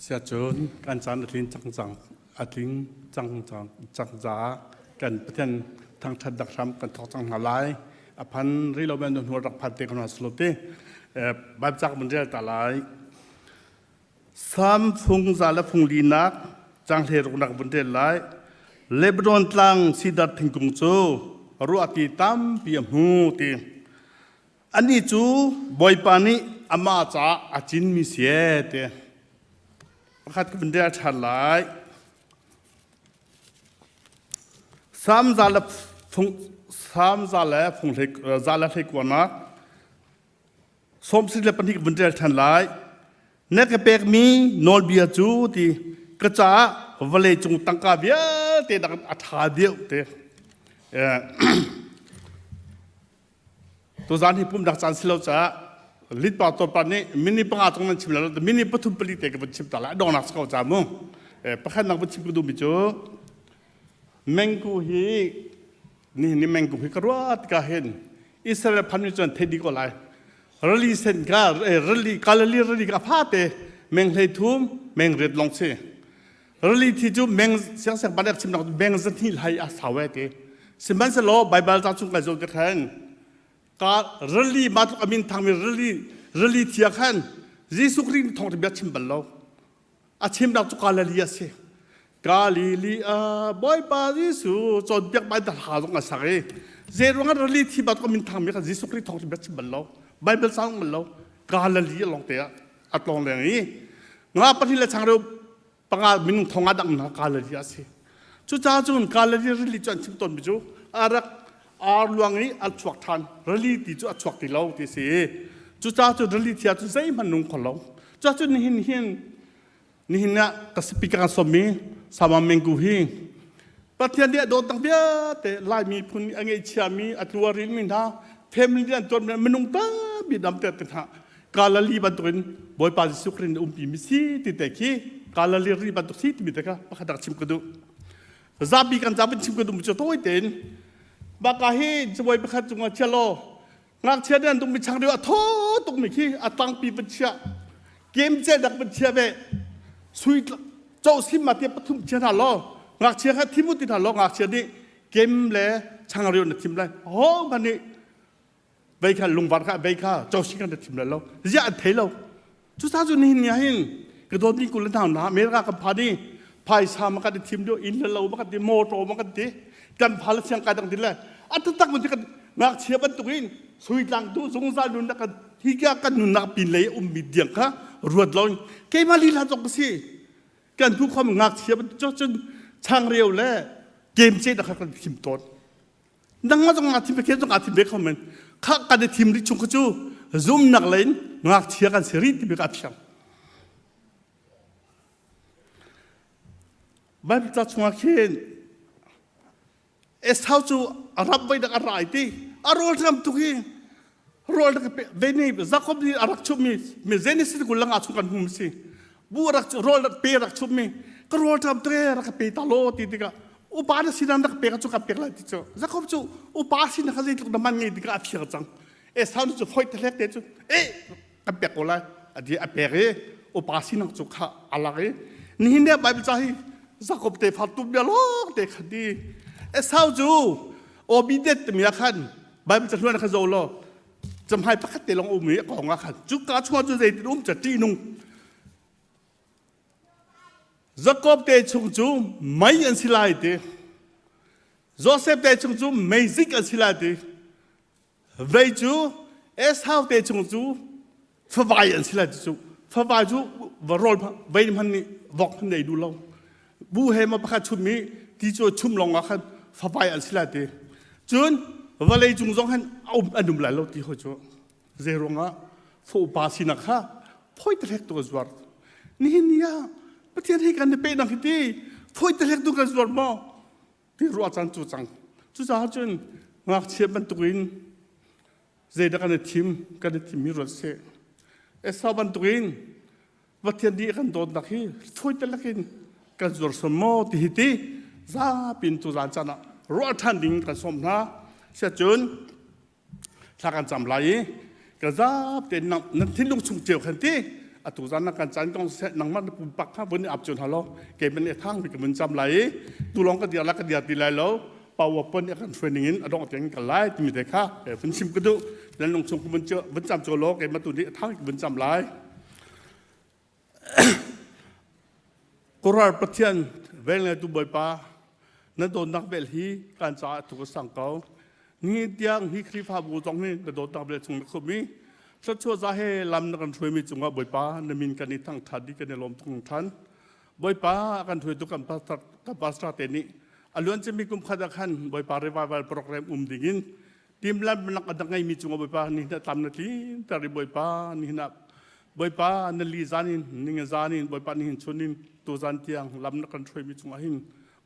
Siacun kan caan a tlin cang cang a tling cang cang cang caah kan Pathian thangṭhat dak hram kan thawk cang hna lai. A phan rih lo men hnu rak phan te ko hna silo ti. Bible ca kan rel ta lai. Sam fung za le fung linak canghle ruknak vun rel lai. Lebanon tlang sidar thingkung cu ruahti tampi a hmu ti. Anih cu Bawipa nih amah caah a cinmi si ee ti. Pakhat ka vun rel ṭhan lai. Salm za le fung Salm za le fung hlei za le hlei kuanak 72 ka vun rel ṭhan lai. Na ka pekmi nawlbia cu ti ka caah vawlei cung tangka vialte nak a ṭha deuh te. Tuzaan hi pumnak caan si lo caah litpa tawpa nih mini panga cung nan chim lo mini pathum pali te ka vun chim ta lai dongnak si ko ca mu pakhat nak vun chim ka duhmi cu mengku hi nihin ni mengku hi ka ruat ka hin Israel phan mi chuan thei di ko lai rali sen ka rali kalali rali ka fa te meng hlei thum meng riat long si Rili thi cu meng siangsiang ban chim nak meng zahnih lai a sau e ti. Sihmanhsehlaw Baibal ca chung kan zoh ti khan ka rili ma tluk amin thangmi rili rili thia khan Jesuh Khrih thawng bia chim bal lo. A chimnak cu Galilee a si. Galilee a Bawipa Jesuh cawnpiak bai da hla zong a sak i zei ruangah rili thi ba tluk amin thangmi khan Jesuh Khrih thawng bia chim bal lo. Baibal ca bal lo. Galilee lawng te ah a tlawng leng i nga pahnih le changreu panga minung thong ah dang na Galilee a si. Cucaah cun Galilee rili cu an chim tawnmi cu a rak ar luang i a chuak ṭhan rili ti cu a chuak ti lo ti si. Cucaah cun rili thia cu zeihmanh nung kho lo. Cucaah cun nihin hin nihin ah ka speaker kan sawmmi Sama Mengku hi Pathian nih a dawt tak vialte Laimi phun a ngeihchiami a tluarin mi hna family an tuan minung tampi dam te te hna Galilee bantukin Bawipa Jesuh Khrih nih umpi mi si ti te khi Galilee ri bantuk si timi te kha pakhat rak chim ka duh. Zapi kan zapi chim ka duh cu tawi tein baka hi cabuai pakhat cungah chia law ngakchia nih an tuk mi changreu a thaw tuk mi khi a tangpi van chia kem ce dak van chia ve sui cho sim ma te pathum chia hna law ngakchia kha thim u ti hna law ngakchia nih kem le changreu na thim lai ho man nih vei kha lungvar kha vei kha cosi kan thim lo ziah an thei lo cusa cu nihin ni hin ka dawtmi kul le hna na America kan phan i phaisa ma kan thim dio inn le lo ma kan ti motor ma kan ti kan pha le siang kai dang ti le a taktak mun kan ngakchia bantuk in suitlang tu zungzal nun na kan hi ka kan nunnak pin lei ummi diang kha ruat lo keimah lila zong ka si kan thu khom ngakchia bantuk cun changreu le kem ce da kha kan thim tawn nangmah zong nga thim ve zong aa thim ve kho men kha kan i thim rih chung kha cu zumnak lein ngakchia kan si rih timi ka thiang Bible ca chungah khin Esau cu a ram voi dak a rai ti a rawl ram tuk hi rawl dak ve ni Jacob nih a rak chummi mi Genesis kul langa chung kan hum si bu rak rawl pe rak chummi ka rawl ṭam te rak ka pe ta law ti tikah upa na sinan rak pek cu ka pek lai ti cu Jacob cu upa sin kha zeitluk na man ngei tikah a phiar cang Esau cu foi te hlek te cu e kan pek ko lai adi a pek i upa sinak cu kha a lak i nihin ne Bible ca hi Jacob te fa tum bia lawng te khan ti Esau cu obedient timi ah khan Bible ca hluan kha zo law camhai pakhat te lawng um i a kong ah khan cu ka chungah cu zeitin um ca ṭihnung Jakob te chung cu mei an si lai ti Joseph te chung cu meizik an si lai ti vei cu Esau te chung cu favai an si lai ti cu favai cu va rawl vei hman nih vok hman nei duh lo bu he ma pakhat chum i ti cu chum lawng ah khan favai an si lai ti cun vawlei cung zong han um an um lai lo ti hoi cu zei ruangah fawpa sinak kha phoi te hlek tu ka zuar nihin ni ah Pathian hi kan i pe nang hi ti phoi te hlek tu kan zuar maw ti ruah caan cu cang cucaah cun ngakchia bantukin zeidah kan i thim kan i thimmi ruat seh Esau bantukin Pathian nih kan dawtnak hi fawi telak in kan zuar sual maw ti hi ti zapin tu zan caan ah ruah ṭhan ding kan sawm hna siacun thla kan cam lai i ka zap te nan thinlung chung cio khan ti Atu zan na kan caan kong seh nangmah na pumpak kha vun i ap cun halo ke men e thang mi ka vun cam lai i tu lawng ka dir la ka dir ti lai lo PowerPoint a kan hruai ning in a dongh tiang ka lai timi te kha vun chim ka duh. Nan lung chung vun vun cam cho law keimah tu nih a thang vun cam lai. Kurar Pathian vel ngeitu Bawipa na dawtnak vel hi kan caah tu ka sang ko. Ni tiang hi Khrihfabu zong hi na dawtnak vel chung na khum i thluachuah za he lam na kan hruaimi cungah Bawipa na min kan i thangthat i kan i lawm tung than. Bawipa a kan hruaitu kan pastor kan pastor te nih a luan cimi kum khat ah khan Bawipa revival program um ding in timhlamhnak a ngeimi cungah Bawipa ni na tam na tlin ter i Bawipa ni na Bawipa na li zan in ning zan in Bawipa ni hin chun in tu zan tiang lam na kan hruaimi cungah hin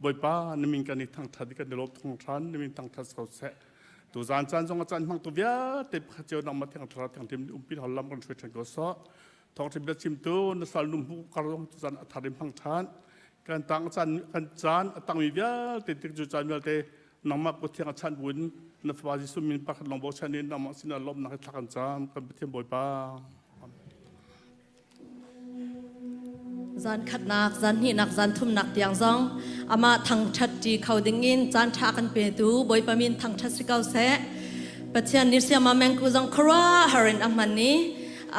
Bawipa na min kan i thangthat i kan i lawm thung than na min thangthat so seh. Tu zan caan zong a caan hmang tu vialte pakhat cio nangmah thiang thlarau thiang tim umpi hol lam kan hruai than ko sawh. Thawngṭha biachimtu na sal nu hmu kar zong caan a thar in hmang ṭhan. Kan tang caan kan caan a tangmi vialte tik cu caan vialte nangmah kut thiang a chanh buin na fapa Jesuh min pakhat lawng bochan in nangmah sinah lawmhnak he thla kan cam kan Pathian Bawipa. Zan khatnak, zan hnihnak, zan thumnak tiang zong amah thangṭhat ṭi kho dingin caan ṭha kan petu Bawipa min thangṭhat si ko seh. Pathian nih siama mengku zong khuaruahhar in a hman i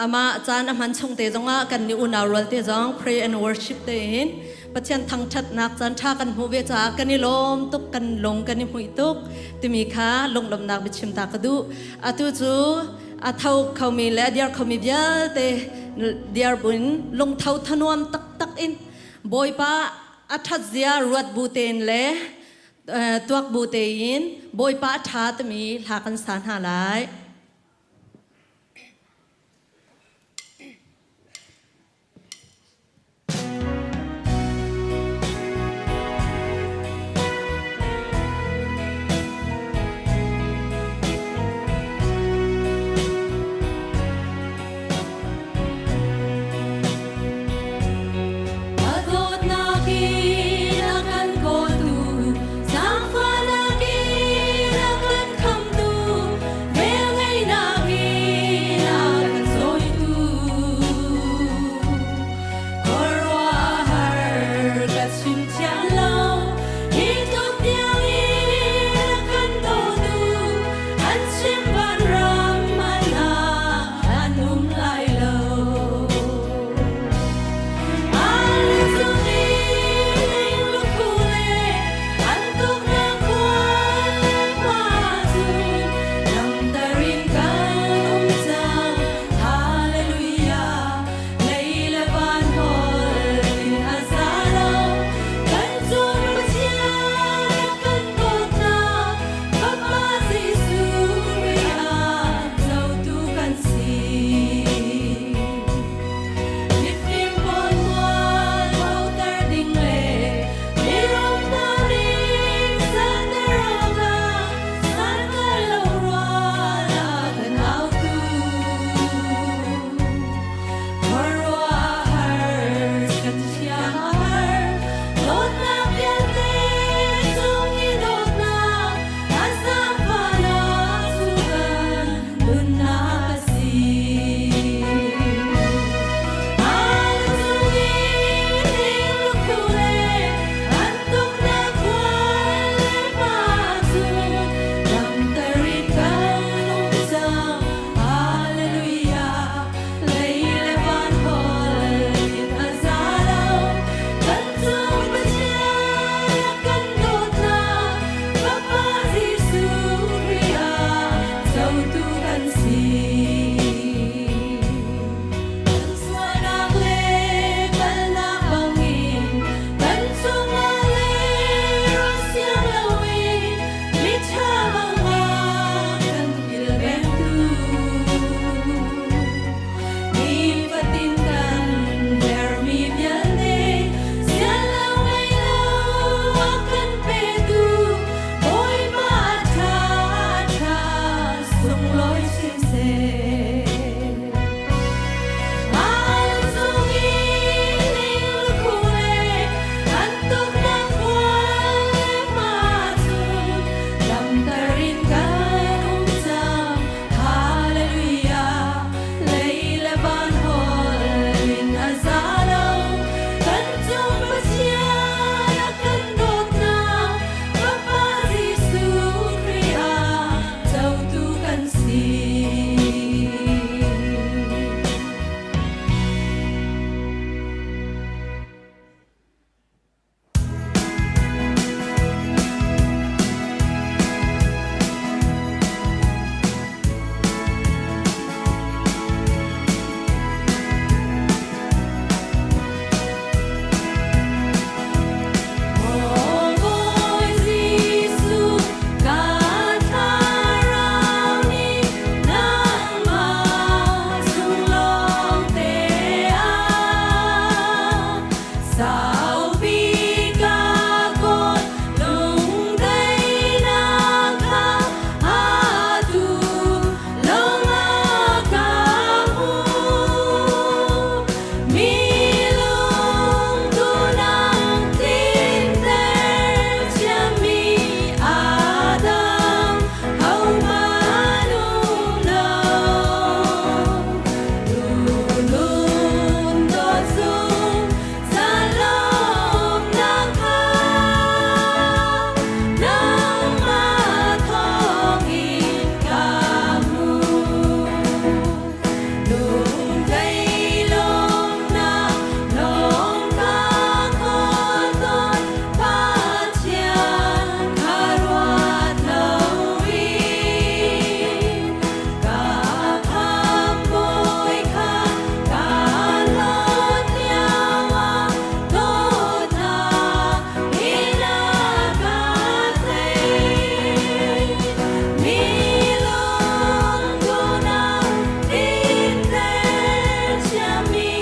amah caan a hman chung te zongah kan nih unau rual te zong pray and worship te in Pathian thangṭhatnak caan ṭha kan hmuh ve caah kan i lawm tuk, kan lung kan i hmuih tuk timi kha lunglawmhnak biachim ta ka duh. Atu cu a tho khomi le a diar khomi vialte diar buin lungtho thanuam taktak in Bawipa a ṭhat zia ruat bu tein le tuak bu tein Bawipa a ṭha timi hla kan sa hna lai. A dawtnak in a kan kawltu, zaangfahnak in a kan khamtu, velngeihnak. Saupi ka kawl lungdaihnak kha atu lawngah ka hmuh. Mi lungduhnak tlinter ciami Adam hohmanh um lo. Lulun dawt zung zalawmnak kha nangmah thawngin ka hmu. Lungdai lawmnak lawng ka kawl tawn Pathian kha ruat loin ka khamhbawi kha ka hlawt lioah dawtnak in a ka tei. Mi lungduhnak tlinter ciami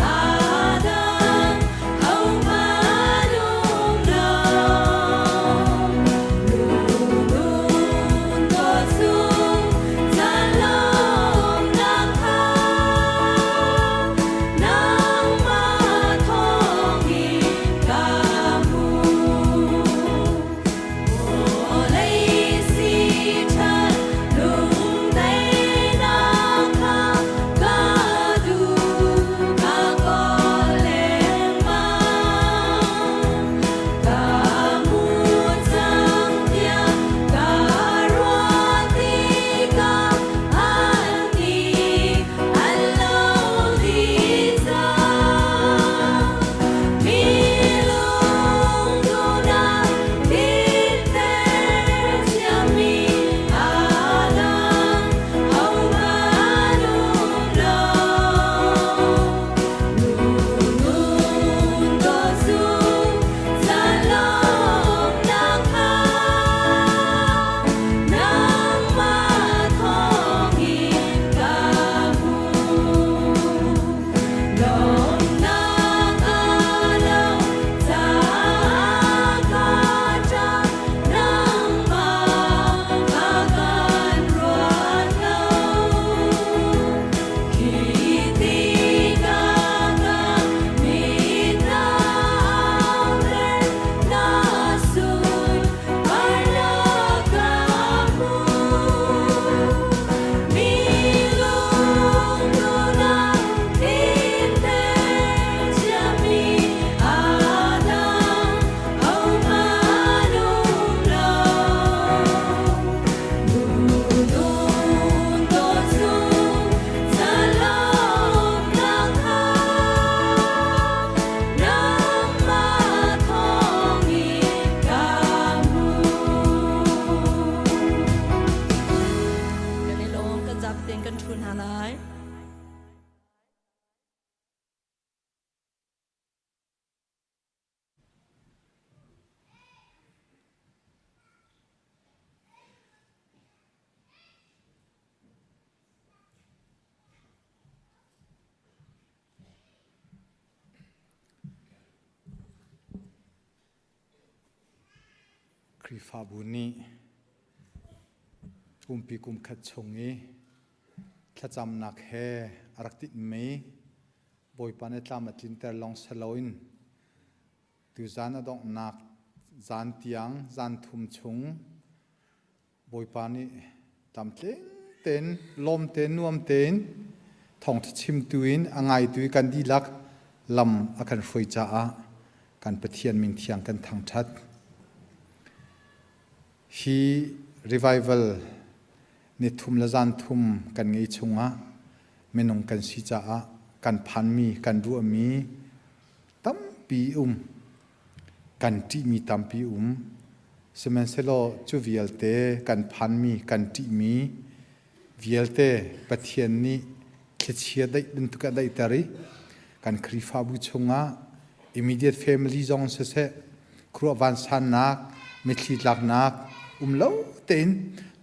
Adam hohmanh um lo. Lulun dawt zung zalawmnak kha nangmah thawngin ka hmuh. Vawlei si ṭhan lungdaihnak kha ka duh, ka kawl lengmang. Ka hmu cang tiah ka ruah tikah an nih an lo dih cang. Mi lungduhnak tlinter ciami Adam hohmanh um lo. Lulun dawt zung zalawmnak kha nangmah thawngin ka hmuh. Lawmnak a lo caah ka ṭap, nangmah ka kan ruat lo. Khi tikah ka mit na auter, na sunparnak ka hmuh. Mi lungduhnak tlinter ciami Adam hohmanh um lo. Lulun dawt zung zalawmnak kha nangmah thawngin ka hmuh. Kan i lawm, kan zapi tein kan ṭhu hna lai. Khrihfabu nih kumpi kum khat chung i thlacamnak he a rak tinhmi Bawipa nih tlam a tlinter lawng si loin tuzan a donghnak zan tiang zan thum chung Bawipa nih tlamtling tein lawm tein nuam tein thawngṭha chimtu in a ngaitu i kan dihlak lam a kan hruai caah kan Pathian min thiang kan thangṭhat. Hi revival ni thum le zan thum kan ngei chungah minung kan si caah kan phanmi kan ruahmi tampi um kan ṭihmi tampi um. Sihmanhsehlaw cu vialte kan phanmi kan ṭihmi vialte Pathian nih thlichia daih bantuk a daihter i kan Khrihfabu chungah immediate family zong siseh khuaruah vansannak mitthli tlaknak um lo tein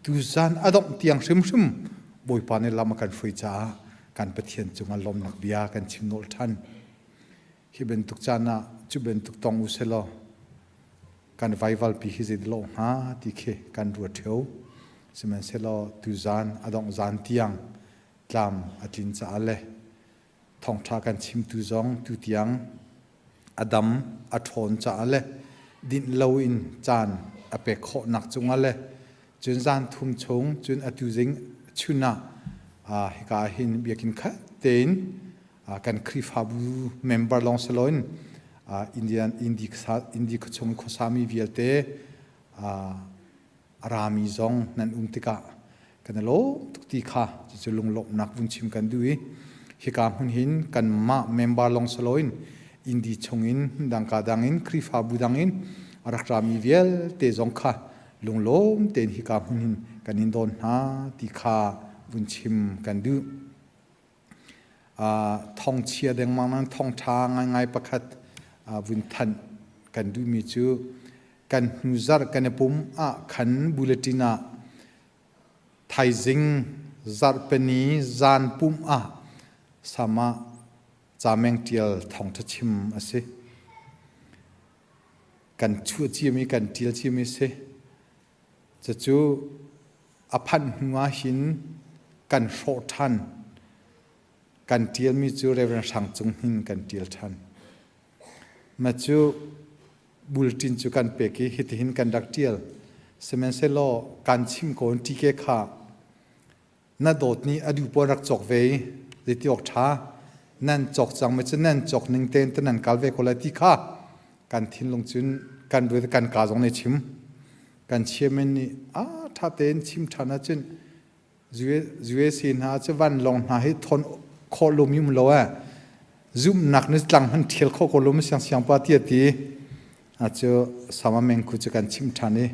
tuzan a dongh tiang hrimhrim Bawipa nih lam a kan hruai caah kan Pathian cungah lawmnak bia kan chim nawl ṭhan. Hi bantuk caan ah cu bantuk tong u selaw kan vaivalpi hi zei lo hnga ti khi kan ruat ṭheo. Sihmanhsehlaw tuzaan a dongh zan tiang tlam a tlin caah le thawngṭha kan chimtu zong tutiang a dam a ṭhawn caah le dinh loin caan a pek khawhnak cungah le cun zan thum chung cun atu zing chun ah hika ah hin biakinn khat tein kan Khrihfabu member lawng si loin Indian Indi Indi khuachung khuasami vialte a rami zong nan um tikah kan i lawm tuk ti kha cucu lunglawmhnak vun chim kan duh i hika hmun hin kanmah member lawng si loin Indi chungin hmundang ka dang in Khrihfabu dang in a rak rami vialte zong kha lunglawm tein hika hmun hin kan in dawn hna ti kha vun chim kan duh. Thawngchia dengmang nan thawngṭha ngaingai pakhat vun thanh kan duhmi cu kan hnuzarh kan i pum ah khan bulletin ah thaizing zarhpini zan pumh ah sama cameng ṭial thawngṭha chim a si. Kan chuah ciami kan ṭial ciami a si. Cucu a phanh hnu ah hin kan hrawh ṭhan. Kan ṭialmi cu Reverend Hrang Cung Hnin kan ṭial ṭhan. Mah cu bulletin cu kan pek i hitihin kan rak ṭial. Sihmanhsehlaw kan chim ko in TK kha na dawt nih a duh pawl rak cawk ve i zeiti awk ṭha nan cawk cang mi cu nan cawk ning tein te nan kal ve ko lai ti kha kan thinlung cun kan ruat kan ka zong nih chim kan chairman nih a ṭha tein chim ṭhan ahcun USA hna cu vanlawng hna hi thawn khawh lomi um lo eh zumhnak nih tlang hman ṭhial khawh ko lo mi siang siang pa ti a ti cu sama meng khu cu kan chim ṭhan i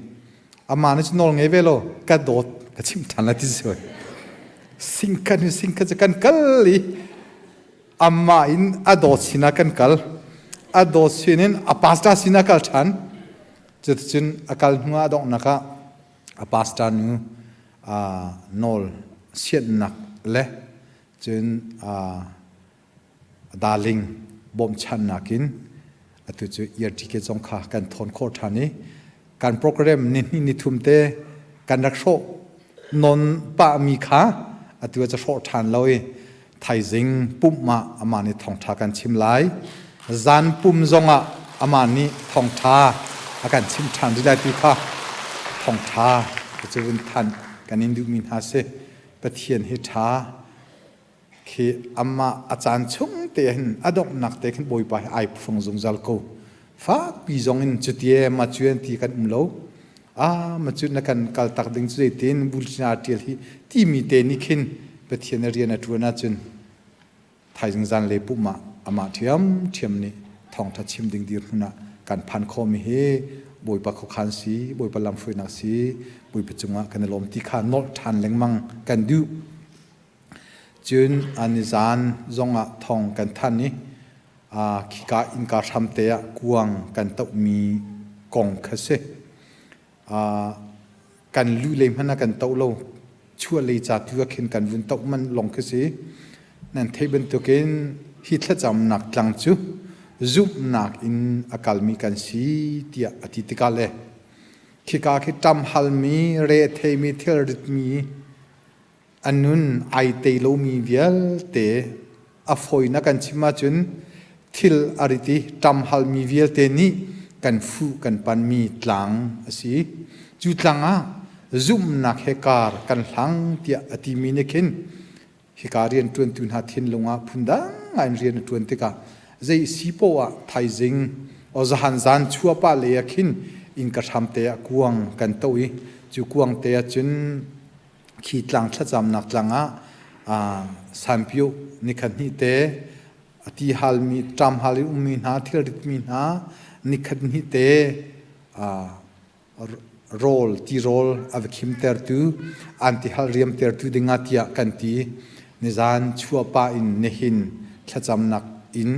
amah nih cu nawl ngei ve lo ka dawt ka chim ṭhan la ti si singkhat ni singkhat cu kan kal i amah in a dawt sinah kan kal a dawt sin in a pastor sinah kal ṭhan cuticun a kal hnu ah a donghnak ah a pastor nu nawl siannak le cun darling bawmchannak in atu cu ERTK zong kha kan thawn khawh ṭhan i kan program ni hnih ni thum te kan rak hrawh non pahmi kha atu ah cu hrawh ṭhan lo i thaizing pumh ah amah nih thawngṭha kan chim lai zan pum zongah amah nih thawngṭha a kan chim ṭhan rih lai ti kha thawngṭha cu vun thanh kan in duhmi hna si Pathian hi ṭha khi amah a caan chung te hin a donghnak te khin Bawipa hi ai phuang zungzal ko. Fakpi zong in cutie ma cuan ti kan um lo. Ah ma cu na kan kal tak ding cu zeitin bulchina tial hi timi te nih khin Pathian a rian a ṭuan ahcun thaizing zan le pum ah amah ṭhiam ṭhiam nih thawngṭha chim ding dirhmun ah kan phan khawhmi hi Bawipa khuakhan si Bawipa lamhruainak si Bawipa cungah kan i lawm ti kha nolh ṭhan lengmang kan duh. Cun nizaan zongah thawng kan thanh i khika innka hramte ah kuang kan tohmi kong kha si. Kan lu lei hmanh ah kan toh lo. Chuah lei ca tu ah khin kan vun toh manh lawng khi si. Nan theih bantukin hi thlacamnak tlang cu zumhnak in a kalmi kan si tiah a ti tikah le khika khi ṭam halmi, re theimi, thilritmi A nun ai tei lomi vialte a fawinak kan chim ahcun thil a rit i ṭamhalmi vialte nih kan fuh kan panmi tlang a si. Cu tlang ah zumhnak he kar kan hlang tiah a timi nih khin hika rianṭuantu hna thinlung ah phundang ngai in rian a ṭuan tikah zei si poah ah thaizing o zahan zan chuahpah lei ah khin innka hramte ah kuang kan toh i cu kuang te ah cun khi tlang thlacamnak tlang ah sanpio nikhat hnih te a ti halmi ṭam hal in ummi hna thilritmi hna nikhat hnih te rawl tirawl a va khimtertu an tihal riamtertu dingah tiah kan ti nizan chuahpah in nihin thlacamnak in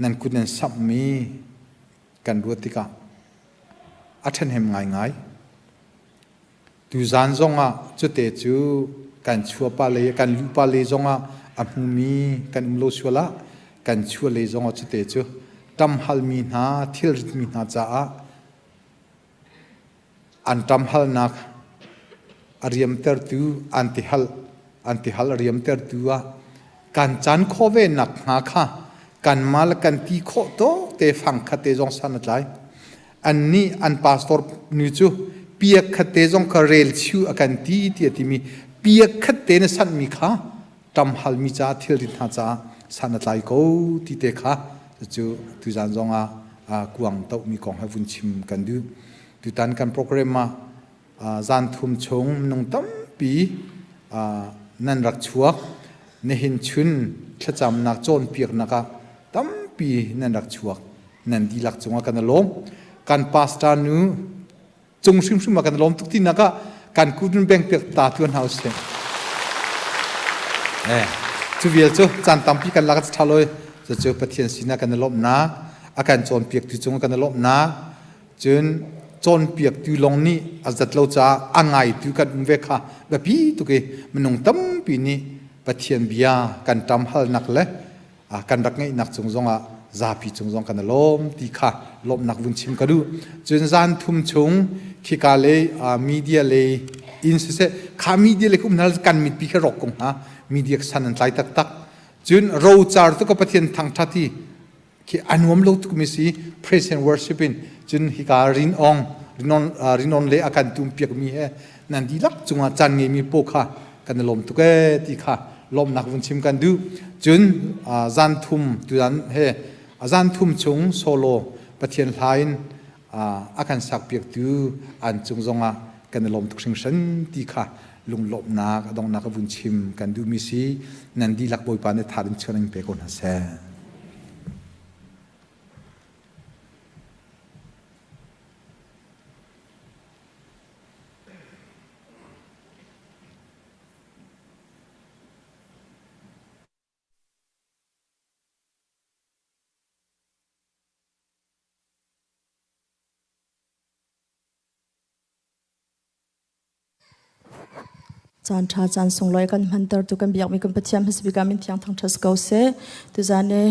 nan kut nan samhmi kan ruat tikah a ṭhahnem ngaingai. Tuzaan zongah cute cu kan chuahpah lei kan luhpah lei zongah a hmumi kan um lo sual ah. Kan chuah lei zongah cute cu ṭamhalmi hna thilritmi hna caah an ṭamhalnak a riamtertu an tihal an tihal a riamtertu ah kan caan khawh ve nak hnga kha kanmah le kan ti khawh tawk te fang khat te zong san a tlai. Annih an pastor nu cu piak khat te zong kha rel chiu a kan ti ti a timi piak khat te na sanhmi kha ṭamhalmi caah thilrit hna caah san a tlai ko ti te kha cu tuzan zong ah kuang tohmi kong he vun chim kan duh. Tutan kan program ah zan thum chung minung tampi nan rak chuak. Nihin chun thlacamnak cawnpiaknak ah tampi nan rak chuak. Nan dihlak cungah kan i lawm. Kan pastor nu cung hrimhrim ah kan lawm tuk tinak ah kan kut in beng piak ta tuan hna usih. Eh, cu vial cu caan tampi kan lak ṭha loi. Cucu Pathian sinah kan i lawmhnak, a kan cawnpiaktu cung kan i lawmhnak, cun cawnpiaktu lawng nih a zat lo caah a ngaitu kan um ve kha biapi tuk i minung tampi nih Pathian bia kan ṭam halnak le kan rak ngeihnak cung zongah zapi cung zong kan i lawm ti kha lawmhnak vun chim ka duh. Cun zan thum chung khika lei media lei in siseh kha media lei um hna kan mitpi kha rawk ko hna media san an tlai taktak. Cun rocar tu ka Pathian thangthat hi khi a nuam lo tuk mi si praise and worship in cun hika rin ong rinon rinon le a kan tum piak mi he nan dihlak cungah caan ngei mi po kha kan i lawm tuk ee ti kha lawmhnak vun chim kan duh. Cun zan thum tuzan he zan thum chung solo Pathian hla in a kan sakpiaktu an cung zongah kan i lawm tuk hringhran ti kha lunglawmhnak a donghnak a vun chim kan duhmi si nan dihlak Bawipa nih tha in chuan in pe ko hna seh. Caan ṭha caan sunglawi kan hmantertu kan biakmi kan Pathian hmasabik ah min thiang thangṭhat si ko seh. Tuzaan i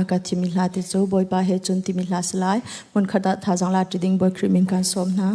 ka thimmi hla ti cu Bawipa he cun timi hla si lai. Hmunkhat ah thazaang la ṭi ding Bawi Khrih min kan sawm hna.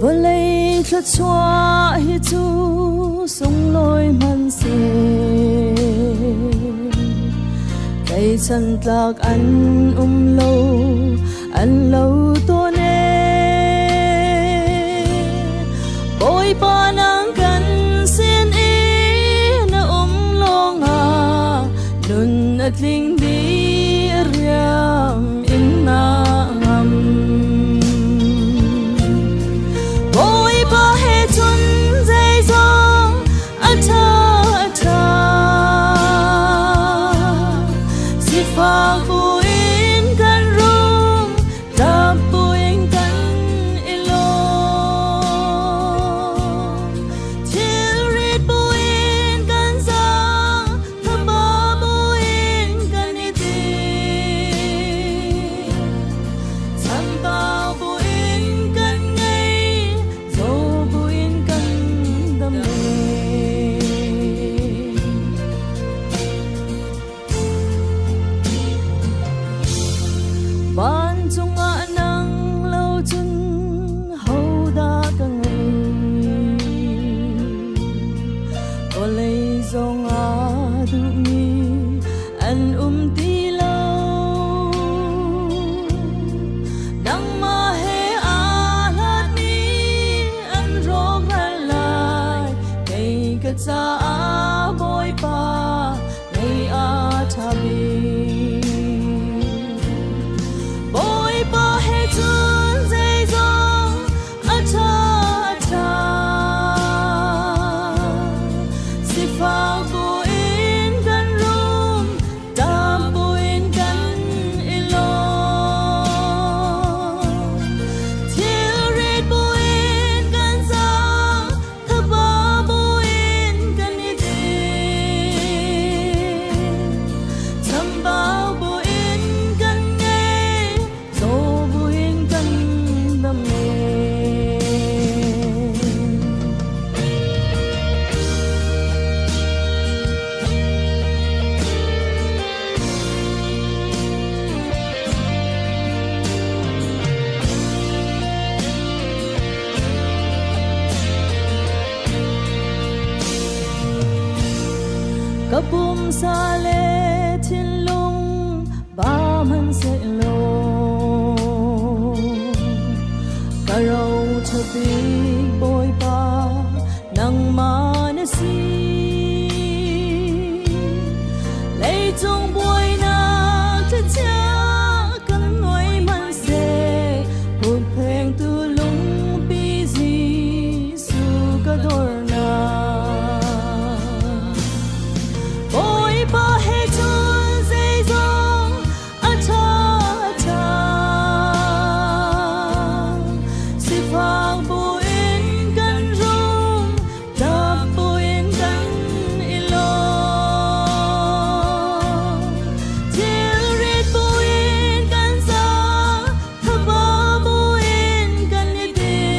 Vawlei thluachuah hi cu sunglawi hmanhseh Tleichan tlak an um lo, an lo tawn e. Bawipa nang kan sin i na um lawngah nun a tling dih riam in na ngam. Bawipa he cun zeizong a ṭha a ṭha. Sifak buin kan rum, ṭap buin kan i lawm. Thilrit buin kan zaang, thaba buin kan i tim. Chambau buin kan ngei, Zaw buin kan dam len. Pumsa le thinlung ba hmanhsehlaw ka roṭha bik Bawipa nangmah na si. Leicung buainak thlichia kan nuai hmanhseh hupphengtu lungpi Jesuh ka dornak. Bawipa he cun zeizong a ṭha ṭha. Sifak buin kan rum, ṭap buin kan i lawm. Thilrit buin kan zang, thaba buin kan i din.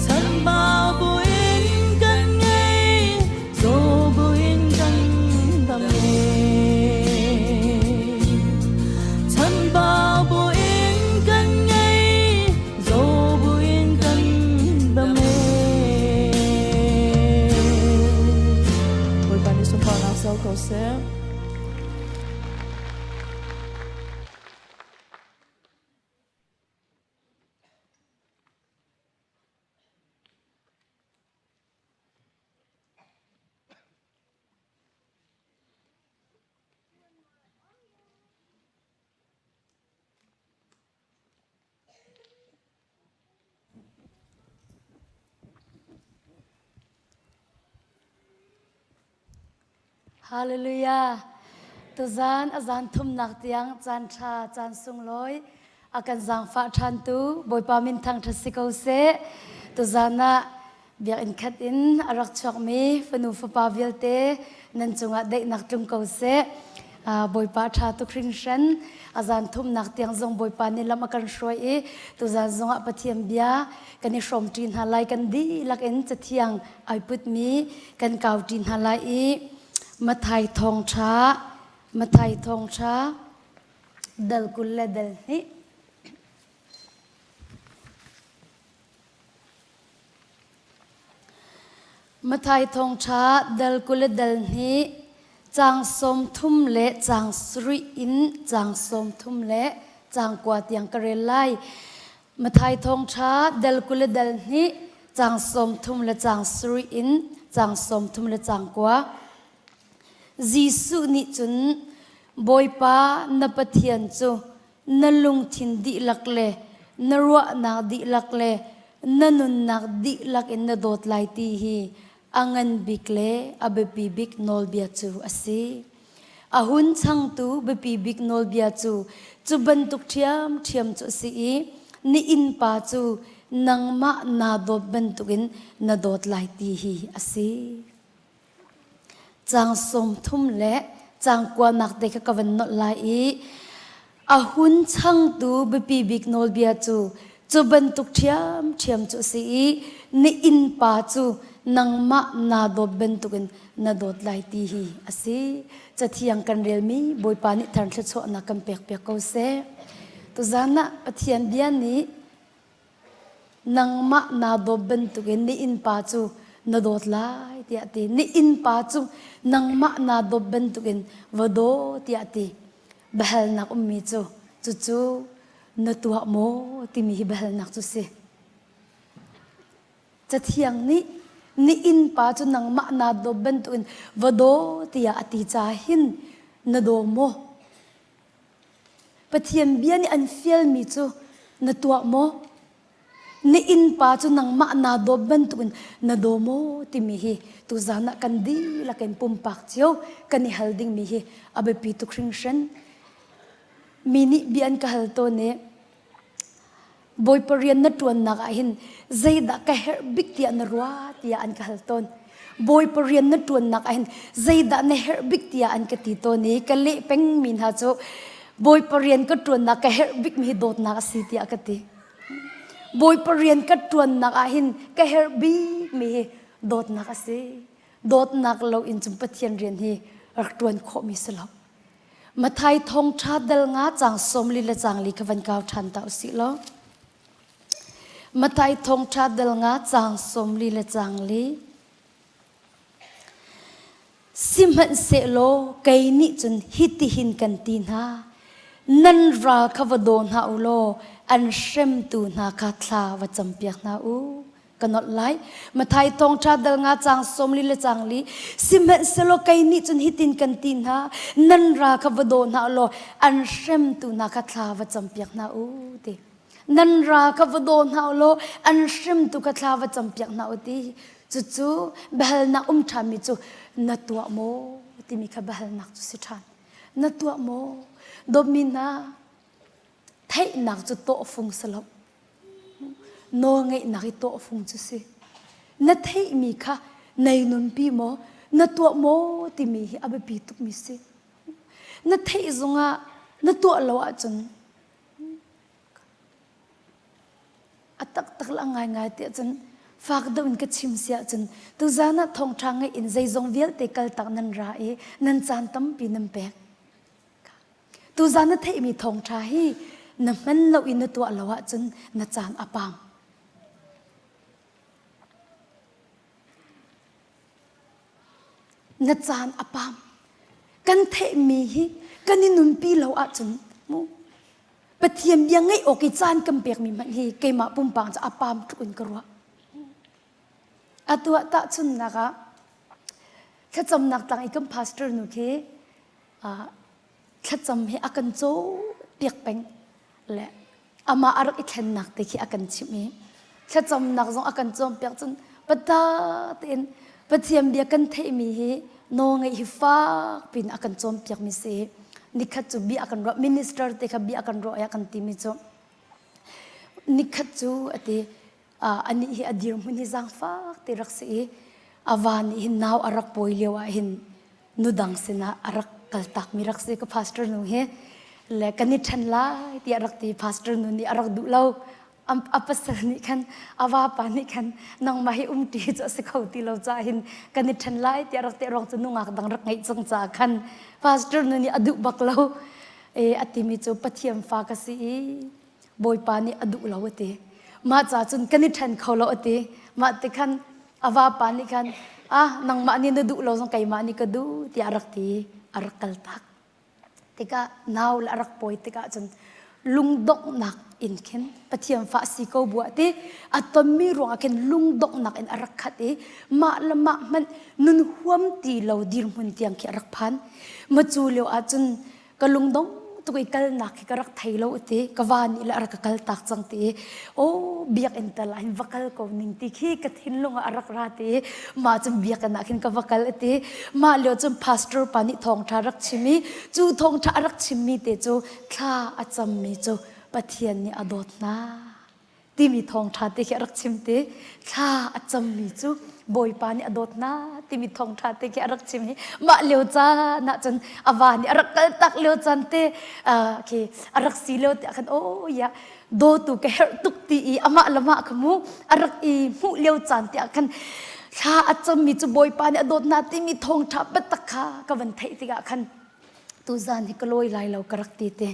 Chanbau buin kan ngei, zaw buin kan dam e. Chanbau buin kan ngei, zaw buin kan dam e. Bawipa nih sunparnak co ko seh. Hallelujah. Tuzan a zan thumnak tiang caan ṭha caan sunglawi a kan zaangfah ṭhantu Bawipa min thangṭhat si ko seh. Tuzan ah biakinn khat in a rak chuakmi fanu fapa vialte nan cungah daihnak tlung ko seh. Bawipa ṭha tuk hringhran a zan thumnak tiang zong Bawipa nih lam a kan hruai i tuzan zongah Pathian bia kan i hrawmṭi hna lai kan dihlak in cathiang ai putmi kan kauṭi hna lai i Mathai thawngṭha Mathai thawngṭha dal 20 le dal hnih Mathai thawngṭha dal 20 le dal hnih caang 30 le caang sarih in caang 30 le caang kua tiang ka rel lai. Mathai thawngṭha dal 20 le dal hnih caang 30 le caang sarih in caang 30 le caang kua. Jesuh nih cun Bawipa na Pathian cu na lungthin dihlak le na ruahnak dihlak le na nunnak dihlak in na dawt lai ti hi a ngan bik le a biapi bik nawlbia cu a si. A hun changtu biapi bik nawlbia cu cu bantuk ṭhiamṭhiam cu a si i ni innpa cu nangmah naa dawt bantukin na dawt lai ti hi a si. Caang 30 le caang kuanak te kha ka van nolh lai i a hun changtu biapi bik nawlbia cu cu bantuk ṭhiamṭhiam cu a si i na innpa cu nangmah naa dawt bantukin na dawt lai ti hi a si. Cathiang kan relmi Bawipa nih thar thluachuahnak kan pekpiak ko seh. Tuzan ah Pathian bia nih Nangmah naa dawt bantukin na innpa cu na dawt lai tiah a ti. Na innpa cu nangmah naa dawt bantukin va daw tiah a ti. Biahalnak ummi cu cucu na tuah maw timi hi biahalnak cu si. Cathiang nih na innpa cu nangmah naa dawt bantukin va daw tiah a ti caah hin na daw maw? Pathian bia nih an fialmi cu na tuah maw? Na innpa cu nangmah naa dawt bantukin na daw maw timi hi tuzan ah kan dihlak in pumpak cio kan i hal dingmi hi a biapi tuk hringhran. Mi nih bia an ka hal tawn i Bawipa rian na ṭuannak ah hin zeidah ka herh bik tiah na ruah tiah an ka hal tawn. Bawipa rian na ṭuannak ah hin zeidah na herh bik tiah an ka ti tawn i ka leh pengmi hna cu Bawipa rian ka ṭuannak ka herh bikmi hi dawtnak a si tiah ka ti. Bawipa rian ka ṭuannak ah hin ka herh bikmi hi dawtnak a si. Dawtnak lo in cun Pathian rian hi rak ṭuan khawhmi si lo. Mathai thawngṭha dal nga caang 40 le caang li kha van kau ṭhan ta usih law. Mathai thawngṭha dal nga caang 40 le caang li. Sihmanhsehlaw kei nih cun hitihin kan ti hna, nan ral kha va daw hna u law an hremtu hna kha thla va campiak hna u. Ka nolh lai. Mathai thawngṭha dal nga caang 40 le caang li. Sihmanhsehlaw kei nih cun hitin kan ti hna, nan ral kha va daw hna u law an hremtu hna kha thla va campiak hna u ti. Nan ral kha va daw hna u law an hremtu kha thla va campiak hna u ti. Cucu biahalnak um ṭhanmi cu na tuah maw timi kha biahalnak cu si ṭhan. Na tuah maw? Dawtmi hna, theihnak cu tawhfung si lo. Nawlngeihnak i tawhfung cu si. Na theihmi kha nei nunpi maw, na tuah maw timi hi a biapi tukmi si. Na theih zongah na tuah lo ahcun A taktak le a ngaingai tiah cun fak deuh in ka chim si ahcun tuzaan ah thawngṭha ngeih in zeizong vialte kaltak nan ra i nan caan tampi nan pek. Tuzaan na theihmi thawngṭha hi na hman lo i na tuah lo ahcun na caan a paam. Na caan a paam. Kan theihmi hi kan i nunpi lo ahcun mu Pathian bia ngaih awk i caan kan pekmi hmanh hi keimah pumpak cu a paam tluk in ka ruah. Atu ah tahchunhnak ah thlacamnak tlang i kan pastor nu khi thlacam hi a kan cawnpiak peng le amah a rak i thlennak te khi a kan chimh i thlacamnak zong a kan cawnpiak cun pata tein Pathian bia kan theihmi hi nawlngeih hi fak piin a kan cawnpiakmi si. Nikhat cu bia a kan ruah minister te kha bia a kan ruah i a kan timi cu nikhat cu a ti anih hi a dirhmun hi zaangfak te rak si i a va nih hin nau a rak pawi lio ah hin nudang sinah a rak kaltakmi rak si ka pastor nu hi le kan i ṭhen lai tiah rak ti pastor nu nih a rak duh lo a pasal nih khan a vapa nih khan nangmah hi umṭi cu a si kho ti lo caah hin kan i ṭhen lai tiah rak ti ruang cu nungak dang rak ngeih cang caah khan pastor nu nih a duh bak lo e a timi cu Pathian fa ka si i Bawipa nih a duh lo a ti mah ca cun kan i ṭhen kho lo a ti mah ti khan a vapa nih khan ah nangmah nih na duh lo zong keimah nih ka duh tiah a rak ti a rak kaltak tikah nau le a rak pawi tikah cun lungdonghnak in khin Pathian fa si ko buah ti a tonmi ruangah khin lungdonghnak in a rak khat i mah le mah hmanh nun huam ti lo dirhmun tiang khi a rak phan ma cu lio ah cun ka lungdong tuk i kalnak khi ka rak thei lo ti ka va nih le a rak ka kal tak cang ti o biakinn tal ah hin va kal ko ning ti khi ka thinlung ah a rak ra ti mah cun biakinn ah khin ka va kal ti mah lio cun pastor pa nih thawngṭha rak chim i cu thawngṭha a rak chimmi te cu thla a cammi cu Pathian nih a dawt hna timi thawngṭha te khi a rak chim te thla a cammi cu Bawipa nih a dawt hna timi thawngṭha te khi a rak chim hi mah lio caan ah cun a va nih a rak kal tak lio caan te khi a rak si lio te ah khan oh ya dawtu ka herh tuk ti i amah le mah kha mu a rak i hmuh lio caan te ah khan thla a cammi cu Bawipa nih a dawt hna timi thawngṭha biatak kha ka van theih tikah khan tuzan hi ka lawi lai lo ka rak ti te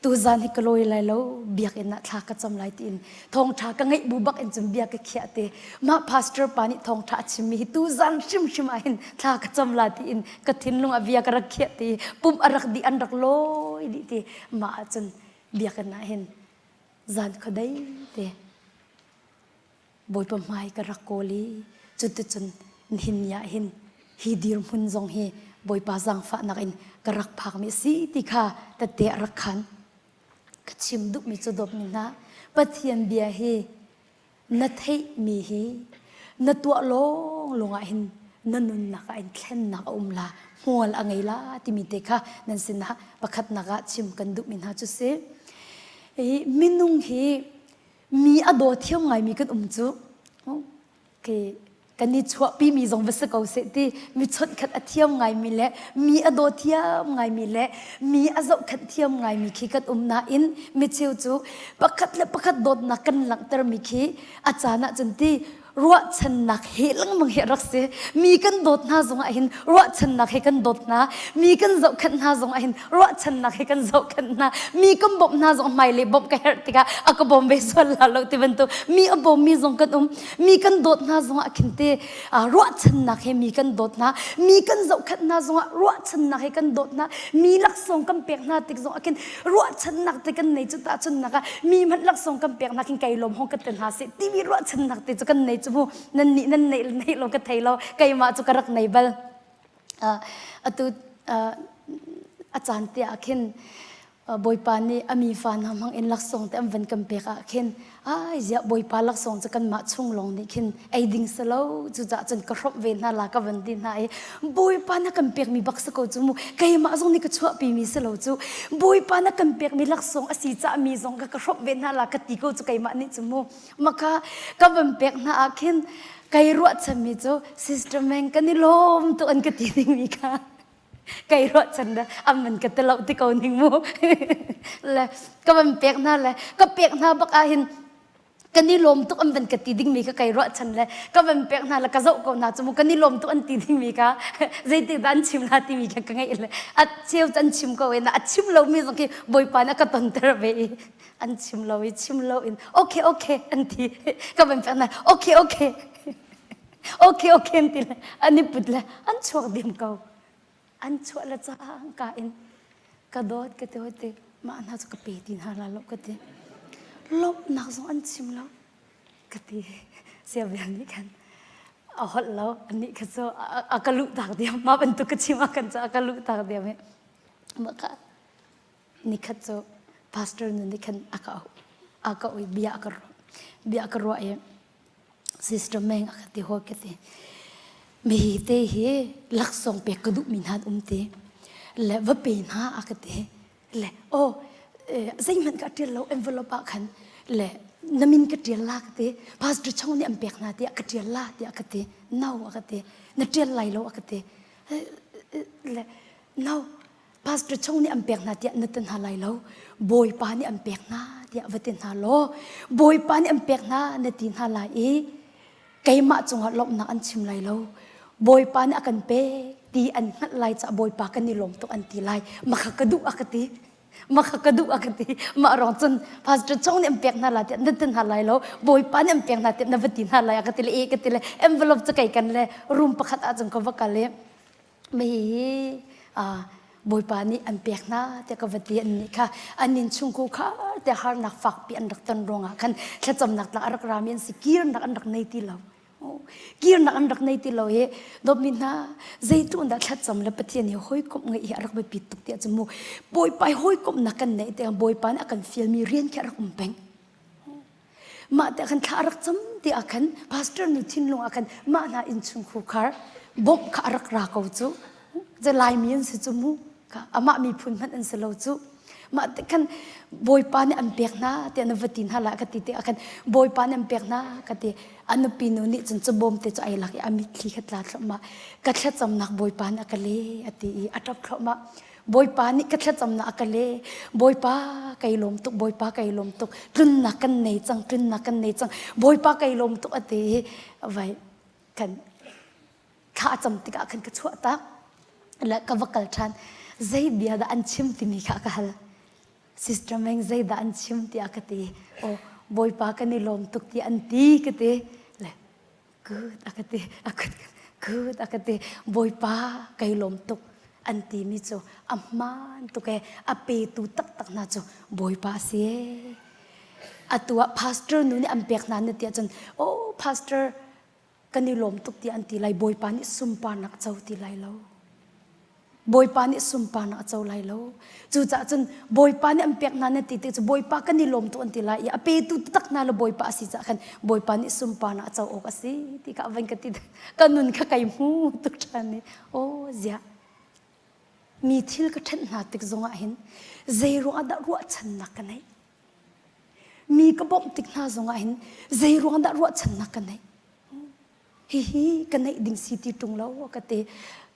tuzan hi ka lawi lai lo biakinn ah thla ka cam lai tiin thawngtha ka ngeih bu bak in cun bia ka khiah te mah pastor pa nih thawngtha a chimmi hi tuzan hrimhrim ah hin thla ka cam la tiin ka thinlung ah bia ka rak khiah ti pum a rak dih an rak lawi dih ti mah ah cun biakinn ah hin zan khuadei te Bawipa hmai ka rak kawl i cuticun nihin ni ah hin hi dirhmun zong hi Bawipa zaangfahnak in ka rak phakmi a si ti kha tette a rak khan. Ka chim duhmi cu dawtmi hna Pathian bia hi na theihmi hi na tuah lawng lawng ah hin na nunnak ah in thlennak a um la hmual a ngei la timi te kha nan sinah pakhatnak ah chim kan duhmi hna cu si. Hi minung hi mi a daw thiam ngaimi kan um cu okay kan i chuahpi mi zong va si ko seh ti mi chawnh khat a thiam ngaimi le mi a daw thiam ngaimi le mi a zohkhenh thiam ngaimi khi kan um nain mi cheu cu pakhat le pakhat dawtnak kan langhtermi khi a caan ah cun ti. Ruahchannak he lengmang hi a rak si. Mi kan dawt hna zongah hin ruahchannak he kan dawt hna. Mi kan zohkhenh hna zongah hin ruahchannak he kan zohkhenh hna. Mi kan bawmh hna zong hmailei bawmh ka herh tikah a ka bawm ve sual la lo ti bantuk. Mi a bawmmi zong kan um. Mi kan dawt hna zongah khin te ruahchannak he mi kan dawt hna. Mi kan zohkhenh hna zongah ruahchannak he kan dawt hna. Mi laksawng kan pek hna tik zongah khin ruahchannak te kan nei cu tahchunnak ah mi hmanh laksawng kan pek hna khin kai lawm hong ka te hna seh timi ruahchannak te cu kan nei cu mu nan nih nan neih neih lo ka thei lo keimah cu ka rak nei bal atu a caan te ah khin Bawipa nih a mi fa hna hmang in laksawng te an van kan pek ah khin ai ziah Bawipa laksawng cu kanmah chung lawng nih khin ei ding si lo cucaah cun ka hrawmh ve hna la ka van ti hna i Bawipa na kan pekmi bak si ko cu mu keimah zong nih ka chuahpimi si lo cu Bawipa na kan pekmi laksawng a si cah mi zong ka ka hrawmh ve hna la ka ti ko cu keimah nih cu mu maka ka van pek hna ah khin kai ruahchanmi cu sister Meng kan i lawm tuk an ka ti dingmi kha kai ruahchan da an van ka ti lo ti ko ning mu le ka van pek hna le ka pek hna bak ah hin kan i lawm tuk an van ka ti dingmi kha kai ruahchan le ka van pek hna le ka zoh ko hna cu mu kan i lawm tuk an ti dingmi kha zeitik dah an chim la timi kha ka ngaih le a cheu an chim ko in a chim lomi zong khi bawipa nih a ka tonter ve i an chim lo i chim lo in okay okay an ti ka van pek hna okay okay okay okay an ti le an i put le an chuak diam ko an chuah le cangka in ka dawt ka ti hoi ti mah hna cu ka pe ti hna la lo ka ti lawmhnak zong an chim lo ka ti siabial nih khan a holh lo anih kha cu a ka luh tak diam mah bantuk ka chim ah khan cu a ka luh tak diam i mah kha nikhat cu pastor nu nih khan a ka auh a ka ui bia a ka ruah bia a ka ruah i Sister Meng a ka ti hawi ka ti. Mi te hi laksawng pek ka duhmi hna an um ti. Le va pe hna a ka ti. Le oh zeihmanh ka ṭial lo envelope ah khan le na min ka ṭial la ka ti. Pastor Chong nih an pek hna tiah ka ṭial la tiah ka ti. No a ka ti. Na ṭial lai lo a ka ti. Le no Pastor chung nih an pek hna tiah na ti hna lai lo. Bawipa nih an pek hna tiah va ti hna law Bawipa nih an pek hna na ti hna lai i keimah cungah lawmhnak an chim lai lo. Bawipa nih a kan pek ti an hngalh lai caah Bawipa kan i lawm tuk an ti lai. Makha ka duh a ka ti. Makha ka duh a ka ti. Mah rong cun pastor chung nih an pek hna lai tiah na ti hna lai lo. Bawipa nih an pek hna tiah na va ti hna lai a ka ti le e ka ti le envelope cu kei kan le room pakhat ah cun ka va kal i Mei Bawipa nih an pek hna tiah ka va ti an nih kha an inn chungkhur kha te harnak fakpi an rak ton ruangah khan thlacamnak tlang a rak rami an si kirnak an rak nei ti lo kirnak an rak nei ti lo i dawtmi hna zeitluk dah thlacam le Pathian hi hawikomh ngeih hi a rak biapi tuk tiah cu mu Bawipa hawikomhnak kan neih tiang Bawipa nih a kan fialmi rian khi a rak um peng Mah te khan thla a rak cam ti ah khan pastor nu thinlung ah khan mah hna innchungkhur khar bawmh kha a rak ra ko cu. Ze Laimi an si cu mu. Amah miphun hmanh an si lo cu. Mah te khan Bawipa nih an pek hna tiah na va ti hna la ka ti te ah khan Bawipa nih an pek hna ka ti. A nupi nu nih cun cabawm te cu ai lak i a mitthli kha tla thluahmah. Ka thlacamnak Bawipa nih a ka le a ti i a ṭap thluahmah. Bawipa nih ka thlacamnak a ka leh. Bawipa kai lawm tuk, Bawipa kai lawm tuk. Tlunnak kan nei cang, tlunnak kan nei cang. Bawipa kai lawm tuk a ti i vai kan thla a cam tikah khan ka chuah tak. Le ka va kal ṭhan. Zei bia dah an chim timi kha ka hal. Sister Meng zei dah an chim tiah ka ti. Oh, Bawipa kan i lawm tuk ti an ti ka ti. Le good a ka ti a good good a ka ti bawipa kai lawm tuk an timi cu a hmaan tuk e a petu taktak hna cu bawipa a si e atu ah pastor nu nih an pek hna na ti ahcun oh pastor kan i lawm tuk ti an ti lai bawipa nih sunparnak co ti lai lo Bawipa nih sunparnak a co lai lo. Cucaah cun Bawipa nih an pek hna na ti ti cu Bawipa kan i lawm tuk an ti lai i a petu taktak hna le Bawipa a si caah khan Bawipa nih sunparnak a co awk a si ti kha van ka ti ka nun kha kai hmu tuk ṭhan i aw ziah mi thil ka ṭhenh hna tik zongah hin zei ruangah dah ruahchannak ka neih mi ka bawmh tik hna zongah hin zei ruang dah ruahchannak ka neih Hihi ka neih ding si ti ṭung lo ka ti.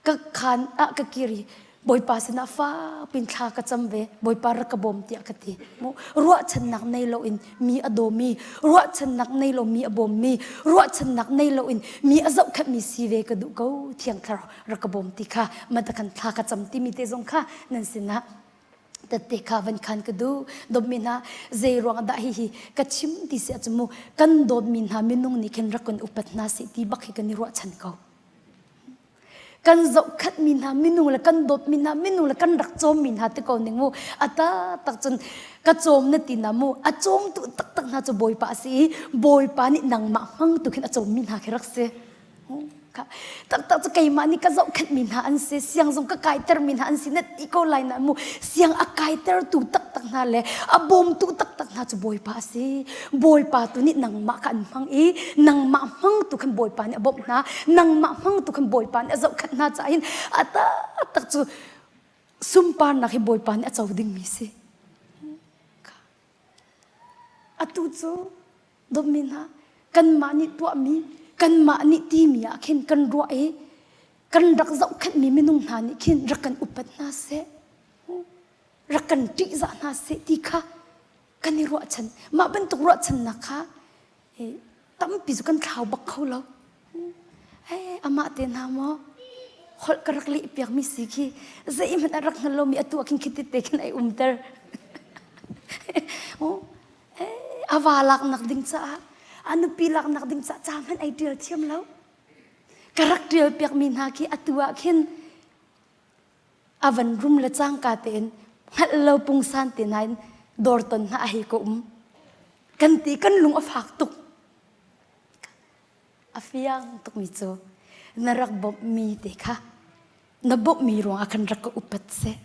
Ka khaan ah ka kir i. Bawipa sinah fakpin thla ka cam ve. Bawipa rak ka bawm tiah ka ti. Mu ruahchannak nei loin mi a dawmi, ruahchannak nei lo mi a bawmmi, ruahchannak nei loin mi a zohkhenhmi si ve ka duh ko. Thiang Thlarau rak ka bawm ti kha matakan thla ka cam timi te zong kha nan sinah tette kha van khan ka duh. Dawtmi hna zei ruang dah hihi ka chim ti si ahcun mu kan dawtmi hna minung nih khin rak kan upat hna seh ti bak hi kan i ruahchan ko. Kan zohkhatmi hna minung le kan dawtmi hna minung le kan rak cawmmi hna ti ko ning mu ata tak cun ka cawm na ti na mu a cawmtu taktak hna cu Bawipa a si i Bawipa nih nangmah hmang tu khin a cawmmi hna khi rak si. Taktak cu keimah nih ka zohkhenhmi hna an si siang zong ka kaitermi hna an si na ti ko lai na mu siang a kaitertu taktak hna le a bawmtu taktak hna cu Bawipa a si. Bawipa tu nih nangmah kha an hmang i nangmah hmang tu khan Bawipa nih a bawmh hna nangmah hmang tu khan Bawipa nih a zohkhenh hna caah hin a taktak cu sunparnak hi Bawipa nih a co dingmi si. Atu cu dawtmi hna kanmah nih tuahmi kanmah nih timi ah khin kan ruah i kan rak zohkhenhmi minung hna nih khin rak kan upat hna seh rak kan ṭihzah hna seh ti kha kan i ruahchan mah bantuk ruahchannak kha tampi cu kan thlau bak kho lo hey, amah te hna maw holh ka rak leh piakmi si khi zeihmanh a rak hngal lomi atu ah khin khiti te khin ai umter a va laknak ding caah a nupi laknak ding caah ca hmanh ai ṭial thiam lo ka rak ṭial piakmi hna khi atu ah khin a van rum le cangka tein hngalh lo pungsan te nain dawr ton hna a hei ka um kan ti kan lung a fak tuk a fiang tukmi cu na rak bawmhmi te kha na bawmhmi ruangah khan rak ka upat seh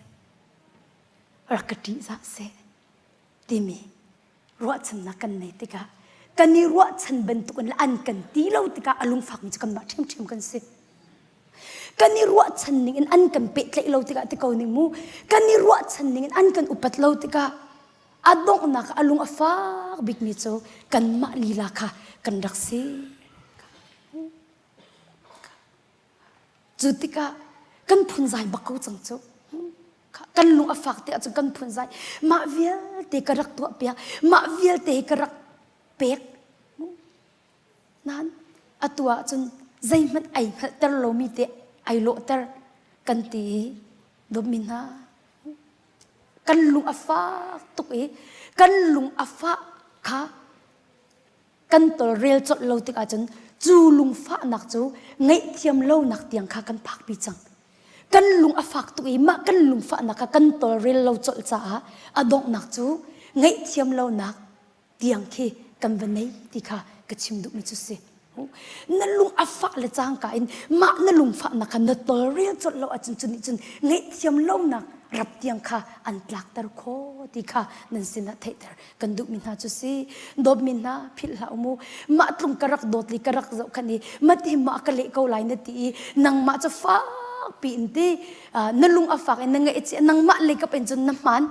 rak ka ṭihzah seh timi ruahchannak kan nei tikah kan i ruahchan bantukin an kan ti lo tikah a lungfakmi cu kanmah ṭhiamṭhiam kan si. Kan i ruahchan ning in an kan pehtlaih lo tikah ti ko ning mu kan i ruahchan ning in an kan upat lo tikah a donghnak a lung a fak bikmi cu kanmah lila kha kan rak si. Cu tikah kan phunzai bak ko cang cu. Kan lung a fak te ahcun kan phunzai. Mah vialte ka rak tuah piak. Mah vialte hi ka rak pek. Nain atu ahcun zeihmanh ai hngalhter lomi te ai lawhter kan ti i dawtmi hna kan lung a fak tuk i kan lung a fah kha kan tolrel colh lo tikah cun cu lungfahnak cu ngaihthiam lonak tiang kha kan phakpi cang. Kan lung a fak tuk i mah kan lungfahnak kha kan tolrel lo colh caah a donghnak cu ngaihthiam lonak tiang khi kan va nei ti kha ka chim duhmi cu si. Na lung a fah le cangka in mah na lungfahnak kha na tolrel colh lo ahcun cu nih cun ngaihthiam lonak rap tiang kha an tlakter kho ti kha nan sinah theihter kan duhmi hna cu si dawtmi hna philh hlah u mu mah tlung ka rak dawt li ka rak zoh khan i mati mah ka leh ko lai na ti i nangmah cu fak piin ti na lung a fak in na ngaih chi nangmah lei kap in cun na hmaan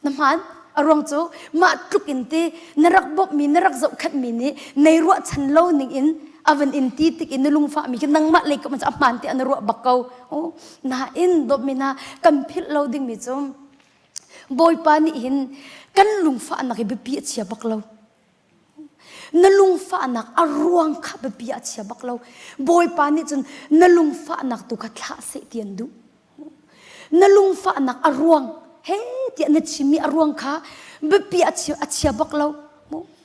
na hmaan a ruang cu mah tluk in ti na rak bawmhmi na rak zohkhenhmi nih nei ruahchan lo ning in a van in ti tik in na lungfah mi khi nangmah lei kap in a hmaan ti na ruah bak ko nain dawtmi hna kan philh lo dingmi cu Bawipa nih hin kan lungfahnak hi biapi a chia bak lo. Na lungfahnak a ruang kha biapi a chia bak lo. Bawipa nih cun na lungfahnak tu kha thlah seh ti an duh. Na lungfahnak a ruang he tiah na chimmi a ruang kha biapi a chia, a chia bak lo.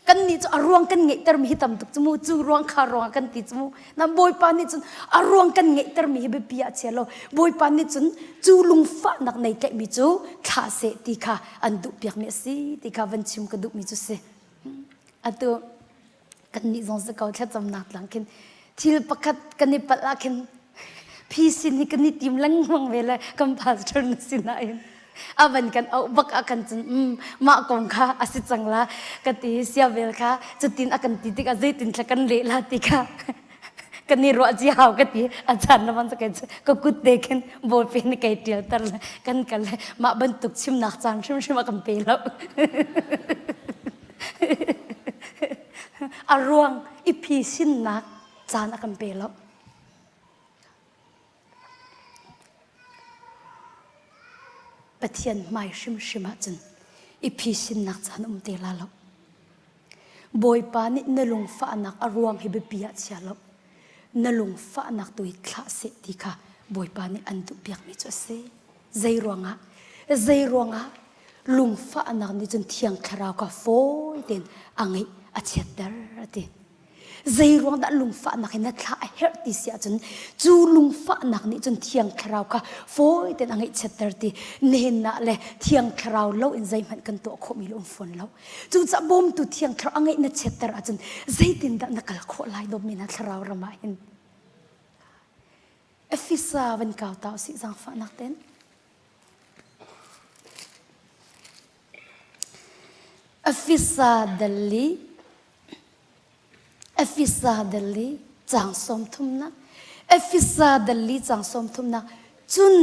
Kan nih cu a ruang kan ngeihtermi hi tam tuk cu mu cu ruang kha ruang kan ti cu mu na bawipa nih cun a ruang kan ngeihtermi hi biapi ah chia lo bawipa nih cun cu lungfahnak nei tlaihmi cu thlah seh ti kha an duh piakmi a si ti kha van chim ka duhmi cu si atu kan nih zong si ko thlacamnak tlang khin thil pakhat kan i palh ah khin phisin hi kan i tim lengmang ve le kan pastor na sinain a van kan auh bak ah kan cun um mah kong kha a si cang la ka ti sia vel kha cutin a kan ti tikah zeitin thla kan leh la ti kha kan i ruah ci hau ka ti a caan na van ka ka kut te khin bawlpe ni kai tial tar le kan kal le mah bantuk chimnak caan hrimhrim a kan pe lo a ruang i phisinnak caan a kan pe lo. Pathian hmai hrimhrim ahcun i phisinnak caan um te la lo. Bawipa nih na lungfahnak a ruang hi biapi ah chia lo. Na lungfahnak tu hi thlah seh ti kha Bawipa nih an duhpiakmi cu a si. Zei ruangah? Zei ruangah lungfahnak nih cun Thiang Thlarau kha fawi tein a ngeih a chiatter a ti. Zei ruang dah lungfahnak hi na thlah a herh ti si ahcun cu lungfahnak nih cun Thiang Thlarau kha fawi tein a ngeihchiatter ti nihin ah le Thiang Thlarau lo in zeihmanh kan tuah khawhmi le um fawn lo. Cucaah bawmtu Thiang Thlarau a ngeih na chiatter ahcun zeitindah na kal khawh lai dawtmi hna Thlarau ram ah hin. Efesa van kau ta usih zaangfahnak ten. Efesa dal Efesa dal caang sawm thumnak Efesa dal caang sawm thumnak cun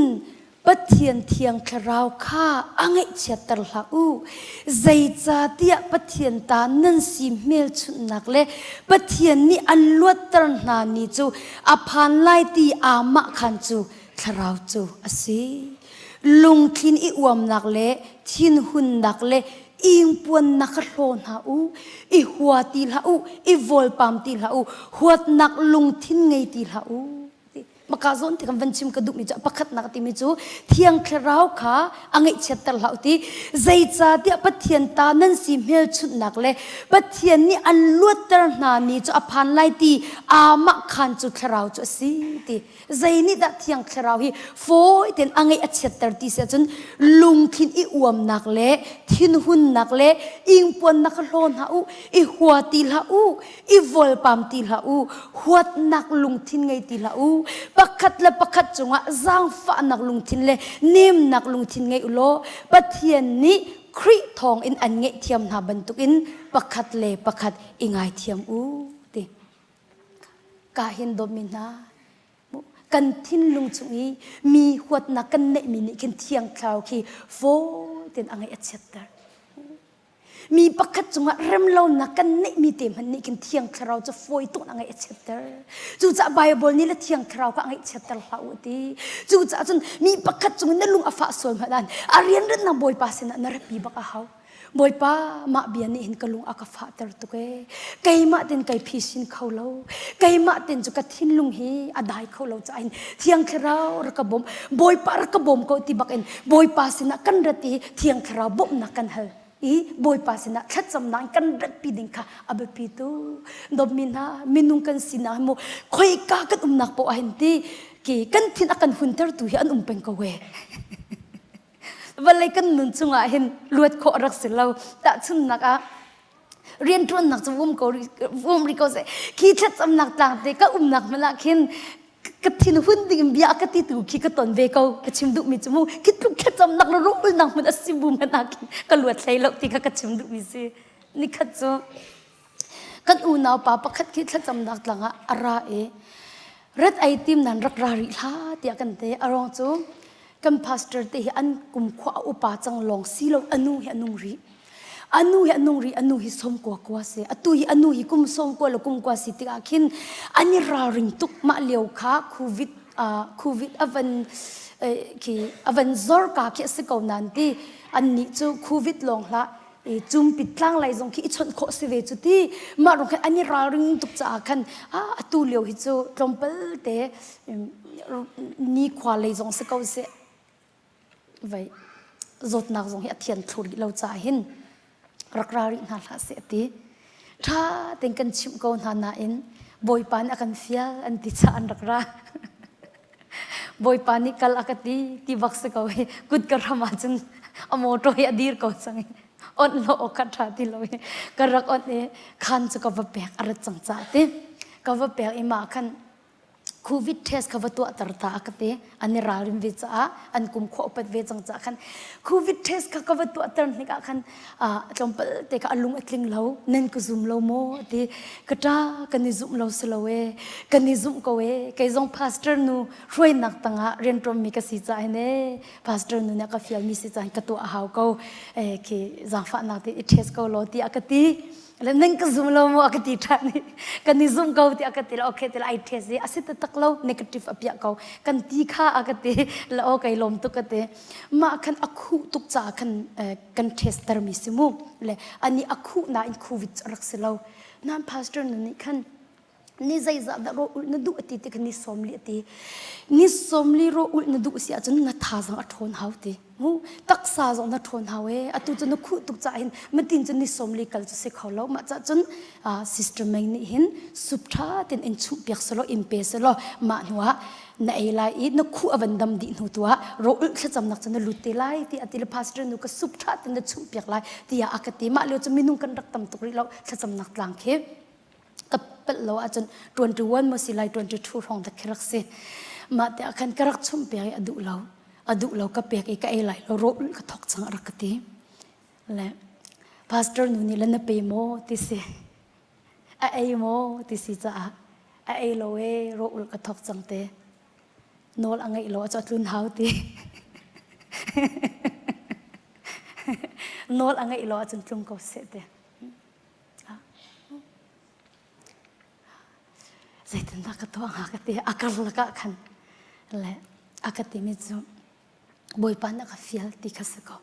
Pathian thiang thlarau kha a ngaihchiatter hlah u. Zeicahtiah Pathian ta nan si hmelchunhnak le Pathian nih an luatter hna ni cu a phan lai ti aamah khan cu thlarau cu a si. Lungthlin i uamnak le thinhunnak le ingpuannak kha hlaw hna u, i hua ti hlah u, i vawlpam ti hlah u, huatnak lungthin ngei ti hlah u. Maka zawn ti kan van chim ka duhmi cu pakhatnak timi cu Thiang Thlarau kha a ngaihchiatter hlah u ti zeicahtiah Pathian ta nan si hmelchunhnak le Pathian nih an luatter hna ni cu a phan lai ti aamah khan cu Thlarau cu a si ti Zei nih dah Thiang Thlarau hi fawi tein a ngeih a chiatter ti si ahcun lungthin i uamnak le thinhunnak le ingpuannak kha hlaw hna u, i hua ti hlah u, i volpam ti hlah u, huatnak lungthin ngei ti hlah u, pakhat le pakhat cungah zaangfahnak lungthin le nemnak lungthin ngei u law Pathian nih Khrih thawng in an ngaihthiam hna bantukin pakhat le pakhat i ngaithiam u ti. Ka hin dawtmi hna, kan thinlung chung i mi huatnak kan neihmi nih khin thiang thlarau khi fawi tein a ngaih a chiatter. Mi pakhat cungah remlonak kan neihmi te hmanh nih khin thiang thlarau cu fawi tuk in a ngaih a chiatter. Cucaah Bible nih le thiang thlarau kha a ngaih chiatter hlah u ti. Cucaah cun mi pakhat cung in na lung a fah sual hmanh ah a rianrennak Bawipa sinah na ratpi bak a hau. Bawipa, mah bia nih hin ka lung a ka fahter tuk ee. Keimah ten kai phisin kho lo. Keimah ten cu ka thinlung hi a dai kho lo caah hin Thiang Thlarau rak ka bawm. Bawipa rak ka bawm ko ti bak in Bawipa sinah kan rat i Thiang Thlarau bawmhnak kan hal i Bawipa sinah thlacamnak in kan ratpi ding kha a biapi tu. Dawtmi hna, minung kan sinak hi mu khoika kan umnak poah ah hin ti ki kan thin a kan huntertu hi an um peng ko ee. Vawlei kan nun chungah hin luat khawh rak si lo. Tahchunhnak ah rianṭuannak cu um ko um rih ko seh. Khi thlacamnak tlang te ka umnak hmun ah khin ka thin hun ding in bia ka ti tu khi ka ton ve ko. Ka chim duhmi cu mu khi tluk thlacamnak le rawlnak hmun a si bu hmanh ah khin ka luat hlei lo ti kha ka chim duhmi si. Nikhat cu kan unau pa pakhat khi thlacamnak tlang ah a ra i rat ei tim nan rak ra rih hlah tiah kan ti. A ruang cu kan pastor te hi an kumkhua a upa cang lawng si lo anu hi a nung rih. Anu hi a nung rih anu hi som kua kua si. Atu hi anu hi kum som kua le kum kua si tikah khin an i ralring tuk mah lio kha covid uh, covid a van khi a van zor ka khi a si ko nan ti an nih cu covid lawng hlah i cumpit tlang lei zong khi i chawnh khawh si ve cu ti mah rong khan an i ralring tuk caah khan atu lio hi cu tlawmpal te nikhua lei zong si ko seh vai zawtnak zong hi a thian thlu rih lo caah hin rak ra rih hna hlah seh ti ṭha tein kan chimh ko hna nain bawipa nih a kan fial an ti caah an rak ra Bawipa nih kal a ka ti ti bak si ko hi kut ka ram ahcun a motor hi a dir ko cang i onh lo awk kha ṭha ti lo i ka rak onh i khan cu ka va pek a rat cang caah ti ka va pek i mah khan COVID test kha va tuahter ta a ka ti an i ralrin ve caah an kum khua upat ve cang caah khan COVID test kha ka va tuahter hnik ah khan tlawmpal te kha a lung a tling lo nan ka zum lo maw ti ka ṭa kan i zumh lo si lo e kan i zumh ko e kei zong pastor nu hruainak tangah rianṭuanmi ka si caah hin e pastor nu nih a ka fialmi si caah ka tuah a hau ko e khi zaangfahnak te i test ko law tiah ka ti. Le nan ka zum lo mu a ka ti ṭhan i kan i zum ko ti a ka ti le okay ti le ai test i a si taktak lo negative a piah ko kan ti kha a ka ti le aw kai lawm tuk ka ti mah khan a khuh tuk caah khan kan test termi si mu le ani a khuh nain covid cu a rak si lo nan pastor nu nih khan ni zeizah dah ro ulh na duh ati ti kha ni 40 ati ni 40 ro ulh na duh si ahcun na thazang a ṭhawn hau ti mu taksa zong na ṭhawn hau e atu cu na khuh tuk caah hin matin cu ni 40 kal cu si kho lo mah cah cun sister Meng nih hin sup ṭha tin in chumh piak selaw in pe selaw mah hnu ah na ei lai i na khuh a van dam dih hnu tu ah ro ulh thlacamnak cu na lut te lai ti ati le pastor nu ka sup ṭha tin na chumh piak lai tiah a ka ti mah lio cu minung kan rak tam tuk rih lo thlacamnak tlang khi ka pelh lo ahcun 21 maw si lai 22 hrawng dak khi rak si mah te ah khan ka rak chumh pek i a duh lo a duh lo ka pek i ka ei lai lo rawh ka thok cang a rak ka ti le pastor nu nih le na pe maw ti si a ei maw ti si caah a ei lo e rawh ul ka thok cang te nawl a ngeih lo a tlun hau ti nawl a ngeih lo ahcun tlung ko seh te Zeitindah ka tuah hnga ka ti a karlak ah khan le a ka timi cu Bawipa nih a ka fial ti kha si ko.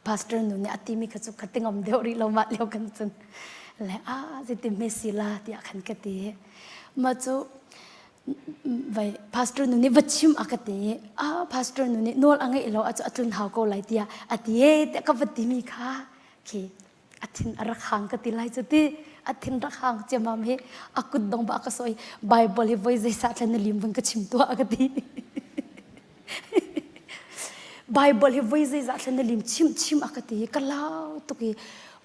Pastor nu nih a timi kha cu ka ti ngam deuh rih lo mah lio kan cun le a zeitin hme si la tiah khan ka ti. Mah cu vai pastor nu nih va chim a ka ti i a pastor nu nih nawl a ngeih lo a cu a tlun hau ko lai tiah a ti e tiah ka va timi kha khi a thin a rak hang ka ti lai cu ti a thin rak hang ciamam hi a kut dong ba ka soi bible hi voi zeisa thlan na lim vun ka chim tua ka ti bible hi voi zeiza thlan na lim chim chim a ka ti ka lau tuk i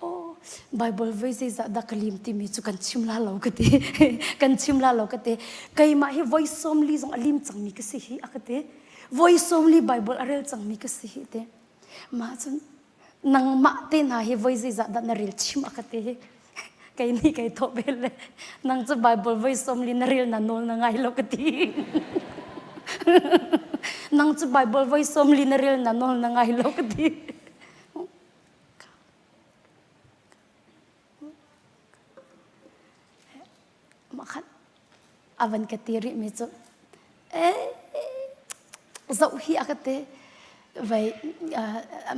oh bible voi zeiza dah ka lim timi cu kan chim la lo ka ti kan chim la lo ka ti keimah hi voi som li zong a lim cangmi ka si hi a ka ti voi som li bible a rel cangmi ka si hi te mah cun nangmah te hna hi voi zeizah dah na rel chim a ka ti hi kei nih kei thawh bel le nang cu Bible voi som li na rel na nawl na ngai lo ka ti nang cu Bible voi som li na rel na nawl na ngai lo ka ti Mah khan a van ka ti rihmi cu eh zoh hi a ka ti vai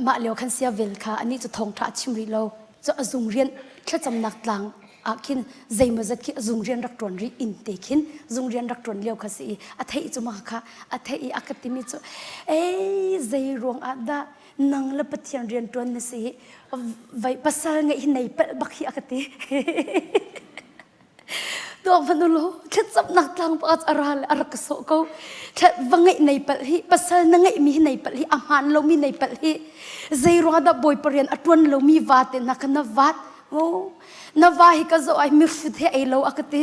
mah lio khan sia vel kha anih cu thawngṭha a chim rih lo cu a zung rian thlacamnak tlang ah khin zeimawzat khi a zung rian rak ṭuan rih inn te khin zung rian rak ṭuan lio kha si i a theih cu mah kha a theih i a ka timi cu ei zei ruang ah dah nang le Pathian rian ṭuan na si vai pasal ngeih hi nei palh bak hi a ka ti tuak van ulaw thlacamnak tlang pakhat a ra le a rak ka sawh ko va ngeih nei palh hi pasal na ngeih mi hi nei palh hi a hmaan lomi nei palh hi zei ruang dah bawipa rian a ṭuan lomi va te hna kha na vat oh na va hi ka zoh ai mihrut he ei lo a ka ti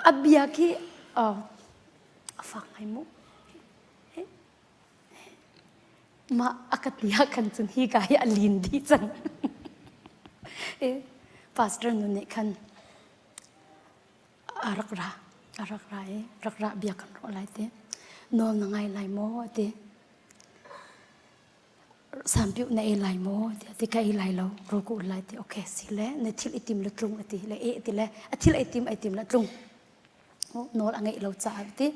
a bia khi a fak ngai mu Mah a ka ti ah khan cun hi ka hi a lin dih cang. Pastor nu nih khan a rak ra a rak ra i rak ra bia kan ruah lai ti nawl na ngai lai maw ti sampiuh na ei lai maw ti ti ka ei lai lo ro ku lai ti okay si le na thil i tim le tlung ati le e ti le a thil ei tim ei tim le tlung nawl a ngeih lo caah ti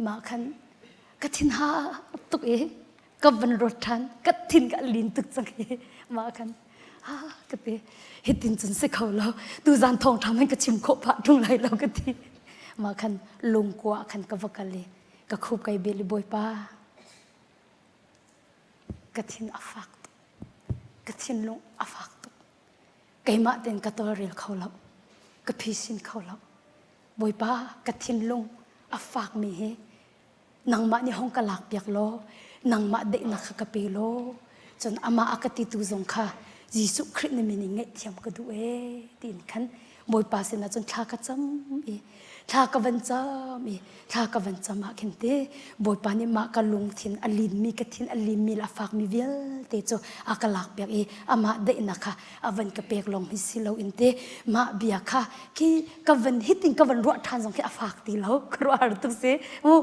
Mah khan ka thin ha tuk i ka van ruat ṭhan ka thin ka lin tuk cang i mah khan ha ka ti hitin cun si kho lo tuzan thawngṭha man ka chim khawh phah ṭung lai lo ka ti mah khan lungkua khan ka va kal i ka khup kai bel i bawipa ka thin a fak tuk ka thinlung a fak tuk keimah tein ka tawlrel kho lo ka phisin kho lo Bawipa ka thinlung a fakmi hi nangmah nih hong ka lakpiak law nangmah daihnak kha ka pe law cun amah a ka titu zong kha Jesuh Khrih na min in ngaihthiam ka duh ee tiin khan Bawipa sinah cun thla ka cam i. Thla ka van cam i thla ka van cam ah khin te Bawipa nih mah ka lungthin a linmi ka thin a limmi le a fakmi vialte cu a ka lakpiak i amah daihnak kha a van ka pek lawng hi si loin te mah bia kha khi ka van hitin ka van ruah ṭhan zong khi a fak ti lo ka ruah har tuk si mu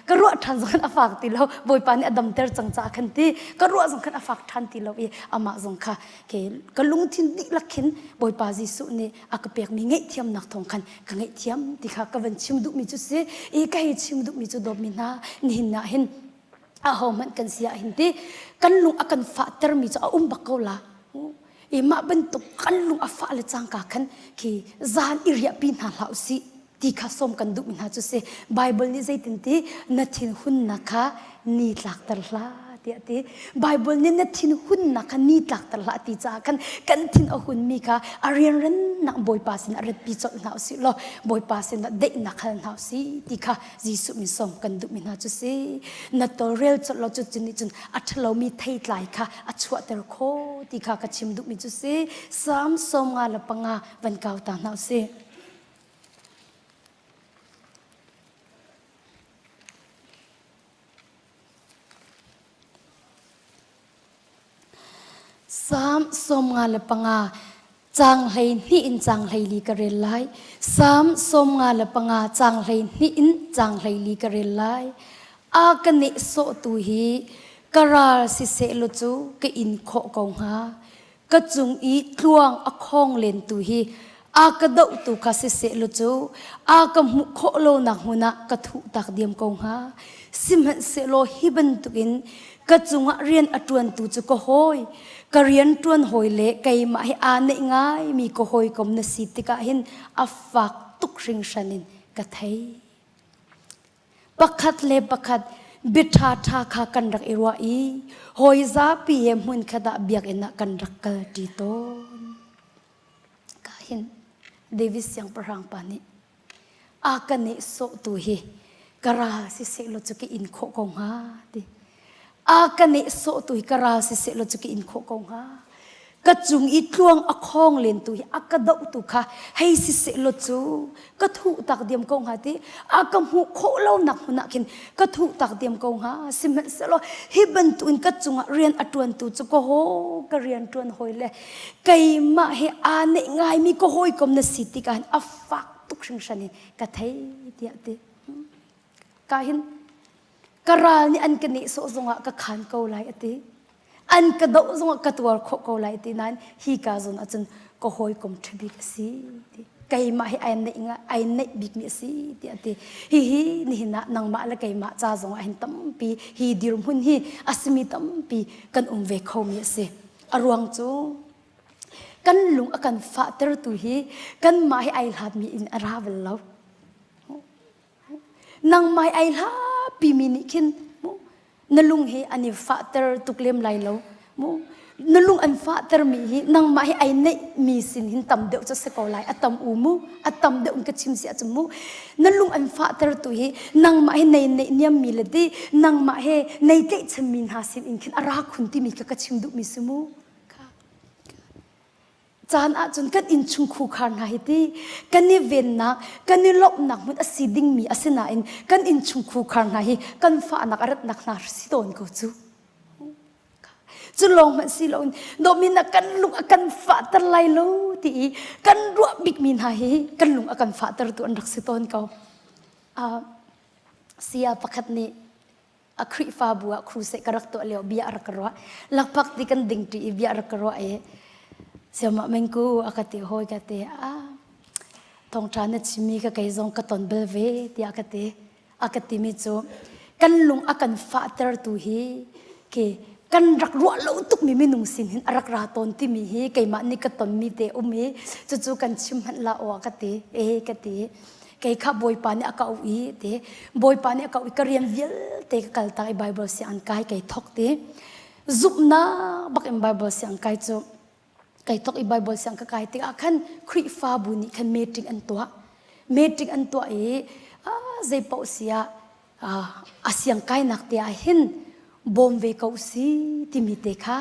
ka ruah ṭhan zong khan a fak ti lo Bawipa nih a damter cang caah khan ti ka ruah zong khan a fak ṭhan ti lo i amah zong kha ke ka lungthin dihlak khin Bawipa Jesuh nih a ka pekmi ngaihthiamnak thawng khan ka ngaihthiam ti kha ka van chim duhmi cu si i ka hei chim duhmi cu dawtmi hna nihin ah hin ahohmanh kan si ah hin ti kan lung a kan fahtermi cu a um bak ko la i mah bantuk kan lung a fah le cangka khan khi zan i riahpi hna hlah usih ti kha sawm kan duhmi hna cu si Bible nih zeitin ti na thinhunnak kha ni tlakter hlah tiah ti Bible nih na thinhunnak kha ni tlakter hlah ti caah khan kan thin a hunmi kha a rianrannak Bawipa sin ah ratpi colh hna usih law Bawipa sin ah daihnak hal hna usih ti kha Jesuh min sawm kan duhmi hna cu si na tawlrel colh lo cu nih cun a ṭhalomi theitlai kha a chuahter kho ti kha ka chim duhmi cu si Salm 55 van kau ta hna usih. Salm 55 caang 12 in caang 14 ka rel lai. Salm 55 caang 12 in caang 14 ka rel lai. A ka nehsawhtu hi ka ral siseh law cu ka in khawh ko hnga. Ka cung i tluang a khawng lentu hi a ka dohtu kha siseh law cu a ka hmuh khawh lonak hmun ah ka thuh tak diam ko hnga. Sihmanhsehlaw hi bantukin ka cungah rian a ṭuantu cu ka hawi, ka rian ṭuan hawi le keimah hi aa neih ngaimi ka hawikom na si tikah hin a fak tuk hringhran in ka thei. Pakhat le pakhat bia ṭhaṭha kha kan rak i ruah i hawi zapi he hmunkhat ah biakinn ah kan rak kal ṭi tawn. Ka hin David siangpahrang pa nih a ka nehsawhtu hi ka ral siseh law cu ka in khawh ko hnga ti. A ka nehsawhtu hi ka ral siseh law cu ka in khawh ko hnga. Ka cung i tluang a khawng lentu hi a ka dohtu kha hei siseh law cu ka thuh tak diam ko hnga ti. A ka hmuh khawh lonak hmun ah khin ka thuh tak diam ko hnga. Sihmanhsehlaw hi bantukin ka cungah rian a ṭuantu cu ka haw ka rian ṭuan hawi le keimah he aa neih ngaimi ka hawikom na si tikah hin a fak tuk hringhran in ka thei tiah ti. Ka hin ka ral nih an ka nehsawh zongah ka khan ko lai a ti. An ka doh zongah ka tuar khawh ko lai ti nain hi ka zawn ahcun ka hawikom ṭha bik a si ti. Keimah hi ai neih ai neih bikmi a si tiah a ti. Hihi nihin ah nangmah le keimah ca zongah hin tampi hi dirhmun hi a simi tampi kan um ve khomi a si. A ruang cu kan lung a kan fahtertu hi kanmah hi ai hlatmi in a ra bal lo. Nangmah hi ai hlapimi nih khin na lung hi an i fahter tuk lem lai lo. Na lung an fahtermi hi nangmah hi ai neihmi sin hin tam deuh cu si ko lai. A tam u mu, a tam deuh in ka chim si ahcun mu. Na lung an fahtertu hi nangmah hi nei neih niammi le ti nangmah he nei tlaihchanmi hna sin in khin a ra khun timi kha ka chim duhmi si mu. Caan ahcun kan innchung khukhar hna hi ti kan i vennak, kan i lawmhnak hmun a si dingmi a si nain kan innchung khukhar hna hi kan fahnak a ratnak hna si tawn ko cu. Cu lawng hmanh si loin dawhmi na kan lung a kan fahter lai lo ti i kan ruah bikmi hna hi kan lung a kan fahtertu an rak si tawn ko. Uh, saya pakhat nih a Khrihfabu ah crusade ka rak tuah lio bia a rak ka ruah. Lakphak ti kan ding ṭi i bia a rak ka ruah i siamah mengku a ka ti hawi ka ti a thawngṭha na chimmi ka kei zong ka ton bal ve tiah ka ti. A ka timi cu kan lung a kan fahtertu hi ke kan rak ruah lo tukmi minung sin hin a rak ra tawn timi hi keimah nih ka tonmi te um i cucu kan chim hmanh la aw ka ti e ka ti kei kha bawipa nih a ka auh i ti bawipa nih a ka auh i ka rian vialte ka kal tak i Bible sianginn kai kei thok ti zumhnak bak in Bible siang kai cu kai thok i Bible siang ka kai tikah khan Khrihfabu nih khan meeting an tuah meeting an tuah i zei paoh si ah a siang kainak te ah hin bawm ve ko si timi te kha.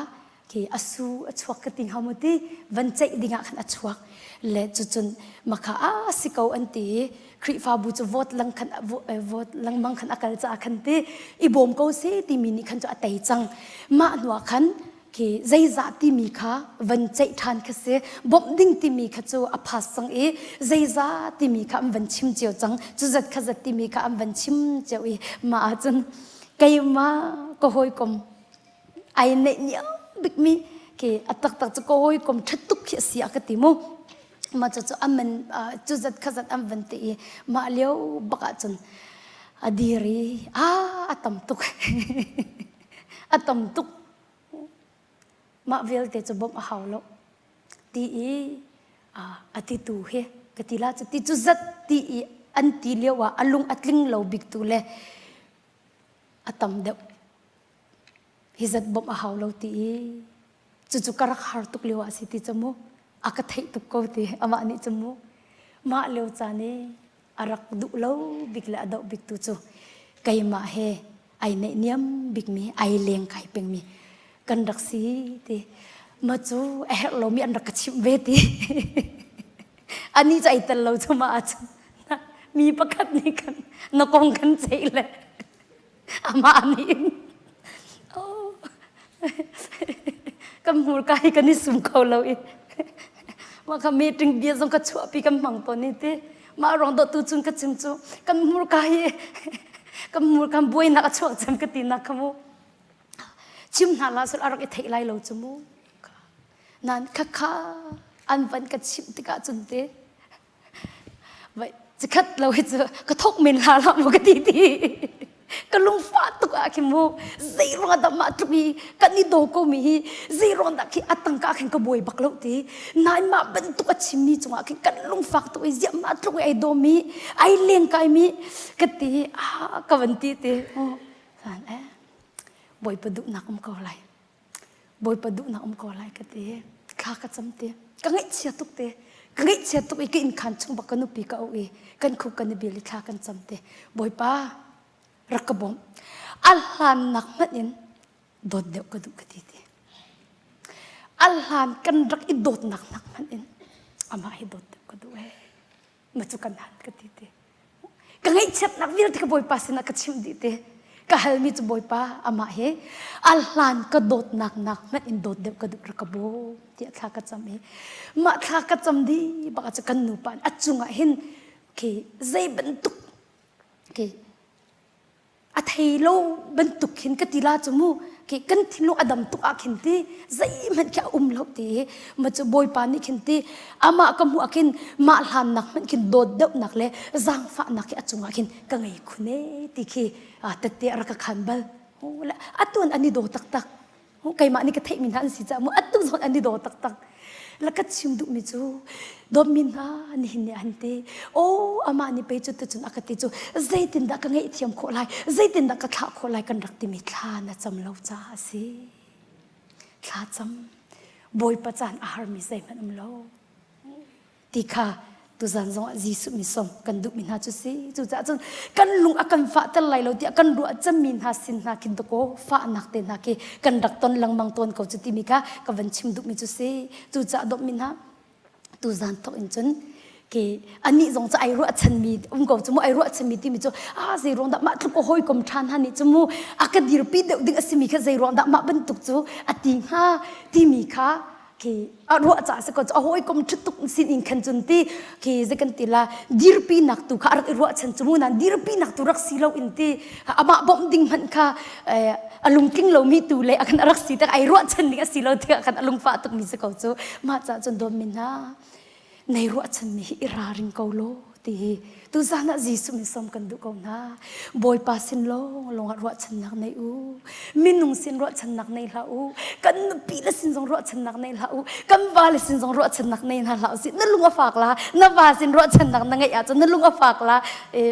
Khi a su a chuak ka ti hnga mu ti van ceih dingah khan a chuak le cucun makha a si ko an ti i Khrihfabu cu vote lang khan vote lengmang khan a kal caah khan ti i bawm ko se timi nih khan cu a tei cang. Mah hnuah khan khi zeizah timi kha van ceih ṭhan kha si bawmh ding timi kha cu a phas cang i zeizah timi kha an van chim cio cang cu zat kha zat timi kha an van chim cio i mah ahcun keimah ka hawikom ai neih niam bikmi khi a taktak cu ka hawikom ṭha tuk khi a si a ka ti mu mah cu cu aman cu zat kha zat an van ti i mah lio bak ahcun a dir i a a tam tuk a tam tuk mah vialte cu bawmh a hau lo ti i a ti tu hi ka ti la cu ti cu zat ti i an ti lio ah a lung a tling lo bik tu le a tam deuh hi zat bawmh a hau lo ti i cucu ka rak har tuk lio ah si ti cu mu a ka theih tuk ko ti amah nih cu mu mah lio caan i a rak duh lo bik le a doh bik tu cu keimah he ai neihniam bikmi ai leng kai pengmi kan rak si ti ma cu a herh lomi an rak ka chimh ve ti ani cu ai tel lo cu ma ahcun mi pakhat nih kan na kong kan ceih le amah nih oh kan hmurka hi kan i sum kho lo i mah kha meeting bia zong ka chuahpi kan hmang tawn i ti mah ruang dawh tu cun ka chim cu kan hmurka hi kan hmurka buainak a chuak cem ka ti nak kha mu chim hna la sul a rak i theih lai lo cu mu nan khakha an van ka chimh tikah cun te Vai cikhat lo hi cu ka thok men hla hlah mu ka ti ti. Ka lungfah tuk ah khin mu zei ruang dah mah tluk hi kan i daw ko mi hi zei ruang dah khi a tangka khin ka buai bak lo ti. Nain mah bantuk a chimmi cungah khin kan lungfak tuk i ziah mah tluk i ai daw mi ai leng kai mi ka ti ah ka van ti ti. Oh, san eh Bawipa duhnak um ko lai. Bawipa duhnak um ko lai ka ti. Thla ka cam te. Ka ngaihchia tuk te. Ka ngaihchia tuk i ka inn khan chung bak ka nupi ka auh i kan khup kan i bil i thla kan cam te. Bawipa rak ka bawmh. A hlannak hmanh in dawt deuh ka duh ka ti ti. A hlan kan rak i dawtnak nak hmanh in amah hi dawt deuh ka duh ee. Ma cu kan han ka ti te. Ka ngaihchiatnak vialte ka Bawipa sinah ka chimh dih te. Ka halmi cu Bawipa amah he a hlan ka dawtnak nak hmanh in dawt deuh ka duh rak ka bawm tiah thla ka cam i mah thla ka cam dih bak ah cu kan nupa a cungah hin khi zei bantuk khi a thei lo bantuk khin ka ti la cu mu khi kan thinlung a dam tuk ah khin ti zeihmanh khi a um lo ti ma cu bawipa nih khin ti amah ka hmuh ah khin mah hlan nak hmanh khin dawt deuhnak le zaangfahnak khi a cungah khin ka ngei khun e ti khi tette a rak ka khan bal atuan an i daw taktak keimah nih ka theihmi hna an si caah mu atu zawn an i daw taktak la ka chim duhmi cu dawtmi hna nihin ni an ti o amah nih pei cu tucun a ka ti cu zeitindah ka ngaihthiam khawh lai zeitindah ka thlah khawh lai kan rak timi thla na cam lo caah a si thla cam bawipa caan a harmi zeihmanh um lo ti kha tuzan zongah Jesuh mi sawm kan duhmi hna cu si cucaah cun kan lung a kan fahter lai lo tiah kan ruah cemmi hna sin hna khin dakaw fahnak te hna khi kan rak ton lengmang tawn ko cu timi kha ka van chim duhmi cu si cucaah dawtmi hna tuzan thawk in cun ke anih zong cu ai ruahchanmi um ko cu mu ai ruahchanmi timi cu ah zei ruang dah mah tluk ka hawikom ṭha hna nih cu mu a ka dirpi deuh ding a simi kha zei ruang dah mah bantuk cu a ti hnga timi kha khi a ruah ca si ko a hawikom ṭhutuk sin in khan cun ti khi zei kan ti la dirpinak tu kha a rak i ruahchan cu mu nan dirpinak tu rak si lo in ti amah bawmh ding hmanh kha a lungtling lomi tu le a kan a rak si tak ai ruahchan ding a si lo tiah khan a lungfah tuk mi si ko cu mah ca cun dawm min hna nei ruahchanmi hi i ralring ko law ti hi tuzan ah Jesuh min sawm kan duh ko hna Bawipa sin lawng lawng ah ruahchannak nei u minung sin ruahchannak nei hlah u kan nupi le sin zong ruahchannak nei hlah u kan va le sin zong ruahchannak nei hna hlah u si na lung a fak la na va sin ruahchannak na ngeih ahcun na lung a fak la e.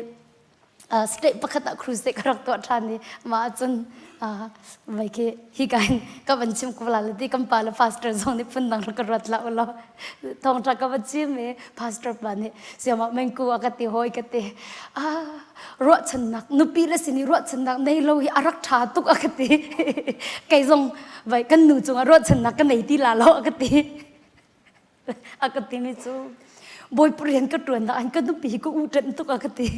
State pakhat ah crusade ka rak tuah ṭhan i mah ahcun vai khi hika hin ka van chim ko la ti kan pa le pastor zong nih phundang rak ka ruat la ulaw thawngṭha ka va chim i pastor pa nih siamah mengku a ka ti hawi ka ti ah ruahchannak nupi le sin i ruahchannak nei lo hi a rak ṭha tuk a ka ti kei zong vai kan nu cungah ruahchannak ka nei ti la lo a ka ti a ka timi cu bawipa rian ka ṭuan ah ka nupi hi ka u ṭanh tuk a ka ti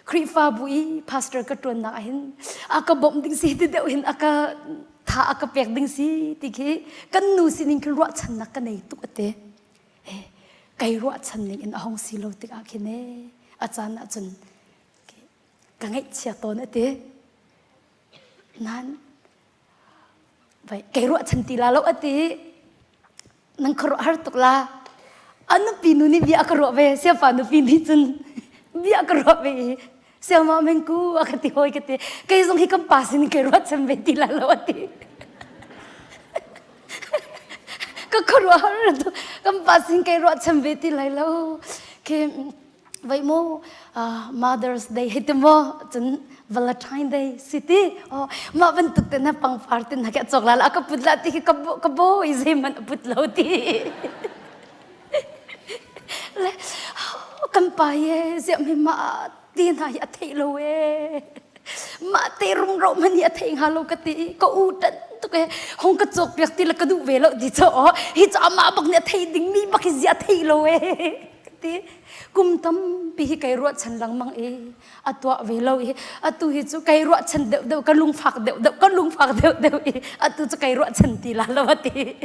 Khrihfabu i pastor ka ṭuannak ah hin a ka bawmh ding si ti deuh hin a ka tha a ka pek ding si ti khi kan nu sining khin ruahchannak ka nei tuk a ti kai ruahchan ning in a hong si lo tikah khin e a caan ah cun ka ngaihchia tawn a ti nan Vai kei ruahchan ti la lo a ti. Nang khuaruah har tuk la. A nupi nu nih bia a ka ruah ve. Siafa nupi nih cun bia a ka ruah ve i siama mengku a ka ti hoi ka ti. Kei zong hi kan pa sin kei ruahchan ve ti la lo a ti. Ka khuaruah har tuk. Kan pa sin kei ruahchan ve ti lai lo. Ke Voi mu Mother's Day hi ti maw cun Valentine Day si ti oh mah bantuk te na pangpar te na ke cawk la la ka put la ti khi ka bo ka bo i zeihmanh a put lo ti le kan pa ye ziah mi mah ti hna hi a theih lo e mah te rumro man hi a thei hnga lo ka ti ka u tan tuk e hong ka cawk piak ti la ka duh ve lo ti cho hi cho amah bak nih a thei ding mi bak hi zia thei lo e ti kum tampi hi kai ruahchan lengmang i a tuah ve lo i atu hi cu kai ruahchan deuh deuh ka lungfak deuh deuh ka lungfak deuh deuh i atu cu kai ruahchan ti la lo ti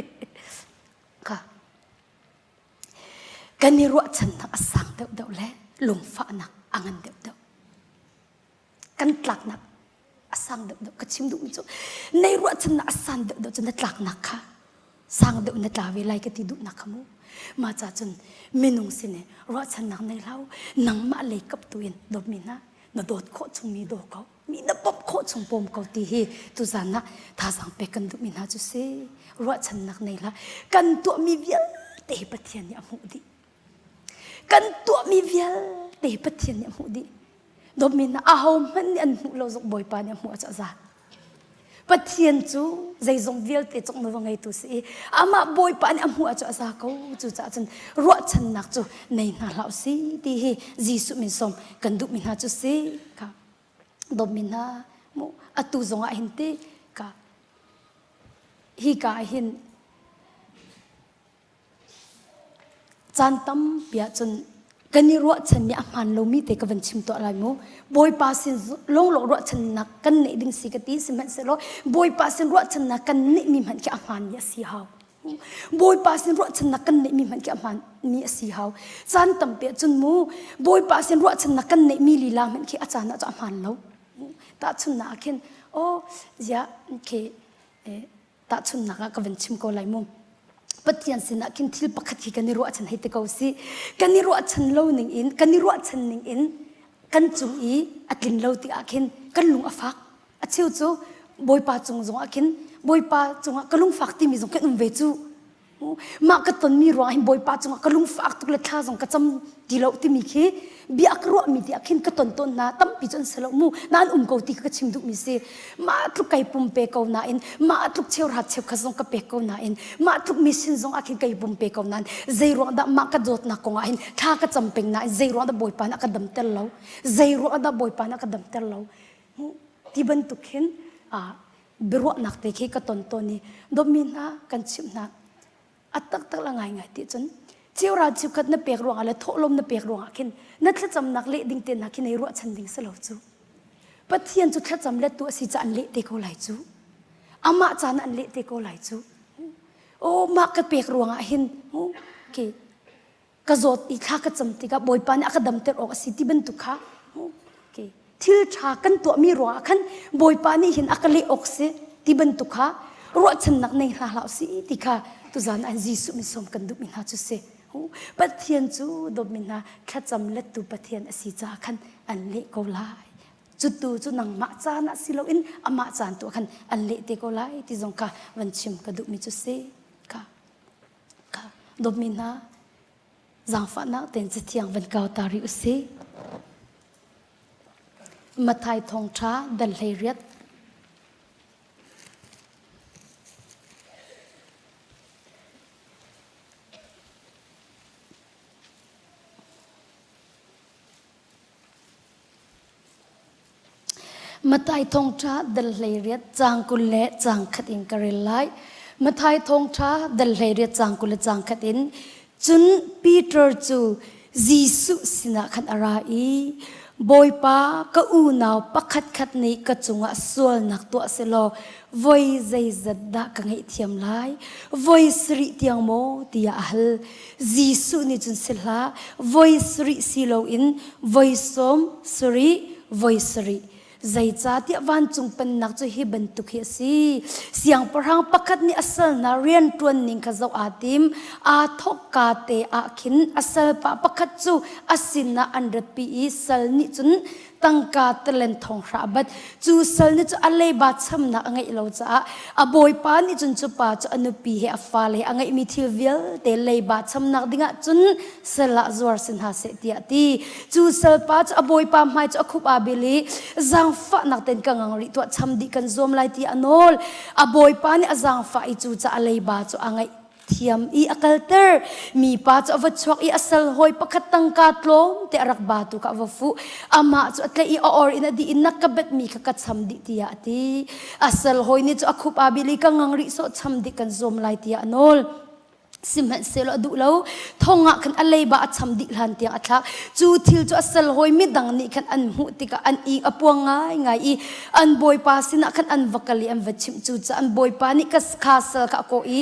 ka kan i ruahchannak a sang deuh deuh le lungfahnak a ngan deuh deuh kan tlaknak a sang deuh deuh ka chim duhmi cu nei ruahchannak a san deuh deuh cu na tlaknak kha sang deuh na tla ve lai ka ti duhnak kha mu mah ca cun minung sin i ruahchannak nei hlah nangmah lei kap tu in dawtmi hna na dawt khawh chung mi daw ko mi na bawmh khawh chung bawm ko ti hi tuzan ah thazaang pek kan duhmi hna cu si ruahchannak nei hlah kan tuahmi vialte hi Pathian nih a hmuh dih kan tuahmi vialte hi Pathian nih a hmuh dih Dawtmi hna ahohmanh nih an hmuh lo zong Bawipa nih a hmuh a za. Pathian cu zeizong vialte cung na va ngeitu si i amah Bawipa nih a hmuh ah cu a za ko. Cucaah cun ruahchannak cu nei hna hlah si ti hi Jesuh min sawm kan duhmi hna cu si. Ka dawtmi hna mu atu zong ah hin ti ka hi ka ah hin Caan tampi ahcun kan i ruahchanmi a hmaan lomi te ka van chim tuah lai mu. Bawipa sin lawnglawng ruahchannak kan neih ding si ka ti sihmanhsehlaw Bawipa sin ruahchannak kan neihmi hmanh khi a hmaanmi a si hau. Bawipa sin ruahchannak kan neihmi hmanh khi a hmaanmi a si hau. Caan tampi ahcun mu Bawipa sin ruahchannak kan neihmi lila hmanh khi a caan ah cun a hmaan lo. Tahchunhnak ah khin oh ziah khi tahchunhnak ah ka van chim ko lai mu Pathian sinah khin thil pakhat hi kan i ruahchan hei ti ko si kan i ruahchan lo ning in kan i ruahchan ning in kan cung i a tlin lo ti ah khin kan lung a fak a cheu cu Bawipa cung zong ah khin Bawipa cungah ka lungfak timi zong kan um ve cu Mah ka tonmi ruang hin Bawipa cungah ka lungfak tuk le thla zong ka cam ti lo timi khi bia ka ruahmi ti ah khin ka ton tawn hna tampi cu an si lo mu nain um ko ti kha ka chim duhmi si mah tluk kai pumpe ko nain mah tluk cheuhrat cheukhat zong ka pek ko nain mah tluk mission zong ah khin kai pumpe ko nain zei ruang dah mah ka dawtnak kong ah hin thla ka cam peng nain zei ruang dah Bawipa nih a ka damter lo zei ruang dah Bawipa nih a ka damter lo ti bantuk hin biaruahnak te khi ka ton tawn i dawtmi hna kan chimh hna a taktak la ngaingai ti cun cheural cheukhat na pek ruangah le thawhlawm na pek ruangah khin na thlacamnak leh ding te hna khi nei ruahchan ding si lo cu Pathian cu thlacam lettu a si ca an leh te ko lai cu amah caan an leh te ko lai cu o mah ka pek ruangah hin okay ka zawt i thla ka cam tikah Bawipa nih a ka damter awk a si ti bantuk kha okay. thil ṭha kan tuahmi ruangah khan Bawipa nih hin a ka leh awk si ti bantuk kha ruahchannak nei hna hlah si ti kha tuzan an Jesuh min sawm kan duhmi hna cu si Pathian cu dawtmi hna thlacam lettu Pathian a si caah khan an leh ko lai cutu cu nangmah caan ah si loin amah caan tu ah khan an leh te ko lai ti zong kha van chim ka duhmi cu si ka Ka dawtmi hna, zaangfahnak tein cathiang van kau ta rih usih. Matthai thawngṭha dal 18. Matthai thawngṭha dal 18 caang 20 le caang khat in ka rel lai. Matthai thawngṭha dal 18 caang 20 le caang khat in cun Peter cu Jesuh sinah khan a ra i Bawipa ka unau pakhatkhat nih ka cungah sualnak tuah selaw voi zeizat dah ka ngaihthiam lai? Voi sarih tiang maw? tiah a hal. Jesuh nih cun si hlah, voi sarih si loin voi sawm sarih, voi sarih. Zeicahtiah vancung pennak cu hi bantuk hi a si. Siangpahrang pakhat nih a sal hna rianṭuan ning kha zoh aa tim. Aa thawkka te ah khin a salpa pakhat cu a sinah an ratpi i sal nih cun tangka talent thong hra a bat. Cu sal nih cu a leiba chamnak a ngeih lo caah a bawipa nih cun cu pa cu a nupi he a fale he a ngeihmi thil vialte leiba chamnak dingah cun sal ah zuar si hna seh tiah a ti. Cu salpa cu a bawipa hmai cu a khup aa bil i zaangfahnak tein ka ngang rih tuah cham dih kan zuam lai ti a nawl. A bawipa nih a zaangfah i cu ca a leiba cu a ngaih thiam i a kalter. Mipa cu a va chuak i a sal hawi pakhat tangka tlawm te a rak ba tu kha a va fuh. Amah cu a tlaih i a or in a dih i na ka betmi kha ka cham dih tiah a ti. A sal hawi nih cu a khup aa bil i ka ngang rih sawh cham dih kan zuam lai tiah a nawl. Sihmanhsehlaw a duh lo. Thong ah khan a leiba a cham dih hlan tiang a thlak. Cu thil cu a sal hawi midang nih khan an hmuh tikah an ing a puang ngaingai i an bawipa sinah khan an va kal i an va chimh. Cucaah an bawipa nih ka kha sal kha a kawh i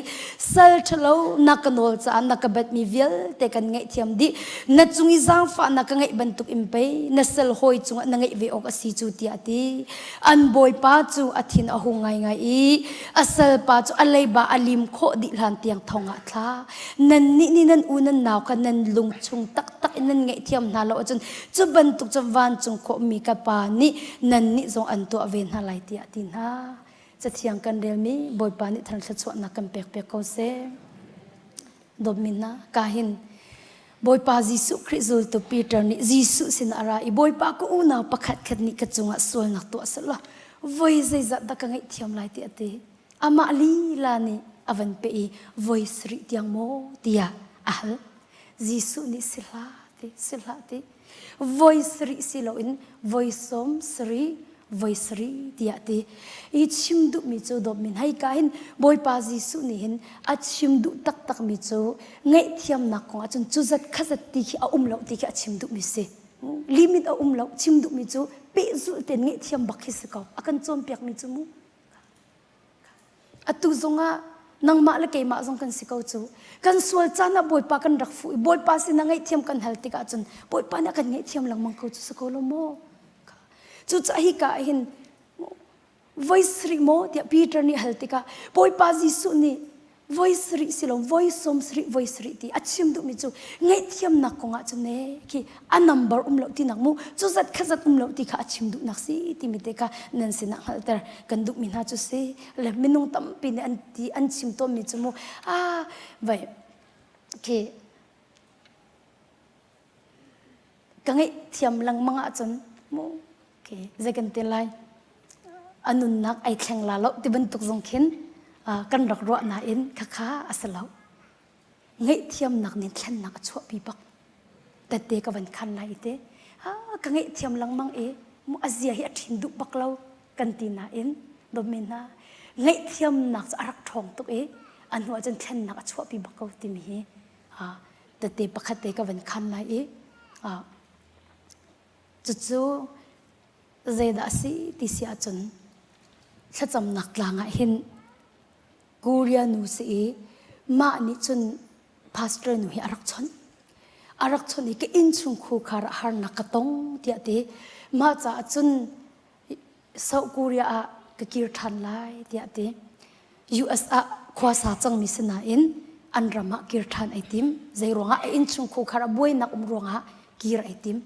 sal ṭhalo na ka nawl caah na ka batmi vialte kan ngaihthiam dih. Na cung i zaangfahnak ka ngeih bantuk in pei na sal hawi cungah na ngeih ve awk a si cu tiah a ti. An bawipa cu a thin a hung ngaingai i a salpa cu a leiba a lim khawh dih hlan tiang thong ah thla. Nannih nih nan u nan nau kha nan lung chung taktak in nan ngaihthiam hna lo ahcun cu bantuk cu vancung khawhmi ka pa nih nannih zong an tuah ve hna lai tiah a ti hna. Cathiang kan relmi Bawipa nih thar thluachuahnak kan pek piak ko seh. Dawtmi hna, ka hin Bawipa Jesuh Khrih zultu Peter nih Jesuh sinah a ra i Bawipa ka unau pakhat khat nih ka cungah sualnak tuah selaw voi zeizat dah ka ngaihthiam lai ti a ti. Amah lila nih a van peh i voi sarih tiang maw tiah a hal. Jesuh nih si hlah ti, si hlah ti. Voi sarih si loin voi sawm sarih voi sarih tiah ti. I chim duhmi cu dawtmi hei ka hin Bawipa Jesuh nih hin a chim duh taktakmi cu ngaihthiamnak kong ahcun cu zat kha zat ti khi a um lo ti khi a chim duhmi si. Limit a um lo chim duhmi cu pehzulh tein ngaihthiam bak khi si ko. A kan cawnpiakmi cu mu. Atu zongah nangmah le keimah zong kan si ko cu. Kan sual caan ah Bawipa kan rak fuh i Bawipa sinah ngaihthiam kan hal tikah cun Bawipa nih a kan ngaihthiam lengmang ko cu si ko lo maw? Cucaah hika ah hin voi sarih maw tiah Peter nih hal tikah Bawipa Jesuh nih voi sarih si lo voi sawm sarih voi sarih ti a chim duhmi cu ngaihthiamnak kong ah cun ne khi a number um lo tinak mu cu zat kha zat um lo ti kha a chim duhnak si timi te kha nan sinah hngalhter kan duhmi hna cu si le minung tampi nih an ti an chim tawnmi cu mu ah vai khi ka ngaihthiam lengmang ahcun mu khi zei kan ti lai a nunnak ai thleng la lo ti bantuk zong khin kan rak ruah nain khakha a si lo ngaihthiamnak nih thlennak a chuahpi bak tette ka van khan lai te ka ngaihthiam lengmang i mu a zia hi a ṭhin duh bak lo kan ti nain dawtmi hna ngaihthiamnak cu a rak ṭhawng tuk i a hnu ahcun thlennak a chuahpi bak ko timi hi tette pakhat te ka van khan lai i cucu zeidah a si ti si ahcun thlacamnak tlang ah hin Korea nu si i mah nih cun pastor nu hi a rak chawnh. A rak chawnh i ka innchung khar ah harnak ka tong tiah ti. Mah caah cun South Korea ah ka kir ṭhan lai tiah ti. US ah khuasa cangmi si nain an ram ah kir ṭhan ai tim. Zei ruangah a innchung khar ah buainak um ruangah kir ai tim.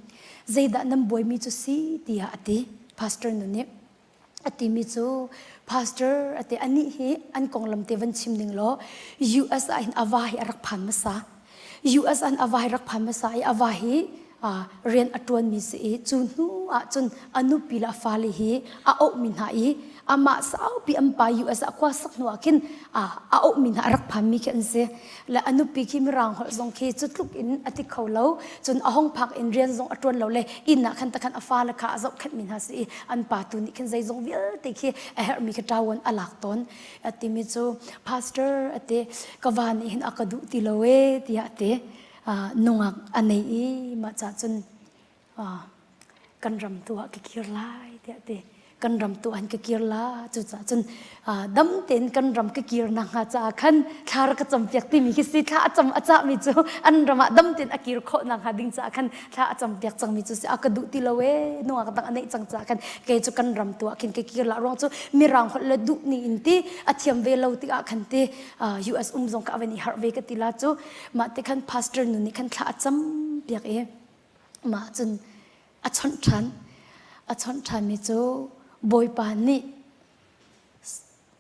Zeidah nan buaimi cu si tiah a ti. Pastor nu nih a timi cu pastor a ti anih hi an konglam te van chim ning law US ah hin a va hi a rak phan hmasa US an a va hi rak phan hmasa i a va hi rian a ṭuanmi si i cu hnu ah cun a nupi le a fale hi a auhmi hna i amah saupi an pa US ah khua sak hnu ah khin a auhmi hna a rak phanmi khi an si. Le a nupi khi mirang holh zong khi cu tluk in a ti kho lo. Cun a hong phak in rian zong a ṭuan lo le inn ah khan takhan a fale kha a zohkhenhmi hna si i an pa tu nih khin zeizong vialte khi a herhmi khi ṭawan a lak tawn. A timi cu pastor a ti ka va nih hin a ka duh ti lo ee tiah a ti. Nungak a nei i mah cah cun kan ram tu ah ka kir lai tiah ti kan ram tu an ka kir la cucaah cun dam tein kan ram ka kir nak hnga caah khan thla rak ka campiak timi khi si thla a cam a cahmi cu an ram ah dam tein a kir khawh nak hnga ding caah khan thla a campiak cangmi cu si a ka duh ti lo ee nungak dang a neih cang caah khan kei cu kan ram tu ah khin ka kir la ruang cu mirang holh le duh ni in ti a thiam ve lo tikah khan ti US um zong ka van i harh ve ka ti la cu mah te khan pastor nu nih khan thla a cam piak i mah cun a chawnh ṭhan a chawnh ṭhanmi cu bawipa nih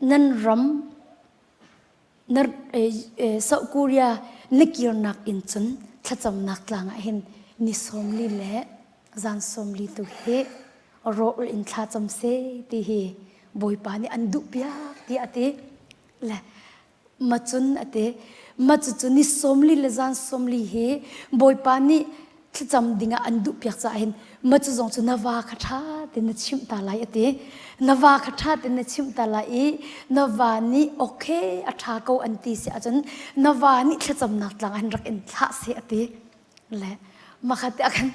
nan ram na South Korea na kirnak in cun thlacamnak tlang ah hin ni 40 le zan 40 tu hi rawl in thla cam se ti hi bawipa nih an duh piak tiah a ti le Macun a ti. Ma cucu ni 40 le zan 40 hi Bawipa nih thlacam dingah an duhpiak caah hin ma cu zong cu na va kha ṭha tein na chimh ta lai a ti. Na va kha ṭha tein na chimh ta lai i na va nih okay a ṭha ko an ti si ahcun na va nih thlacamnak tlang ah hin rak in thlah seh a ti. Le makhat te khan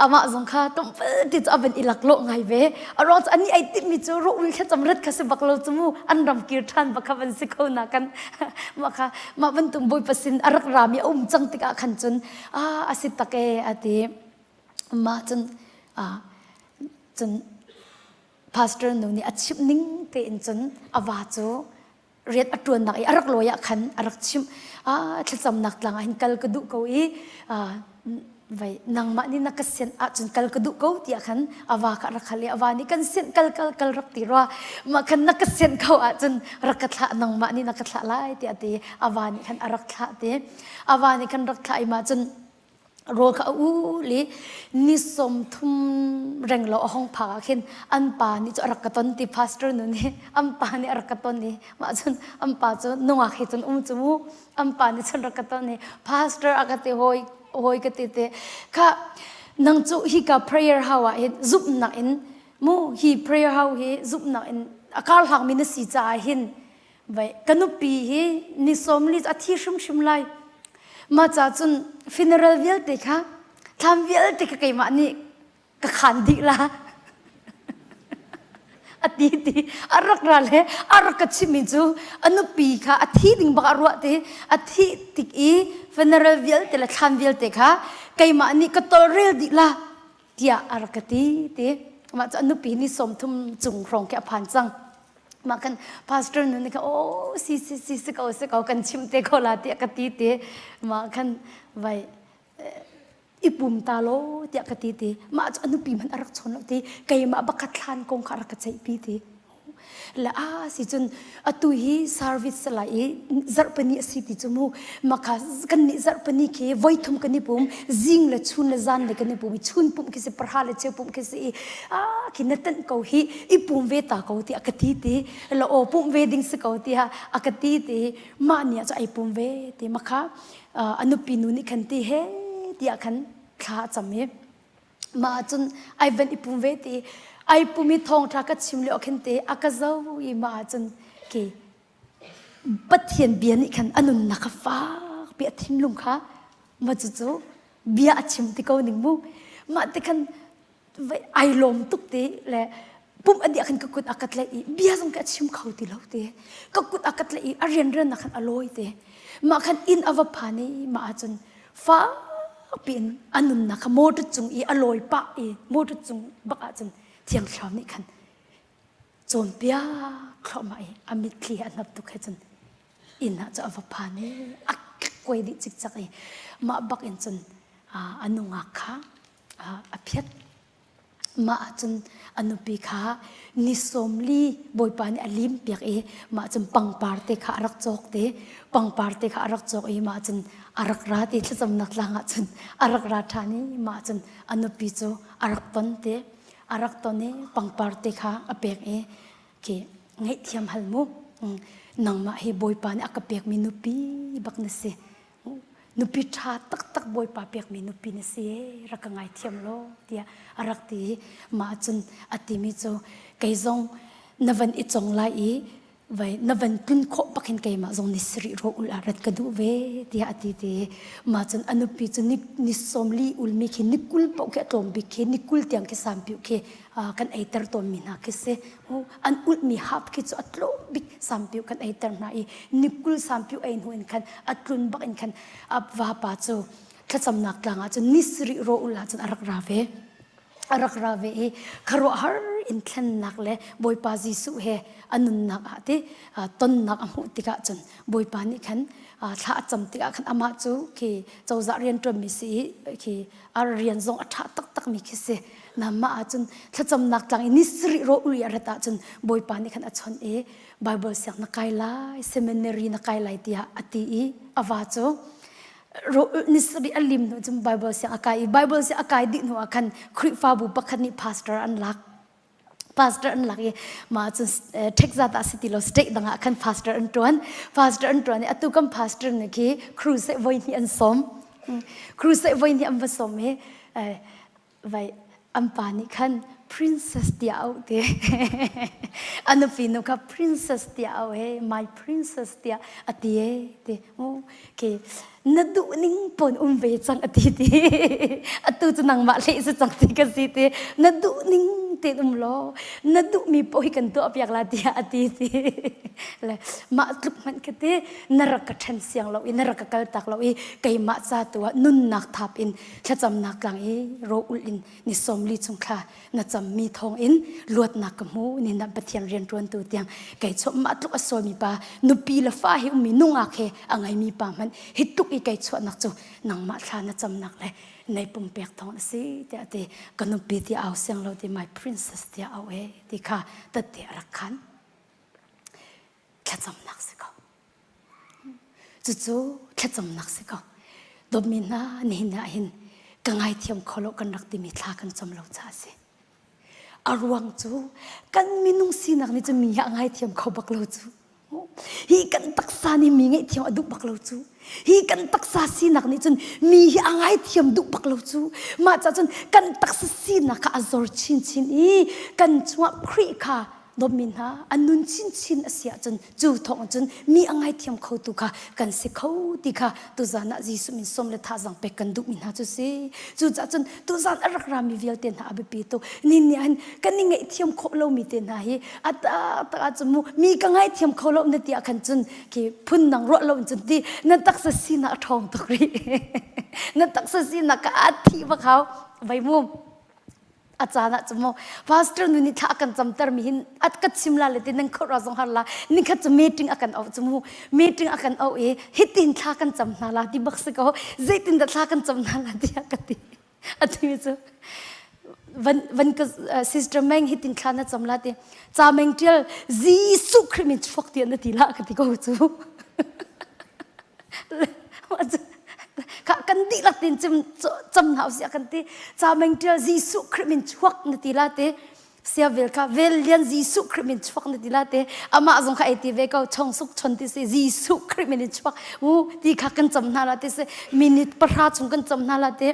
amah zong kha tlawmpal ti cu a van i laklawh ngai ve a ruang cu ani ai timhmi cu rawh thlacam rat kha si bak lo cu mu an ram kir ṭhan bak kha van si ko na kan mah kha mah bantuk bawipa sin a rak rami a um cang tikah khan cun a a si tak e a ti mah cun a cun pastor nu nih a chimh ning tein cun a va cu rian a ṭuannak i a rak lawi ah khan a rak chimh ah thlacamnak tlang ah hin kal ka duh ko i vai nangmah nih na ka sianh ahcun kal ka duh ko tiah khan a va kha rak hal i a va nih kan sianh kal kal kal rak ti rua mah khan na ka sianh ko ahcun rak ka thlah nangmah nih na ka thlah lai tiah ti a va nih khan a rak thlah ti a va nih khan rak thlah i mah cun rawl kha a ul i ni 30 reng lo a hong phak ah khin an pa nih cu a rak ka ton ti pastor nu nih an pa nih a rak ka ton i mah cun an pa cu nungak he cun um cu mu an pa nih cun rak ka ton i pastor a ka ti hawi hawi ka ti te kha nang cu hi ka prayer how ah hin zumhnak in mu hi prayer how hi zumhnak in a kar hlangmi na si caah hin Vai ka nupi hi ni 40 a thi hrimhrim lai. Mah ca cun funeral vialte kha thlam vialte kha keimah nih ka khan dih la. a ti ti a rak ra le a rak ka chimmi cu a nupi kha a thi ding bak a ruah ti a thi tik i funeral vialte le thlam vialte kha keimah nih ka tolrel dih la tiah a rak ka ti ti mah cu a nupi ni 30 cung hrawng khi a phan cang mah kan pastor nu nih khan oh si si si si ko si ko kan chim te ko la tiah ka ti te mah khan vai i pum ta lo tiah ka ti ti mah cu a nupi hmanh a rak chawn lo ti keimah bak kha thlan kong kha a rak ka ceihpi ti le a si cun atu hi service lai i zarhpini a si ti cu mu maka kan nih zarhpini khi voi thum kan i pum zing le chun le zan le kan i pum i chun pum khi si parha le cheu pum khi si i a khi na tenh ko hi i pum ve ta ko ti a ka ti ti la o pum ve ding si ko ti ha a ka ti ti mah ni ah cu ai pum ve ti makha a nupi nu nih khan ti he tiah khan thla a cam i mah cun ai van i pum ve ti ai pum i thawngtha ka chim lio khin te a ka zo i mah cun ke Pathian bia nih khan a nunnak kha fakpi a thinlung kha ma cucu bia a chim ti ko ning mu mah ti khan ai lawm tuk ti le pumh a dih khan ka kut a ka tlaih i bia zong ka chim kho ti lo ti ka kut a ka tlaih i a rianrian nak khan a lawi ti mah khan inn a va phan i mah ahcun fakpi in a nunnak kha motor cung i a lawi pah i motor cung bak ahcun thiang thlarau nih khan cawnpiak thluahmah i a mitthli a hnap tuk he cun inn ah cu a va phan i a kuai dih cikcak i mah bak in cun a nungak kha a phiat. Mah ahcun a nupi kha ni 40 Bawipa nih a lim piak i mah cun pangpar te kha a rak cawk te pangpar te kha a rak cawk i mah cun a rak ra ti thlacamnak tlang ah cun a rak ra ṭhan i mah cun a nupi cu a rak ton te a rak ton i pangpar te kha a pek i khi ngaihthiam hal mu nangmah hi Bawipa nih a ka pekmi nupi bak na si nupi ṭha taktak Bawipa pekmi nupi na si ee rak ka ngaithiam law tiah a rak ti i mah cun a timi cu kei zong na van i cong lai i vai na van tlun khawh bak hin keimah zong ni sarih ro ul ah rat ka duh ve tiah a ti ti mah cun a nupi cu ni, ni 40 ulmi khi ni 20 paoh khi a tlawm bik khi ni 20 tiang khi sampiu khi kan eiter tawnmi hna khi si an ulhmi hap khi cu a tlawm bik sampiu kan eiter hna i ni 20 sampiu ei hnu in khan a tlun bak in khan a vapa cu thlacamnak tlang ah cun ni sarih ro ul ah cun a rak ra ve a rak ra ve i khuaruahhar in thlennak le Bawipa Jesuh he a nunnak ah ti tonnak a hmuh tikah cun Bawipa nih khan thla a cam tikah khan amah cu khi cozah rianṭuanmi si i khi a rian zong a ṭha taktakmi khi si namah ahcun thlacamnak tlang i ni sarih ro ui a rat ahcun Bawipa nih khan a chawnh i Bible siang na kai lai seminary na kai lai tiah a ti i a va cu ni sarih a lim hnu cun Bible siang a kai i Bible siang a kai dih hnu ah khan Khrihfabu pakhat nih pastor an lak pastor an lak i mah cun Texas ah si ti lo state dang ah khan pastor an tuan pastor an tuan i atu kan pastor nih khi crusade voi hnih an sawm crusade voi hnih an va sawm i vai an pa nih khan princess tiah auh te a nupi nu kha princess tiah auh he my princess tiah a ti e ti okay na duh ning pon um ve cang a ti ti atu cu nangmah hleh si cang ti ka si ti na duh ning tein um law na duh mi poh hi kan tuah piak la tiah a ti ti le mah tluk hmanh ka ti na rak ka ṭhen siang lo i na rak ka kal tak lo i keimah ca tu ah nunnak thap in thlacamnak tlang i ro ulh in ni 40 chung thla na cammi thawng in luatnak ka hmu ni na Pathian rian ṭuantu tiang kei chuah mah tluk a sualmi pa nupi le fa hi ummi nungak he a ngeimi pa hmanh hi tluk i kei chuahnak cu nangmah thla na camnak le nei pumpek thawng a si tiah ti ka nupi ti au siang lo ti my princess tiah au e ti kha tatte a rak khan thlacamnak si ko Cucu thlacamnak si ko. Dawtmi hna, nihin ah hin ka ngaithiam kho lo kan rak timi thla kan cam lo caah a si. A ruang cu kan minung sinak nih cun mi hi a ngaithiam kho bak lo cu. Hi kan taksa nih mi ngaihthiam a duh bak lo cu. Hi kan taksa sinak nih cun mi hi a ngaithiam duh bak lo cu. Mah caah cun kan taksa sinak kha a zor chinchin i kan chungah Khrih kha dawtmi hna an nun chinchin a si ahcun cu thawng cun mi a ngaithiam khotu kha kan si kho ti kha tuzan ah Jesuh min som le thazang pek kan duhmi hna cu si cucaah cun tuzan a rak rami vialte hna a biapi tuk ni nih hin kan i ngaihthiam khawh lomi te hna hi a tak ahcun mu mi ka ngaithiam kho lo na ti ah khan cun khi phun dang ruah lo cun ti na taksa sinak a ṭhawng tuk rih na taksa sinak ka a thi bak hau vai mu a caan ah cu mu pastor nu nih thla a kan camter mi hin a ka chim la le ti nan khor zong har la ni khat cu meeting a kan auh cu mu meeting a kan auh i hitin thla kan cam hna la ti bak si ko zeitin dah thla kan cam hna la tiah ka ti a ti mi cu van van ka sister Meng hitin thla na cam la ti cha Meng tial Jesuh Khrih min chuak ti na ti la ka ti ko cu kan dihlak tin cim cam hna usih kan ti ca meng tial Jesuh Khrih min chuak na ti la te sia vel kha vel lian Jesuh Khrih min chuak na ti la te amah zong kha ei ti ve ko chong suk chon ti si Jesuh Khrih min in chuak u ti kha kan cam hna la ti si minute pahra chung kan cam hna la te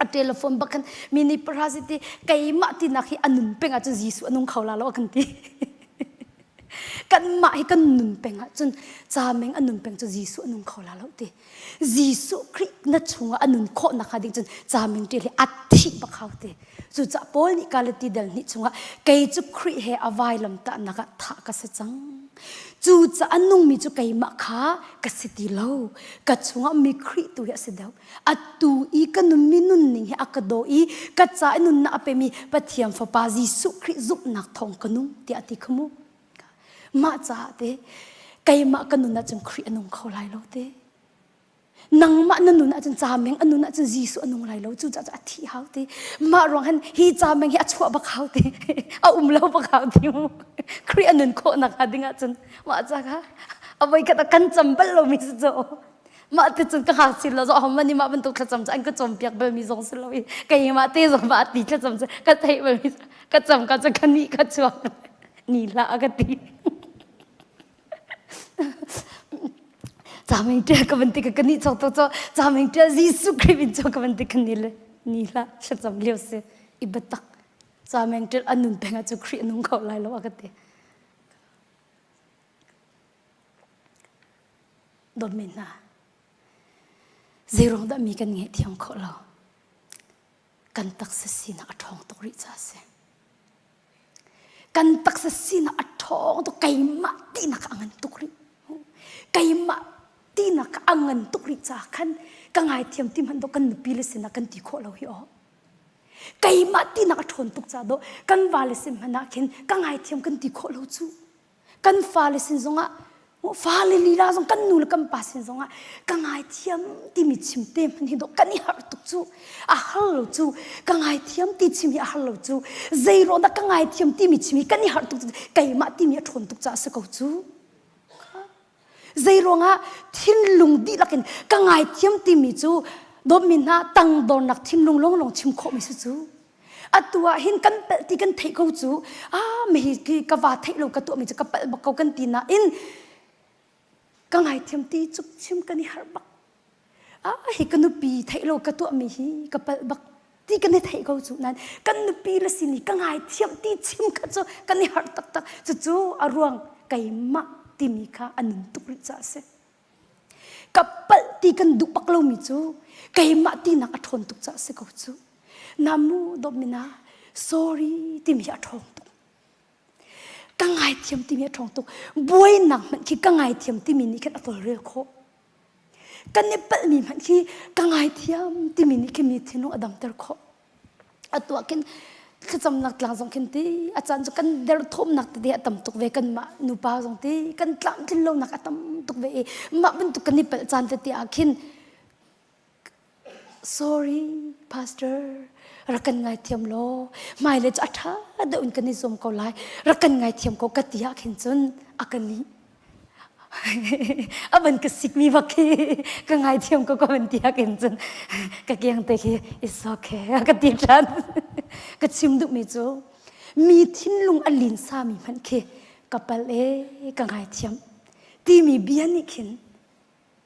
a telephone bak khan minute pahra si ti keimah tinak hi a nun peng ahcun Jesuh a nung kho la lo kan ti kanmah hi kan nun peng ahcun cameng a nun peng cu Jesuh a nung kho la lo ti Jesuh Khrih na chungah a nun khawh nak hnga ding cun cameng ṭial hi a thih bak hau ti cucaah Paul nih Galati dal hnih chungah kei cu Khrih he a vailam tahnak ah thah ka si cang cucaah a nungmi cu keimah kha ka si ti lo ka chungah mi Khrih tu hi a si deuh atu i ka nunmi nunning hi a ka daw i ka ca i nunnak a pemi Pathian Fapa Jesuh Khrih zumhnak thawng ka nung tiah a ti kha mu mah caah te keimah ka nun ahcun Khrih a nung kho lai lo te. Nangmah na nun ahcun cameng a nun ahcun Jesuh a nung lai lo. Cucaah cu a thih hau ti. Mah ruang hin hi cameng hi a chuah bak hau ti. A um lo bak hau ti mu. Khrih a nun khawh nak hnga ding ahcun mah ca kha a voikhat a kan cam bal lomi si cu. Mah ti cun ka hngak sin lo zo hom mani mah bantuk thlacam cu an ka cawnpiak balmi zong si lo i keimah te zong mah ti thlacam cu ka theih balmi ka cam ka cu ka nih ka chuak ni hlah a ka ti. Caming ṭial ka van ti ka ka nih chok to cho caming ṭial Jesuh Khrih min cho ka van ti ka ni le ni hlah thlacam lio si i biatak caming ṭial a nun peng ah cu Khrih a nung kho lai lo a ka ti. Dawtmi hna zeiruang dah mi kan ngeih thiam khawh lo kan taksa sinak a ṭhawng tuk rih caah a si. Kan taksa sinak a ṭhawng tuk keimah tinak a ngan tuk rih. Keimah tinak a ngan tuk rih caah khan ka ngaithiam ti hmanh dawh kan nupi le sinah kan ti khawh lo hi aw. Keimah tinak a ṭhawn tuk caah dawh kan vale sin hmanh ah khin ka ngaithiam kan ti khawh lo cu. Kan fale sin zongah fale lila zong kan nu le kan pa sin zongah ka ngaithiam timi chim te hmanh hi dawh kan i harh tuk cu a har lo cu ka ngaithiam ti chim hi a har lo cu zei ruang dah ka ngaithiam timi chim hi kan i harh tuk cu keimah timi a ṭhawn tuk caah a si ko cu zei ruangah thinlung dihlak in ka ngaithiam timi cu dawtmi hna tangdornak thinlung lawnglawng chim khawhmi si cu Atu ah hin kan palh ti kan theih ko cu ah mi hi ka va theih lo ka tuahmi cu ka palh bak ko kan ti nain ka ngaithiam ti cuk chim kan i harh bak. Ah hi ka nupi theih lo ka tuahmi hi ka palh bak ti kan i theih ko cu nain kan nupi le sin i ka ngaithiam ti chim kha cu kan i harh taktak. Cucu a ruang keimah timi kha a nun tuk rih caah a si. Ka palh ti kan duh bak lomi cu keimah tinak a ṭhawn tuk caah si ko cu. Namu dawtmina sorry timi hi a ṭhawng tuk. Ka ngaithiam timi a ṭhawng tuk. Buainak hmanh khi ka ngaithiam timi nih khin a tawlrel khawh. Kan i palhmi hmanh khi ka ngaithiam timi nih khin mi thinlung a damter khawh. Atu ah khin thlacamnak tlang zong khin ti a caan cu kan derthawmnak tete a tam tuk ve kanmah nupa zong ti kan tlamtlin lonak a tam tuk ve i mah bantuk kan i palh caan tete ah khin sorry pastor rak kan ngaithiam law hmailei cu a ṭha deuh in kan i zuam ko lai rak kan ngaithiam ko ka ti ah khin cun a ka nih a van ka sikmi bak khi ka ngaithiam ko ka van ti ah cun ka kiang te khi it's okay a ka ti ṭhan ka chim duhmi cu mi thinlung a linsa mi hmanh khi ka pal e ka ngaithiam timi bia nih khin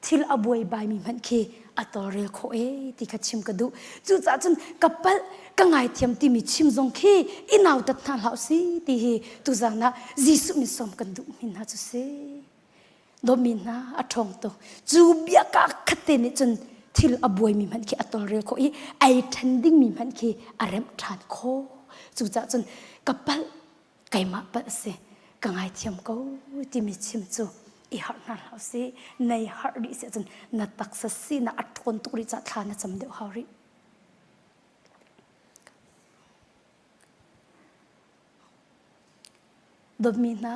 thil a buaibaimi hmanh khi a tawlrel khawh ee ti kha chim ka duh. Cucaah cun ka palh, ka ngaithiam timi chim zong khi i nautat hna hlah si ti hi tuzaan ah Jesuh min sawm kan duh mi hna cu si. Dawtmi hna a ṭhawng tuk. Cu bia ka khat te nih cun thil a buaimi hmanh khi a tawlrel khawh i ai ṭhen dingmi hmanh khi a remh ṭhan khawh. Cucaah cun ka palh, keimah palh a si ka ngaithiam ko timi chim cu i harh hna hlah usih nei harh rih si ahcun na taksa sinak a ṭhawn tuk rih caah thla na cam deuh hau rih dawtmi hna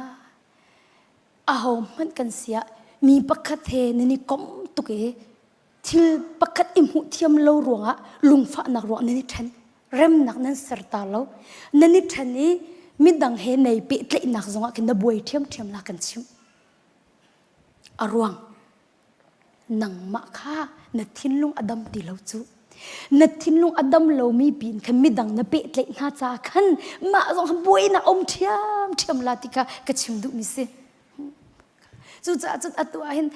aho hmanh kan si ah mi pakhat he nan i kom tuk i thil pakhat i hmuh thiam lo ruangah lungfahnak ruang nan i ṭhen remnak nan ser ta lo nan i ṭhen i midang he nei pehtlaihnak zongah khin na buai ṭhiamṭhiam la kan chimh a ruang nangmah kha na thinlung a dam ti lo cu na thinlung a dam lomi pin khan midang na pehtlaih hna caah khan mah zong buainak um ṭhiamṭhiam la ti kha ka chim duhmi si Cucaah cun atu ah hin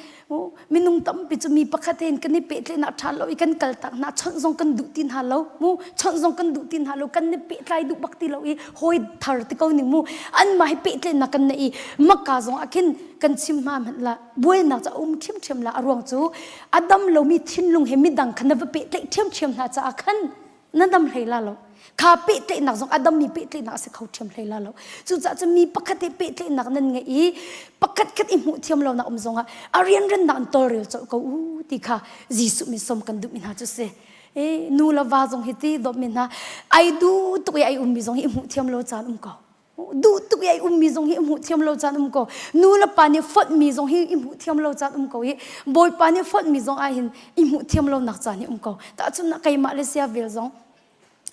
minung tampi cu mi pakhat he kan i pehtlaihnak ṭha lo i kan kaltak hna chawnh zong kan duh ti hna lo mu chawnh zong kan duh ti hna lo kan i pehtlai duh bak ti lo i hawi thar ti ko ning mu anmah hi pehtlaihnak kan nei i maka zong ah khin kan chim hma hmanh la buainak cu a um ṭhiamṭhiam la a ruang cu a dam lomi thinlung he midang kha na va pehtlaih ṭhiamṭhiam hna caah khan na dam hlei la lo kha pehtlaihnak zong a dammi pehtlaihnak a si kho ṭhiam hlei la lo cucaah cun mi pakhat he pehtlaihnak nan ngeih i pakhat khat i hmuh thiam lonak um zongah a rianrennak in tawlrel colh ko u ti kha Jesuh min sawm kan duhmi hna cu si e nu le va zong hi ti dawtmi hna ai du tuk i ai ummi zong hi i hmuh thiam lo caan um ko. Duh tuk i ai ummi zong hi i hmuh thiam lo caan um ko. Nu le pa nih fonhmi zong hi i hmuh thiam lo caan um ko i Bawipa nih fonhmi zong ah hin i hmuh thiam lo nak caan hi um ko. Tahchunhnak keimah le sia vel zong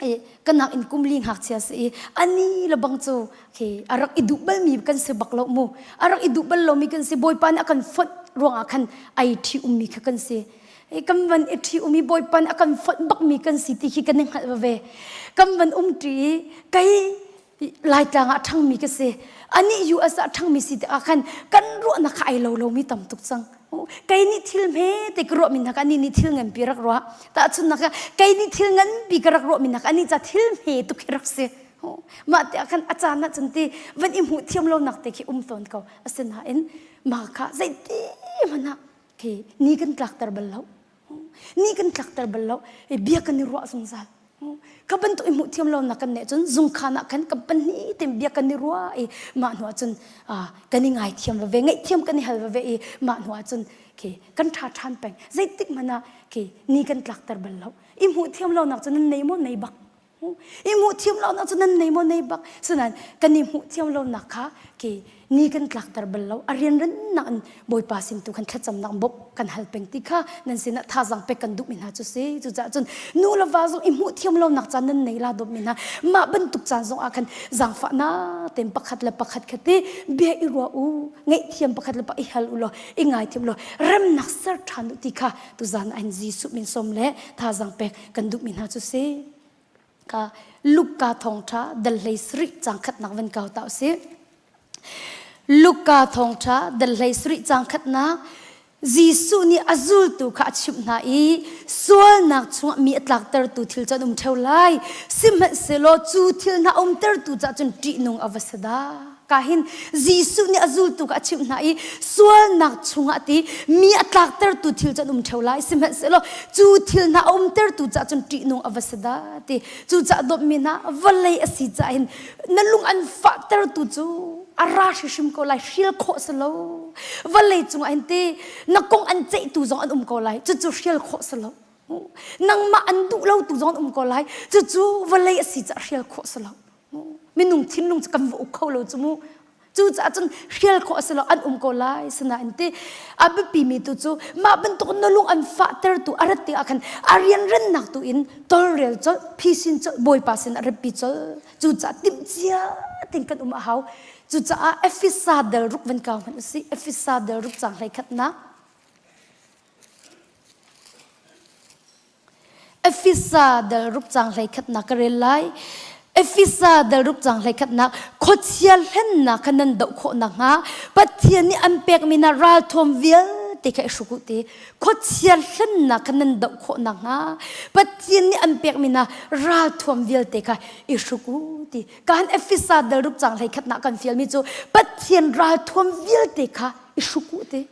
i ka nak in kum li ngakchia si i ani le bang cu khi a rak i duh balmi kan si bak lo mu. A rak i duh bal lomi kan si. Bawipa nih a kan fonh ruangah khan ai ṭhi ummi kha kan si. Kan van i ṭhi um i Bawipa nih a kan fonh bakmi kan si ti khi kan i hngalh ve. Kan van um ṭi i kei Laitlang ah ṭhangmi ka si. Anih US ah ṭhangmi si tikah khan kan ruahnak kha ai lo lomi tam tuk cang. Kei nih thil hme te ka ruahmi hna kha anih nih thil nganpi rak ruah. Tahchunhnak ah kei nih thil nganpi ka rak ruahmi hna kha anih ca thil hme tuk hi rak si. Mah tiah khan a caan ah cun ti van i hmuh thiam lonak te khi um tawn ko. Asinain mah kha zeiti hmanh ah khi ni kan tlakter bal lo. Ni kan tlakter bal lo. Bia kan i ruah zungzal. Ka bantuk i hmuh thiam lo nak kan nih cun zungkhan ah khan kan pahnih tein bia kan i ruah i mah hnu ah cun kan i ngaithiam veve ngaihthiam kan i hal veve i mah hnu ah cun khi kan ṭha ṭhan peng zeitik hmanh ah khi ni kan tlakter bal lo i hmuh thiam lo nak cu nan nei maw nei bak I hmuh thiam lo nak cu nan nei maw nei bak. Sinain kan i hmuh thiam lo nak kha ke ni kan tlakter bal lo. A rianran nak in Bawipa sin tu khan thlacamnak bawmh kan hal peng ti kha nan sinah thazaang pek kan duh mi hna cu si. Cucaah cun nu le va zong i hmuh thiam lo nak caan nan nei la dawt mi hna. Mah bantuk caan zong ah khan zaangfahnak tein pakhat le pakhat kha ti bia i ruah u, ngaihthiam pakhat le pakhat i hal u law i ngaithiam law remnak ser ṭhan u ti kha tuzan ah hin Jesuh min sawm le thazaang pek kan duh mi hna cu si. Ka Luka thawngṭha dal hlei sarih caang khatnak van kau ta usih. Luka thawngṭha dal hlei sarih caang khatnak Jesuh nih a zultu kha a chimh hna i sualnak chungah mi a tlaktertu thil cu an um ṭheo lai. Sihmanhsehlaw cu thil hna umtertu caah cun ṭihnung a va si dah. Ka hin Jesuh nih a zultu kha a chimh hna i sualnak chungah ti mi a tlaktertu thil cu an um ṭheo lai. Sihmanhsehlaw cu thil hna a umtertu caah cun ṭihnung a va si dah ti. Cucaah dawtmi hna vawlei a si caah hin na lung an fahtertu cu a ra hrimhrim ko lai hrial khawh si lo. Vawlei cungah hin ti na kong an ceihtu zong an um ko lai. Cucu hrial khawh si lo. Nangmah an duh lo tu zong an um ko lai. Cucu vawlei a si caah hrial khawh si lo. Minung thinlung cu kan va uk kho lo cu mu. Cucaah cun hrial khawh a si lo an um ko lai sinain ti a biapi mi tu cu mah bantuk na lung an fahtertu a rat tikah khan a rianrennak tu in tolrel colh phisin colh Bawipa sin a ratpi colh cucaah timhcia tin kan um a hau cucaah Efesa dal ruk van kau hmanh usih Efesa dal ruk caang hlei khatnak Efesa dal ruk caang hleikhatnak ka rel lai. Efesa dal ruk caang hleikhatnak khuachia hlennak kha nan doh khawh nakhnga Pathian nih an pekmi hna ralthuam vialte kha i hruk u ti. Khuachia hlennak kha nan doh khawh nakhnga Pathian nih an pekmi hna ralthuam vialte kha i hruk u ti. Kan Efesa dal ruk caang hleikhatnak kan fialmi cu Pathian ralthuam vialte kha i hruk u ti.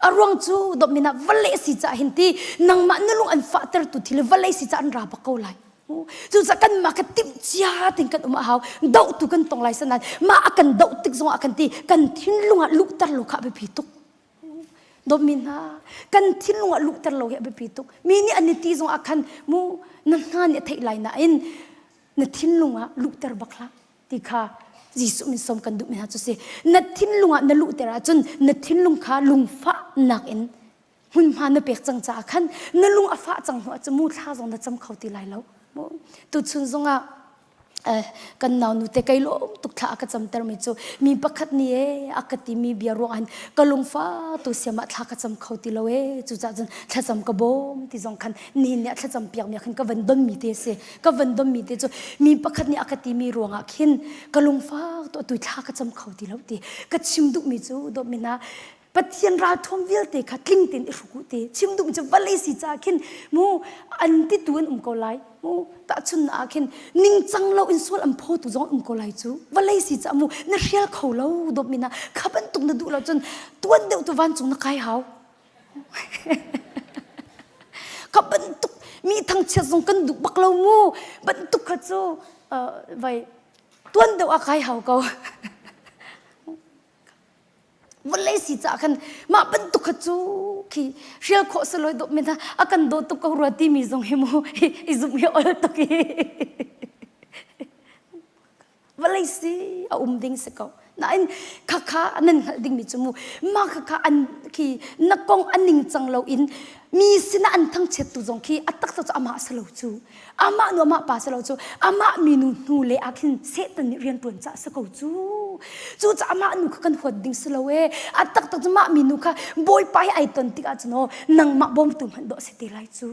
A ruang cu dawtmi na vawlei si caah hin ti nangmah na lung an fahtertu thil vawlei si caah an ra bak ko lai. Cucaah kanmah kha timh cia tin kan um a hau. Dohtu kan tong lai sanan mah a kan doh tik zongah kan ti kan thinlung ah luhter lo kha a biapi tuk. Dawtmi hna kan thinlung ah luhter lo hi a biapi tuk. Mi nih an i ti zongah khan mu na hna nih a theih lai nain na thinlung ah luhter bak hlah. ti kha Jesuh min sawm kan duhmi hna cu si na thinlung ah na luhter ahcun na thinlung kha lungfahnak in hmunhma na pek cang caah khan na lung a fah cang hnu ahcun mu thla zong na cam kho ti lai lo tuchun zongah kan nau nu te kei lawm tuk thla a ka camter mi cu mi pakhat nih e a ka timi bia ruang hin ka lungfa tu siam ah thla ka cam kho ti lo e cucaah cun thlacam ka bawm ti zong khan nihin ni ah thlacam piak mi khan ka van don mi te si ka van donmi te cu mi pakhat nih a ka timi ruangah khin ka lungfak to tu thla ka cam kho ti lo ti ka chim duhmi cu dawtmi hna Pathian ralthuam vialte kha tling tein i hruk u ti chim duhmi cu vawlei si caah khin mu an titu an um ko lai mu tahchun ah khin ningcang lo in sual an photu zong um ko lai cu vawlei si caah mu na hrial kho lo dawtmi hna kha bantuk na duh lo cun tuan deuh tu vancung na kai hau Ka bantuk mi thangchiat zong kan duh bak lo mu. Bantuk kha cu vai tuan deuh a kai hau ko. Vawlei si caah khan mah bantuk kha cu khi hrial khawh saloi dawh men a kan daw tuk ko rua timi zong hi mu i zumh hi ol tuk i. Vawlei si a um ding si ko. Nain khakha nan hngalh dingmi cu mu mah khakha an khi na kong a ningcang loin mi sinah an thangchiat tu zong khi a taktak cu amah si lo cu amah nu amah pa si lo cu amah minu hnu le ah khin Satan nih rian ṭuan cah si ko cu cucaah amah nu kha kan huat ding si lo ee a taktak cu mah minu kha Bawipa he ai ton tikah cun aw nangmah bawmtu hmanh dawh si te lai cu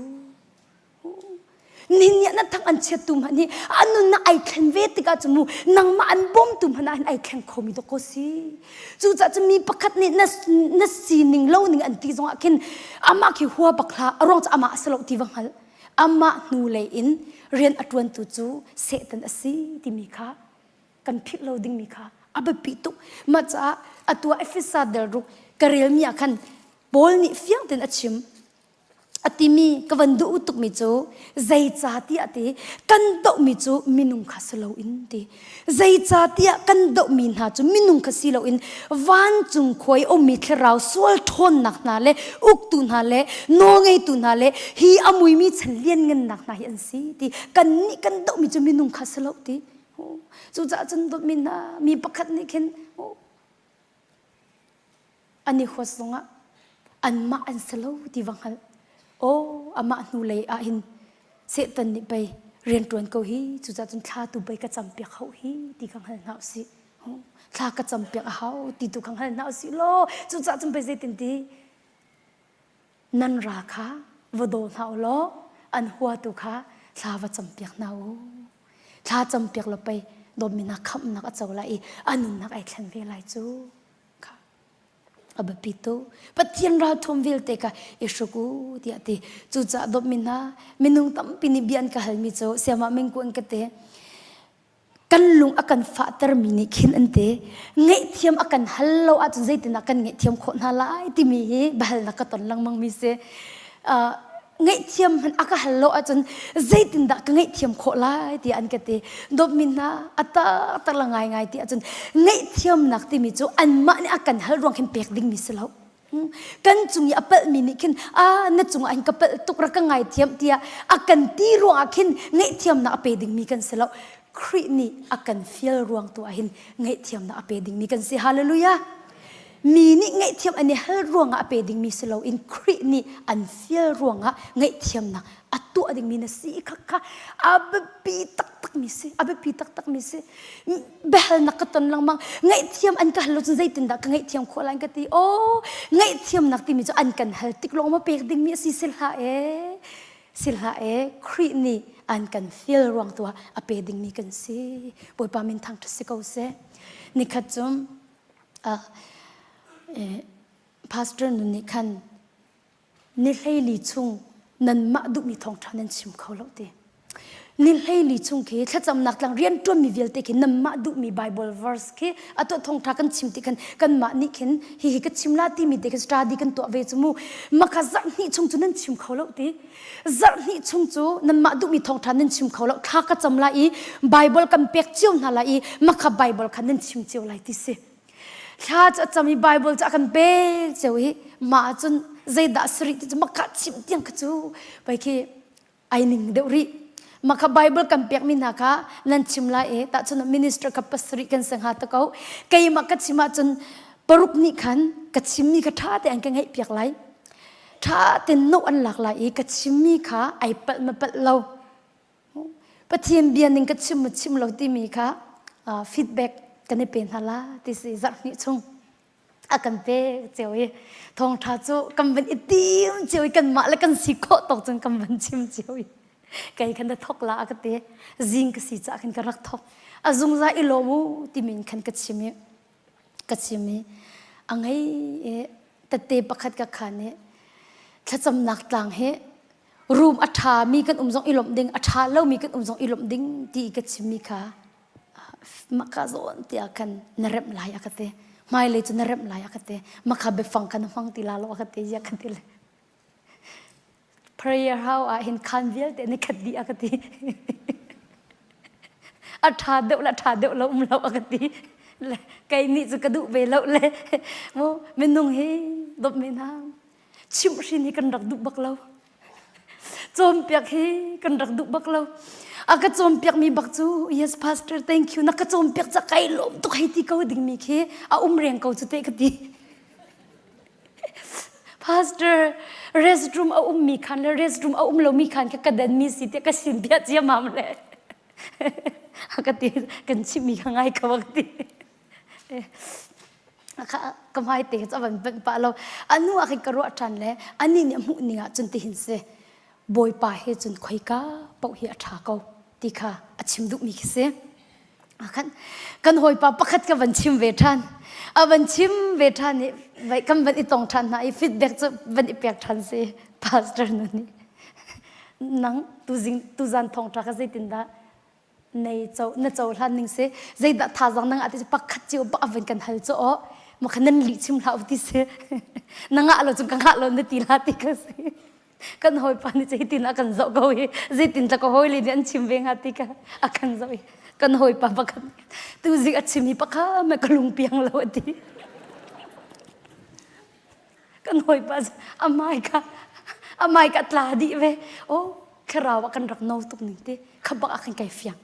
Nihin ni ah na thang an chiattu hmanh hi a nunnak ai thlen ve tikah cu mu nangmah an bawmtu hmanh ah hin ai thleng khomi dawk ko si. Cucaah cu mi pakhat nih na, na sining lo ning an ti zongah khin amah khi hua bak hlah a ruang cu amah a si lo ti va hngal. Amah hnulei in rian a ṭuantu cu Satan a si timi kha kan philh lo dingmi kha a biapi tuk. Mah caah atu ah Efesa del ruk ka relmi ah khan Paul nih fiang tein a chim. A timi ka van duh tukmi cu zeicahtiah ti kan dohmi cu minung kha si loin ti zeicahtiah kan dohmi hna cu minung kha si loin vancung khua i ummi thlarau sual ṭhawnnak hna le uktu hna le nawlngeitu hna le hi a muimi chan lianngannak hna hi an si ti kannih kan dohmi cu minung kha si lo ti cucaah cun dawtmi hna mi pakhat nih khin An i huat zongah anmah an si lo ti va hngalh. Aw, amah hnulei ah hin Satan nih pei rianṭuan ko hi, cucaah cun thla tu pei ka campiak hau hi ti kha hngal hna usih. Thla ka campiak a hau ti tu kha hngal hna usih law, cucaah cun pei zeitin ti nan ra kha va daw hna u law an huatu kha thla va campiak hna u. Thla campiak law pei dawtmi hna khamhnak a co lai i a nunnak ai thlen ve lai cu. Kha a biapi tuk. Pathian ralthuam vialte kha i hruk u tiah ti. Cucaah dawtmi hna minung tampi nih bia an ka halmi cu siamah mingku an ka ti. Kan lung a kan fahtermi nih khin an ti. Ngaihthiam a kan hal lo ahcun zeitindah kan ngaihthiam khawh hna lai timi hi biahalnak ka ton lengmangmi si. Uh, ngaihthiam hmanh a ka hal lo ahcun zeitindah ka ngaihthiam khawh lai tiah an ka ti. Dawtmi hna a taktak la ngaingai ti ahcun ngaihthiamnak timi cu anmah nih a kan hal ruang khin pek dingmi si lo. Kan cung i a palhmi nih khin a na cungah hin ka palh tuk rak ka ngaithiam tiah a kan ti ruangah khin ngaihthiamnak a pe dingmi kan si lo. Khrih nih a kan fial ruang tu ah hin ngaihthiamnak a pe dingmi kan si. Hallelujah! Mi nih ngaihthiam an i hal ruangah a pe dingmi si loin Khrih nih an fial ruangah ngaihthiamnak a tuah dingmi na si kha kha a biapi taktakmi si. A biapi taktakmi si. Biahalnak ka ton lengmang. Ngaihthiam an ka hal lo cun zeitindah ka ngaihthiam khawh lai ka ti. Aw, ngaihthiamnak timi cu an kan hal tik lawng ma pek dingmi a si si hlah ee. Si hlah ee, Khrih nih an kan fial ruang tu ah a pe dingmi kan si. Bawipa min thangṭhat si ko seh. Nikhat cu uh, eh, pastor nun nih khan ni hleili chung nanmah duhmi thawngṭha nan chim kho lo ti. Ni hleili chung khi thlacamnak tlang rianṭuanmi vialte khi nanmah duhmi Bible verse khi atu thawngṭha kan chim ti khan kanmah nih khin hihi ka chim la timi te khi study kan tuah ve cu mu maka zarh hnih chung cu nan chim kho lo ti zarh hnih chung cu nanmah duhmi thawngṭha nan chim kho lo thla ka cam lai i Bible kan pek cio hna lai i maka Bible kha nan chim cio lai ti si thla cu a cam i Bible cu a kan pek cio i mah cun zeidah sari ti cu maka chim tiang kha cu pei khi ai ning deuh rih mah kha Bible kan pekmi hna kha nan chim lai i tahchun minister kha pasarih kan si hnga ta ko keimah ka chim ahcun paruk nih khan ka chimmi kha ṭha tein ka ngaih piak lai ṭha tein no an lak lai i ka chimmi kha ai palh ma palh lo Pathian bia ning ka chim ma chim lo timi kha feedback kan i pe hna la ti si zarh hnih chung a kan pek cio i thawngṭha cu kan van i tim cio i kanmah le kan si khawh tawk cun kan van chim cio i kei khan na thok la a ka ti zing ka si caah khan ka rak thok a zungzal i lawm u timi in khan ka chim i ka chim i a ngei i tette pakhat ka khan i thlacamnak tlang hi room a ṭhami kan um zong i lawmh ding a ṭha lomi kan um zong i lawmh ding ti ka chimmi kha maka zawn tiah khan na remh lai a ka ti hmailei cu na remh lai a ka ti maka biafang kha na hmang ti la lo a ka ti ya ka ti le prayer how ah hin khan vialte ni khat dih a ka ti a ṭha deuh la ṭha deuh lo um lo a ka ti le kei nih cu ka duh ve lo le mu minung hi dawp mi hna chimhhrin hi kan rak duh bak lo Cawnpiak hi kan rak duh bak lo. A ka cawnpiakmi bak cu yes pastor thank you na ka cawnpiak ca kai lawm tuk hei ti ko dingmi khi a um reng ko cu te ka ti. Pastor restroom a ummi khan le restroom a um lomi khan ka ka danmi si tiah ka sim piah ciamam le. A ka ti kan chimmi kha ngai ko ka ti. Ka hmai te cu a van panh pah lo. Anu ah khin ka ruah ṭhan le anih nih a hmuh ning ah cun tihin si. Bawipa he cun khoika paoh hi a ṭha ko ti kha a chim duhmi khi si. Khan kan hawipa pakhat ka van chim ve ṭhan. A van chim ve ṭhan i vai kan van i tong ṭhan hna i feedback cu van i pek ṭhan si pastor nu nih. Nang tuzing tuzan thawngṭha kha zeitindah nei co na cohlan ning si zeidah thazaang na ngah ti pakhat cio bak a van kan hal cu aw ma kha nan lih chim hlah u ti si na ngah lo cun ka ngah lo na ti la ti ka si kan hawipa nih zeitin a kan zoh ko hi zeitin tla ka hawi le nih an chim ve hnga ti ka a kan zoh i kan hawipa pakhat tuzik a chim hi pakha me ka lung piang lo a ti kan hawipa a mai ka a mai ka tla dih ve o thlarau ah kan rak no tuk ning ti kha bak ah khan kai fiang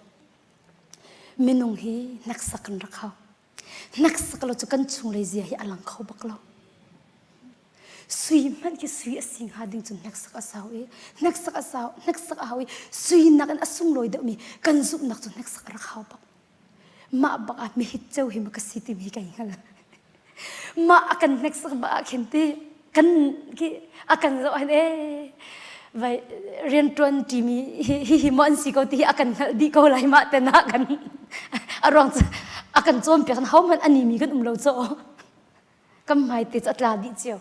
minung hi hneksak kan rak hau hneksak lo cu kan chunglei zia hi a lang kho bak lo sui hmanh khi sui a si hnga ding cu hneksak a sau i hneksak a sau hneksak a hau i sui nakin a sunglawi deuhmi kan zumhnak cu hneksak a rak hau bak mah bak ah mihit ceu hi ma ka si timi kai hngal mah a kan hneksak bak ah khin ti kan ki a kan zoh hin e vai riantuan timi hi hi mo an si ko ti hi a kan hngalh dih ko lai mah te na kan a ruang cu a kan cawnpiak ho hmanh ani mi kan um lo cho kan hmai te cu a tla dih cio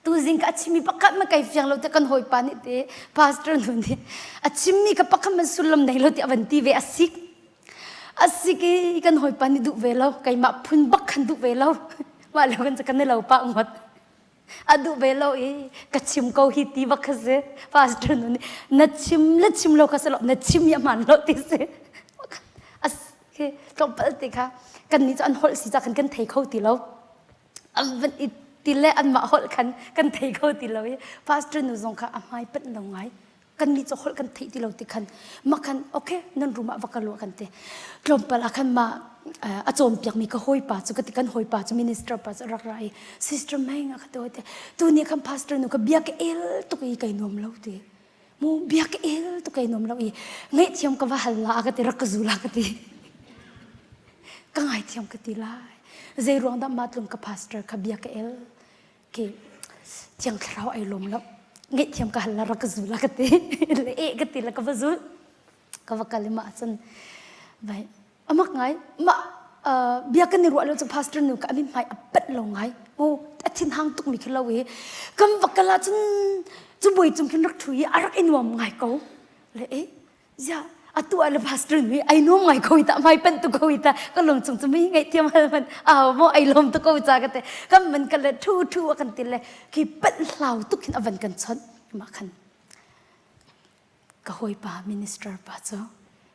tuzing ka a chimmi pakhat ma kai fiang lo te kan hawipa nih te pastor nu nih a chimmi ka pakhat man sullam nei lo ti a van ti ve a sik a sik i kan hawipa nih duh ve lo keimah phun bak khan duh ve lo mah lio kan kan lo pa ngot a duh ve lo i ka chim ko hi ti bak kha si pastor nu nih na chim le chim lo kha si lo na chim i a hmaan lo ti si as khi tlawmpal te kha kan nih cu an holh si ca khan kan thei kho ti lo an van i ti le anmah holh khan kan thei kho ti lo i pastor nu zong kha a hmai panh lo ngai kan nih cu holh kan theih ti lo ti khan mah khan okay nan room ah va kal u kan ti tlawmpal ah khan mah a cawnpiakmi ka hawipa cu ka ti kan hawipa cu minister pa cu rak ra i sister Meng a ka ti te tu nih khan pastor nu ka bia ka el tuk i kai nuam lo ti mu bia ka el tuk kai nuam lo i ngaihthiam ka va hal la ka ti rak ka zu la ka ti ka ngaithiam ka ti lai zei ruang dah mah tlung ka pastor kha bia ka el ke thiang thlarau ai lawm lo ngaihthiam ka hal la rak ka zul la ka ti le e ka ti la ka va zul ka va kal i mah cun vai amak ngai ma bia kan i ruah lo cu pastor nu ka amin hmai a pat lo ngai o a thin hang tuk mi khi lo i kan va kal ah cun cu boi cung khin rak thu i a rak i nuam ngai ko le e Ziah atu ah le pastor nih ai nuam ngai ko ta mai pen tu ko ta ka lung chung cu mi ngai thiam hal man aw mo ai lom tu ko cha ka te kam man ka le thu thu a kan ti le khi pen hlau tuk hin avan kan chon ma khan ka hoi pa minister pa chu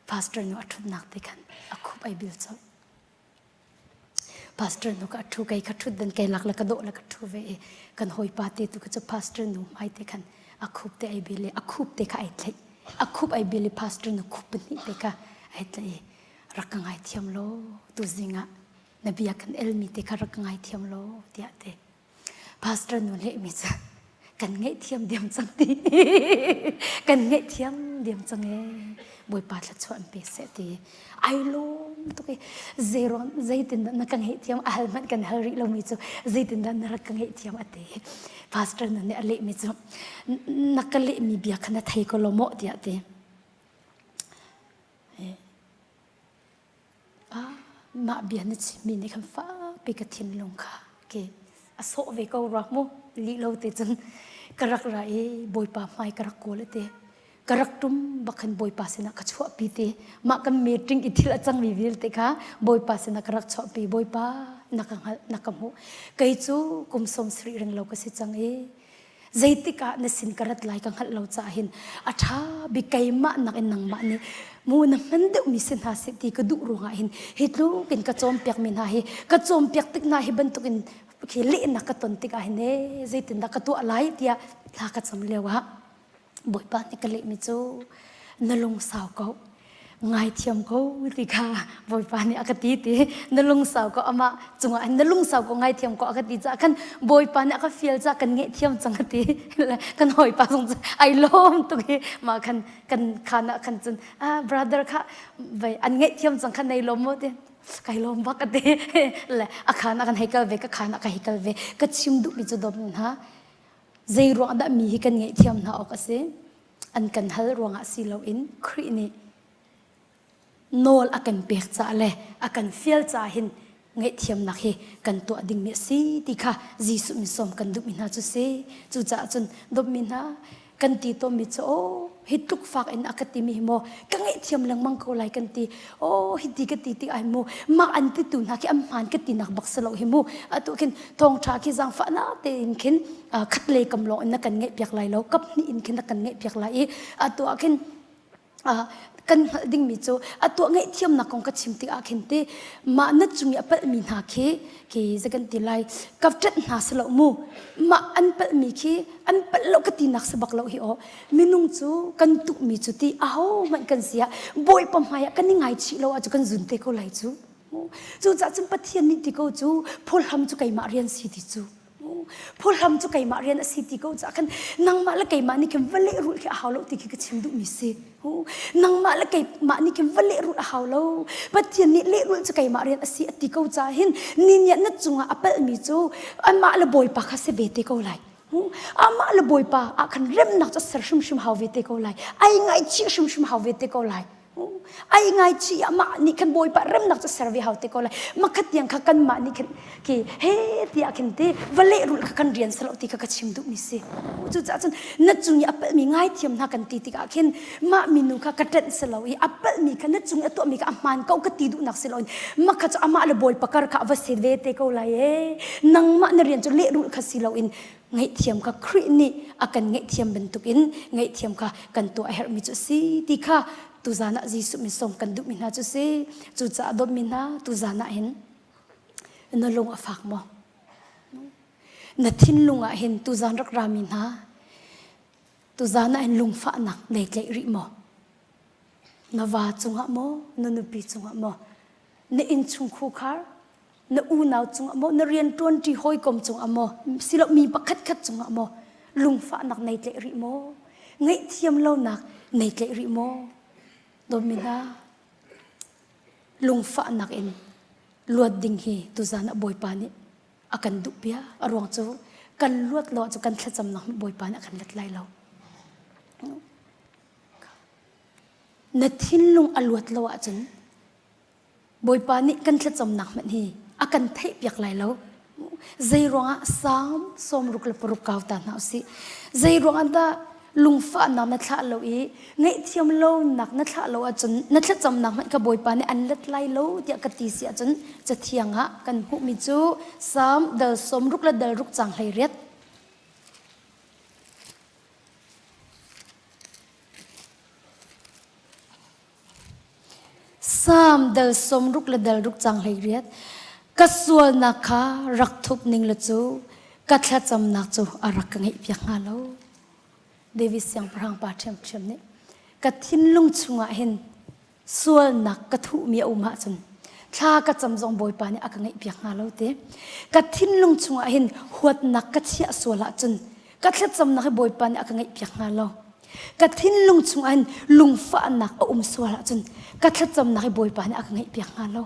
pastor nu a thut nak te khan a khup ai bil cho Pastor nu ka ṭhu kei ka ṭhut dan kei lak le ka dawh le ka ṭhu ve i kan hawipa te tu cu pastor nu hmai te khan a khup te ai bil i a khup te kha ai tlaih a khup ai bil i pastor nu khup pahnih te kha ai tlaih i rak ka ngai thiam law tuzing ah na bia kan elmi te kha rak ka ngai thiam law tiah te Pastor nu lehmi cu kan ngaihthiam diam cang ti kan ngaihthiam diam cang e Bawipa thluachuah an pe seh ti ai lawm tuk i zeiruang zeitindah na ka ngaihthiam a hal hmanh kan hal rih lomi cu zeitindah na rak ka ngaihthiam a ti pastor nu nih a lehmi cu na ka lehmi bia kha na thei ko lo maw tiah ti Mah bia na chimmi nih khan fakpi ka thinlung kha ke a sawh ve ko rua mu lih lo te cun ka rak ra i Bawipa hmai ka rak kawl te ka rak tum bak khan Bawipa sinah ka chuahpi te mah kan meeting i thil a cangmi vialte kha Bawipa sinah ka rak chuahpi Bawipa na ka hngalh na ka hmuh kei cu kum sawm sarih ring lo ka si cang i zeitik ah na sin ka rat lai ka hngalh lo caah hin a ṭha bik keimah nakin nangmah nih mu na hman deuhmi si hna seh ti ka duh ruangah hin hi tluk in ka cawnpiakmi hna hi ka cawnpiak tik hna hi bantukin khi lehnak ka ton tikah hin ee zeitindah ka tuah lai tiah thla ka cam lio ah Bawipa nih ka lehmi cu. Na lungsau ko. Ngaithiam ko ti kha Bawipa nih a ka ti ti. Na lungsau ko amah cungah hin na lungsau ko ngaithiam ko a ka ti caah khan Bawipa nih a ka fial caah kan ngaihthiam cang a ti. Kan hawipa zong cu ai lawm tuk i mah khan kan khan ah khan cun ah brother kha vai an ngaihthiam cang kha nei lawm maw ti kai lawm bak a ti. Le a khan ah kan hei kal ve ka khan ah ka hei kal ve ka chim duhmi cu dawm hna zei ruang dah mi hi kan ngaihthiam hna awk a si an kan hal ruangah si loin Khrih nih nawl a kan pek caah le a kan fial caah hin ngaihthiamnak hi kan tuah dingmi a si ti kha Jesuh min sawm kan duhmi hna cu si. Cucaah cun dawtmi hna kan ti tawnmi cu aw hi tluk fak in a ka timi hi maw ka ngaihthiam lengmang ko lai kan ti aw hi ti ka ti ti ai mu mah an ti tu hna khi an hmaan ka ti nak bak si lo hi mu atu khin thawngtha khi zaangfahnak tein khin khat lei kam lawng in na kan ngaih piak lai lo kap hnih in khin na kan ngaih piak lai i atu ah khin kan hngalh dingmi cu a tuah ngaihthiamnak kong ka chim tikah khin ti mah na cung i a palhmi hna khi khi zei kan ti lai ka ṭanh hna si lo mu mah an palhmi khi an palh lo ka tinak si bak lo hi aw minung cu kan tuhmi cu ti aho hmanh kan si ah bawipa hmai ah kan i ngaichih lo ahcun kan zun te ko lai cu cucaah cun Pathian nih ti ko cu phulham cu keimah rian si ti cu Phuhlam cu keimah rian a si ti ko caah khan nangmah le keimah nih khin va lehrulh khi a hau lo ti khi ka chim duhmi si. Nangmah le keimah nih khin va lehrulh a hau lo. Pathian nih lehrulh cu keimah rian a si a ti ko caah hin ni nih na cungah a palhmi cu amah le Bawipa kha si ve te ko lai. Amah le Bawipa ah khan remnak cu ser hrimhrim hau ve te ko lai. Ai ngaihchih hrimhrim hau ve te ko lai. Ai ngaichih amah nih khan bawipa remnak cu ser ve hau te ko lai makhat tiang kha kanmah nih khin ki he tiah khin ti va lehrulh kha kan rian salo ti kha ka chim duhmi si cucaah cun na cung i a palhmi ngaithiam hna kan ti tikah khin mah minu kha ka ṭanh si lo i a palhmi kha na cung i a tuahmi kha a hmaan ko ka ti duhnak si loin makha cu amah le bawipa kar kha va si ve te ko lai e nangmah na rian cu lehrulh kha si loin ngaihthiam kha Khrih nih a kan ngaihthiam bantukin ngaihthiam kha kan tuah a herhmi cu a si ti kha tuzan ah Jesuh min sawm kan duhmi hna cu si. Cucaah dawtmi hna tuzan ah hin na lung a fak maw? Na thinlung ah hin tuzan rak rami hna tuzan ah hin lungfahnak nei tlaih rih maw? Na va cungah maw? Na nupi cungah maw? Na innchung khukhar na unau cungah maw na rianṭuanṭi hawikom cungah maw silo mi pakhat khat cungah maw lungfahnak nei tlaih rih maw ngaihthiam lonak nei tlaih rih maw dawtmi hna lungfahnak in luat ding hi tuzan ah Bawipa nih a kan duh piak a ruang cu kan luat lo cu kan thlacamnak Bawipa nih a kan let lai lo na thinlung a luat lo ahcun Bawipa nih kan thlacamnak hmanh hi a kan theihpiak lai lo. Zei ruangah Salm 66 kau ta hna usih. Zei ruangah dah lungfahnak na thlah lo i ngaihthiam lonak na thlah lo ahcun na thlacamnak hmanh kha Bawipa nih an let lai lo tiah ka ti si ahcun cathiang ah kan hmuhmi cu Salm dal 60 le dal ruk cang 18 Salm dal 60 le dal ruk cang 18 Ka sualnak kha rak thup ning le cu ka thlacamnak cu a rak ka ngeihpiak hnga lo. David siangpahrang pa ṭhiamṭhiam nih ka thinlung chungah hin sualnak ka thuhmi a um ahcun thla ka cam zong Bawipa nih a ka ngeihpiak hnga lo ti. Ka thinlung chungah hin huatnak ka chiah sual ahcun ka thlacamnak hi Bawipa nih a ka ngaihpiak hnga lo. Ka thinlung chungah hin lungfahnak a um sual ahcun ka thlacamnak hi Bawipa nih a ka ngaihpiak hnga lo.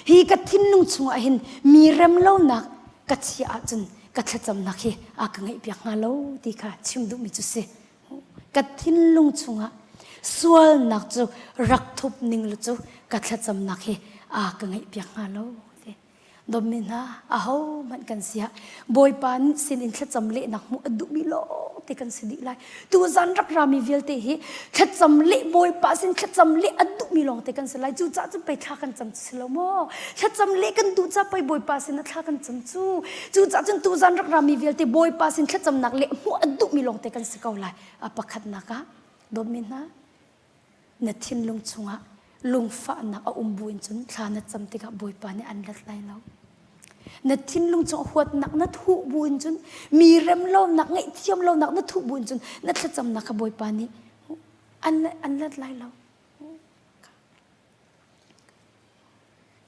Hi ka thinlung chungah hin mi remlonak ka chiah ahcun ka thlacamnak hi a ka ngaihpiak hnga lo ti kha chim duhmi cu si. Ka thinlung chungah sualnak cu rak thup ning le cu ka thlacamnak hi a ka ngaihpiak hnga lo ti. Dawtmi hna, ahohmanh kan si ah Bawipa sin in thlacam lehnak hmuh a duhmi lawng te kan si dih lai. Tuzan rak rami vialte hi thlacam leh Bawipa sin thlacam leh a duhmi lawng te kan si lai. Cucaah cun pei thla kan cam si lo maw? Thlacam leh kan duh ca pei Bawipa sin ah thla kan cam cu. Cucaah cun tuzan rak rami vialte Bawipa sin thlacamnak leh hmuh a duhmi lawng te kan si ko lai. A pakhatnak ah dawtmi hna, na thinlung chungah lungfahnak a um buin cun thla na cam tikah Bawipa nih an let lai lo. Na thinlung chung huatnak na thuh buin cun mi rem lonak ngaihthiam lonak na thuh buin cun na thlacamnak kha Bawipa nih. An an let lai lo.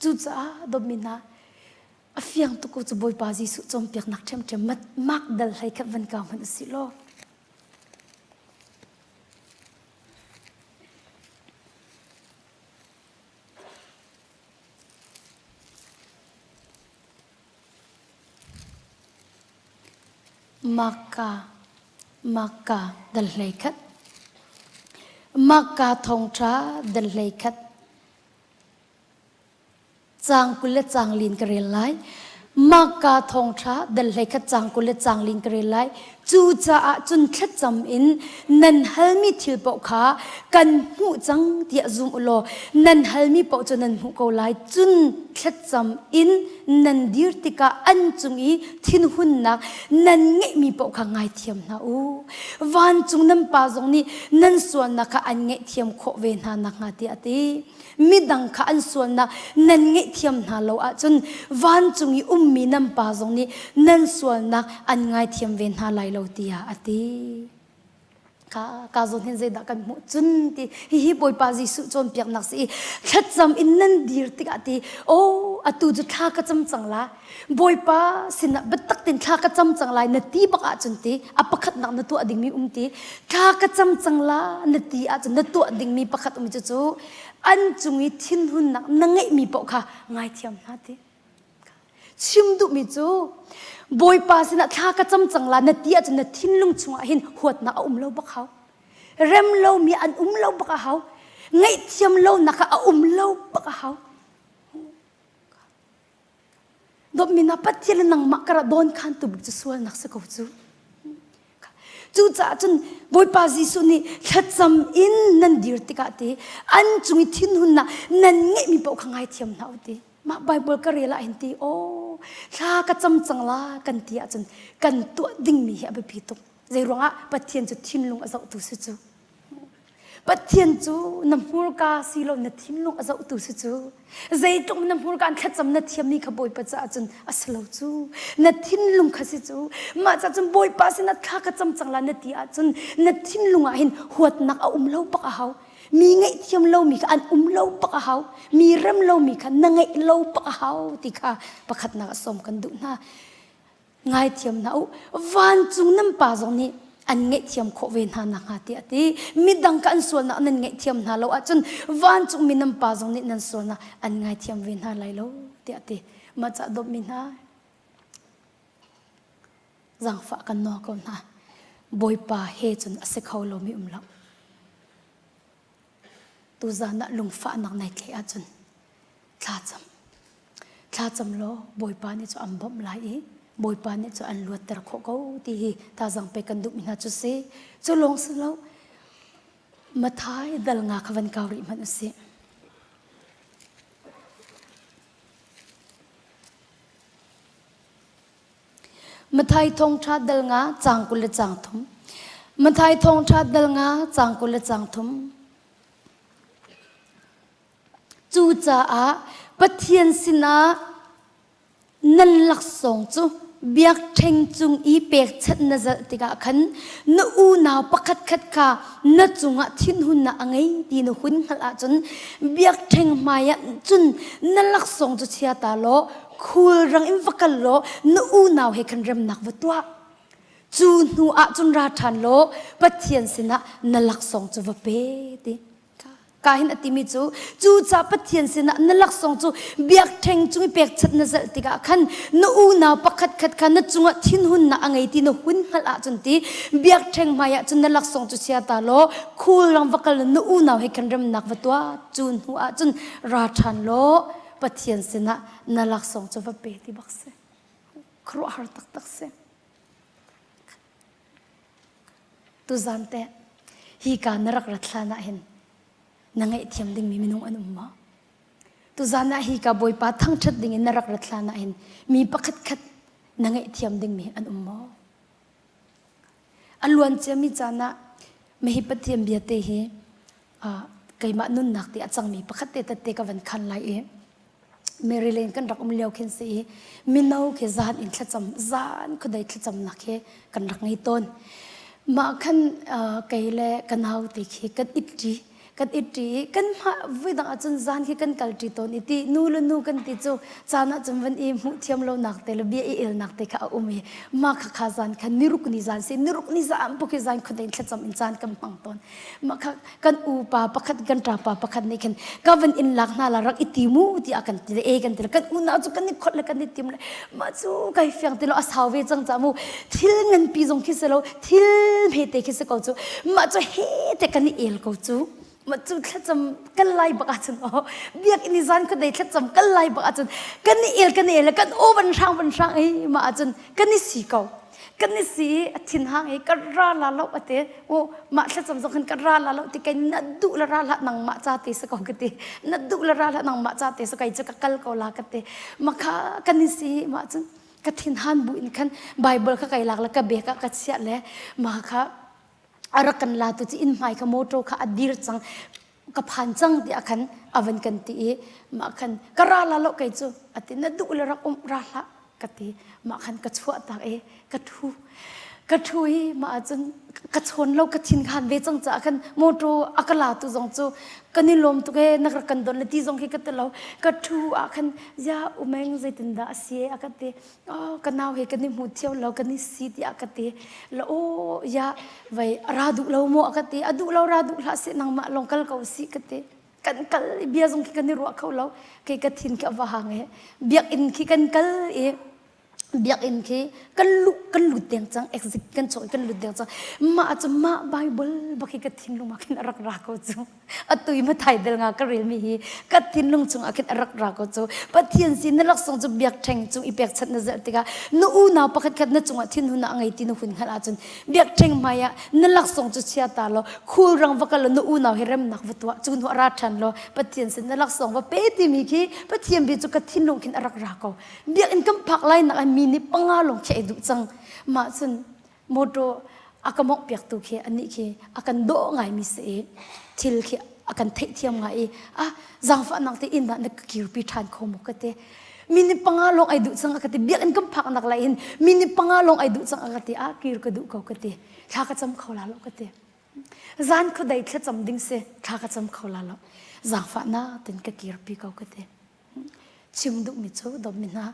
Cucaah dawtmi hna, a fiang tuk ko cu Bawipa Jesuh cawnpiaknak ṭhiamṭhiam mak dal hlei khat van kau hmanh u sih law. Makka, Makka dal hlei khat. Makka thawngṭha dal hlei khat. Caang 20 le caang lin ka rel lai. Mahka thawngṭha dal 11 caang 20 le caang lin ka rel lai. Cucaah cun thlacam in nan halmi thil paoh kha kan hmuh cang tiah zum u law nan halmi paoh cu nan hmuh ko lai. Cun thlacam in nan dir tikah an cung i thinhunnak nan ngeihmi paoh kha ngaithiam hna u. Vancung nan Pa zong nih nan sualnak kha an ngaihthiam khawh ve hna nakhnga tiah a ti. Midang kha an sualnak nan ngaihthiam hna lo ahcun vancung i ummi nan Pa zong nih nan sualnak an ngaithiam ve hna lai lo tiah a ti. Ka, ka zawn hin zeidah kan hmuh cun ti hihi Bawipa Jesuh cawnpiaknak si i thlacam in nan dir tikah ti oh atu cu thla ka cam cang la Bawipa sinah biatak tein thla ka cam cang lai na ti bak ahcun ti a pakhatnak na tuah dingmi um ti thla ka cam cang la na ti ahcun na tuah dingmi pakhat um cu cu an cung i thinhunnak na ngeihmi paoh kha ngaithiam hna ti chim duhmi cu Bawipa sinah thla ka cam cang la na ti ahcun na thinlung chungah hin huatnak a um lo bak hau rem lomi an um lo bak a hau ngaihthiam lonak kha a um lo bak a hau Dawtmi na Pathian le nangmah karah dawn khan tu bik cu sualnak si ko cu. Cucaah cun Bawipa Jesuh nih thlacam in nan dir tikah ti an cung i thinhunnak nan ngeihmi paoh kha ngaithiam hna u ti. Mah Bible ka rel ah hin ti aw thla ka cam cang la kan ti ahcun kan tuah dingmi hi a biapi tuk. Zei ruangah Pathian cu thinlung a zohtu si cu. Pathian cu na hmurka si lo na thinlung a zohtu si cu. Zeitluk na hmurka an thlacam na thiammi kha Bawipa caah cun a si lo cu. Na thinlung kha si cu. Mah caah cun Bawipa sinah thla ka cam cang la na ti ahcun na thinlung ah hin huatnak a um lo bak a hau. Mi ngaihthiam lomi kha an um lo bak a hau. Mi rem lomi kha na ngeih lo bak a hau ti kha pakhatnak a sawm kan duh hna. Ngaithiam hna u. Vancung nan Pa zong nih an ngaihthiam khawh ve hna nakhnga tiah a ti. Midang kha an sualnak nan ngaihthiam hna lo ahcun vancung mi nan Pa zong nih nan sualnak an ngaithiam ve hna lai lo tiah a ti. Mah cah dawtmi hna, zaangfah kan nawl ko hna. Bawipa he cun a si kho lomi um lo. Tuzan ah lungfahnak nai thleh ahcun thlacam. Thlacam law Bawipa nih cu an bawmh lai i Bawipa nih cu an luatter khawh ko ti hi tazang pe kan duhmi hna cu si. Cu lawng si lo Mathai dal nga kha van kau rih hmanh usih. Mathai thawngṭha dal nga caang 20 le caang thum. Mathai thawngṭha dal nga caang 20 le caang thum. Cucaah Pathian sinah nan laksawng cu biakṭheng cung i pekchanh na zalh tikah khan na unau pakhatkhat kha na cungah thinhunnak a ngei ti na hun hngalh ahcun biakṭheng hmaiah cun na laksawng cu chia ta law khulrang in va kal law na unau he khan remnak va tuah. Cu hnu ah cun ra ṭhan law Pathian sinah na laksawng cu va pe ti. Ka hin a timi cu cucaah Pathian sinah na laksawng cu biakṭheng cung i pekchanh na zalh tikah khan na unau pakhatkhat kha na cungah thinhunnak a ngei ti na hun hngalh ahcun ti biakṭheng hmaiah cun na laksawng cu chia ta law khulrang va kal na unau he khan remnak va tuah cu hnu ah cun ra ṭhan law Pathian sinah na laksawng cu va pe ti bak si. Khuaruahhar taktak si. Tuzan teh hi ka na rak rat hlan ah hin na ngaihthiam dingmi minung an um maw? Tuzan ah hi ka Bawipa thangṭhat dingin na rak rat hlan ah hin mi pakhat khat na ngaihthiam dingmi an um maw? A luan ciami caan ah mahi Pathian bia te hi keimah nunnak ti a cangmi pakhat te tette ka van khan lai i Maryland kan rak um lio khin si i mino khi zan in thlacam zan khuadei thlacamnak hi kan rak ngei tawn. Mah khan kei le ka nau te khi kan it ṭi kan it ṭi i kan mah voidang ahcun zan khi kan kal ṭi tawn i ti nu le nu kan ti cu caan ahcun van i hmuh thiam lonak te le bia i elnak te kha a um i mah kha kha zan khan niruk ni zan si niruk ni zan puk hi zan khuadei thlacam in caan kan hmang tawn mah kha kan upa pakhat kan ṭapa pakhat nih khan ka van in lak hna la rak i ti mu tiah kan ti le e kan ti le kan unau cu kan i khot le kan i tim le mah cu kai fiang ti lo a sau ve cang ca mu thil nganpi zong khi si lo thil hmete khi si ko cu mah cu he te kan i el ko cu mah cu thlacam kan lai bak ahcun oh biakinn i zan khuadei thlacam kan lai bak ahcun kan i el kan i el kan aw van hrang van hrang i mah ahcun kan i si ko kan i si i a thin hang i ka ra la lo ate o mah thlacam zong khan ka ra la lo ti kai na duh la ra la nangmah ca te sa ko ka ti na duh la ra la nangmah ca te sa kai cu ka kal ko la ka ti makha kan i si mah cun ka thin han bu in khan bible kha kai lak le ka bek ah ka chiah le mah kha a rak kan la tu ci inn hmai kha motor kha a dir cang ka phan cang tiah khan avan kan ti i mah khan ka ra la lo kei cu ati na duh le rak um ra hlah ka ti mah khan ka chuah tak i ka thu ka thu i mah ahcun ka chawn lo ka thin khan ve cang caah khan motor a ka la tu zong cu kan i lawm tuk e na rak kan don le ti zong khi ka ti lo ka thu ah khan ya umeng zeitindah a si e a ka ti oh ka nau he kan i hmu thiam lo kan i si tiah ka ti la o ya vai ra duh lo maw a ka ti a duh lo ra duh hlah seh nangmah lawng kal ko si ka ti kan kal i bia zong khi kan i ruah kho lo kei ka thin khi a va hang e biakinn khi kan kal i biakinn khi kan lu kan lut deng cang exit kan chawh kan lut deng cang mah cu mah bible bak hi ka thinlung ah khin a rak ra ko cu atu i mathai del nga ka relmi hi ka thinlung chung ah khin a rak ra ko cu pathian sin na laksawng cu biakṭheng cung i pekchanh na zelh tikah na unau pakhat khat na cungah thinhun a ngei ti na hun hngalh ahcun biakṭheng hmai ah na laksawng cu chia ta law khulrang va kal law na unau hi remnak va tuah cu hnu ah ra ṭhan law pathian sin na laksawng va pe timi khi pathian bia cu ka thinlung khin a rak ra ko biakinn kan phak lai nak ah mi nih panga lawng khi ai duh cang mah cun motor a ka mawngh piaktu khi anih khi a kan dawh ngaimi si i thil khi a kan theihthiam ngai i ah zaangfahnak te inn ah na ka kirpi ṭhan kho maw ka ti minute panga lawng ai duh cang a ka ti biakinn kan phak nak lai hin minute panga lawng ai duh cang a ka ti ah kir ka duh ko ka ti thla ka cam kho la lo ka ti zan khuadei thlacam ding si thla ka cam kho la lo zaangfahnak tin ka kirpi ko ka ti chim duhmi cu dawtmi hna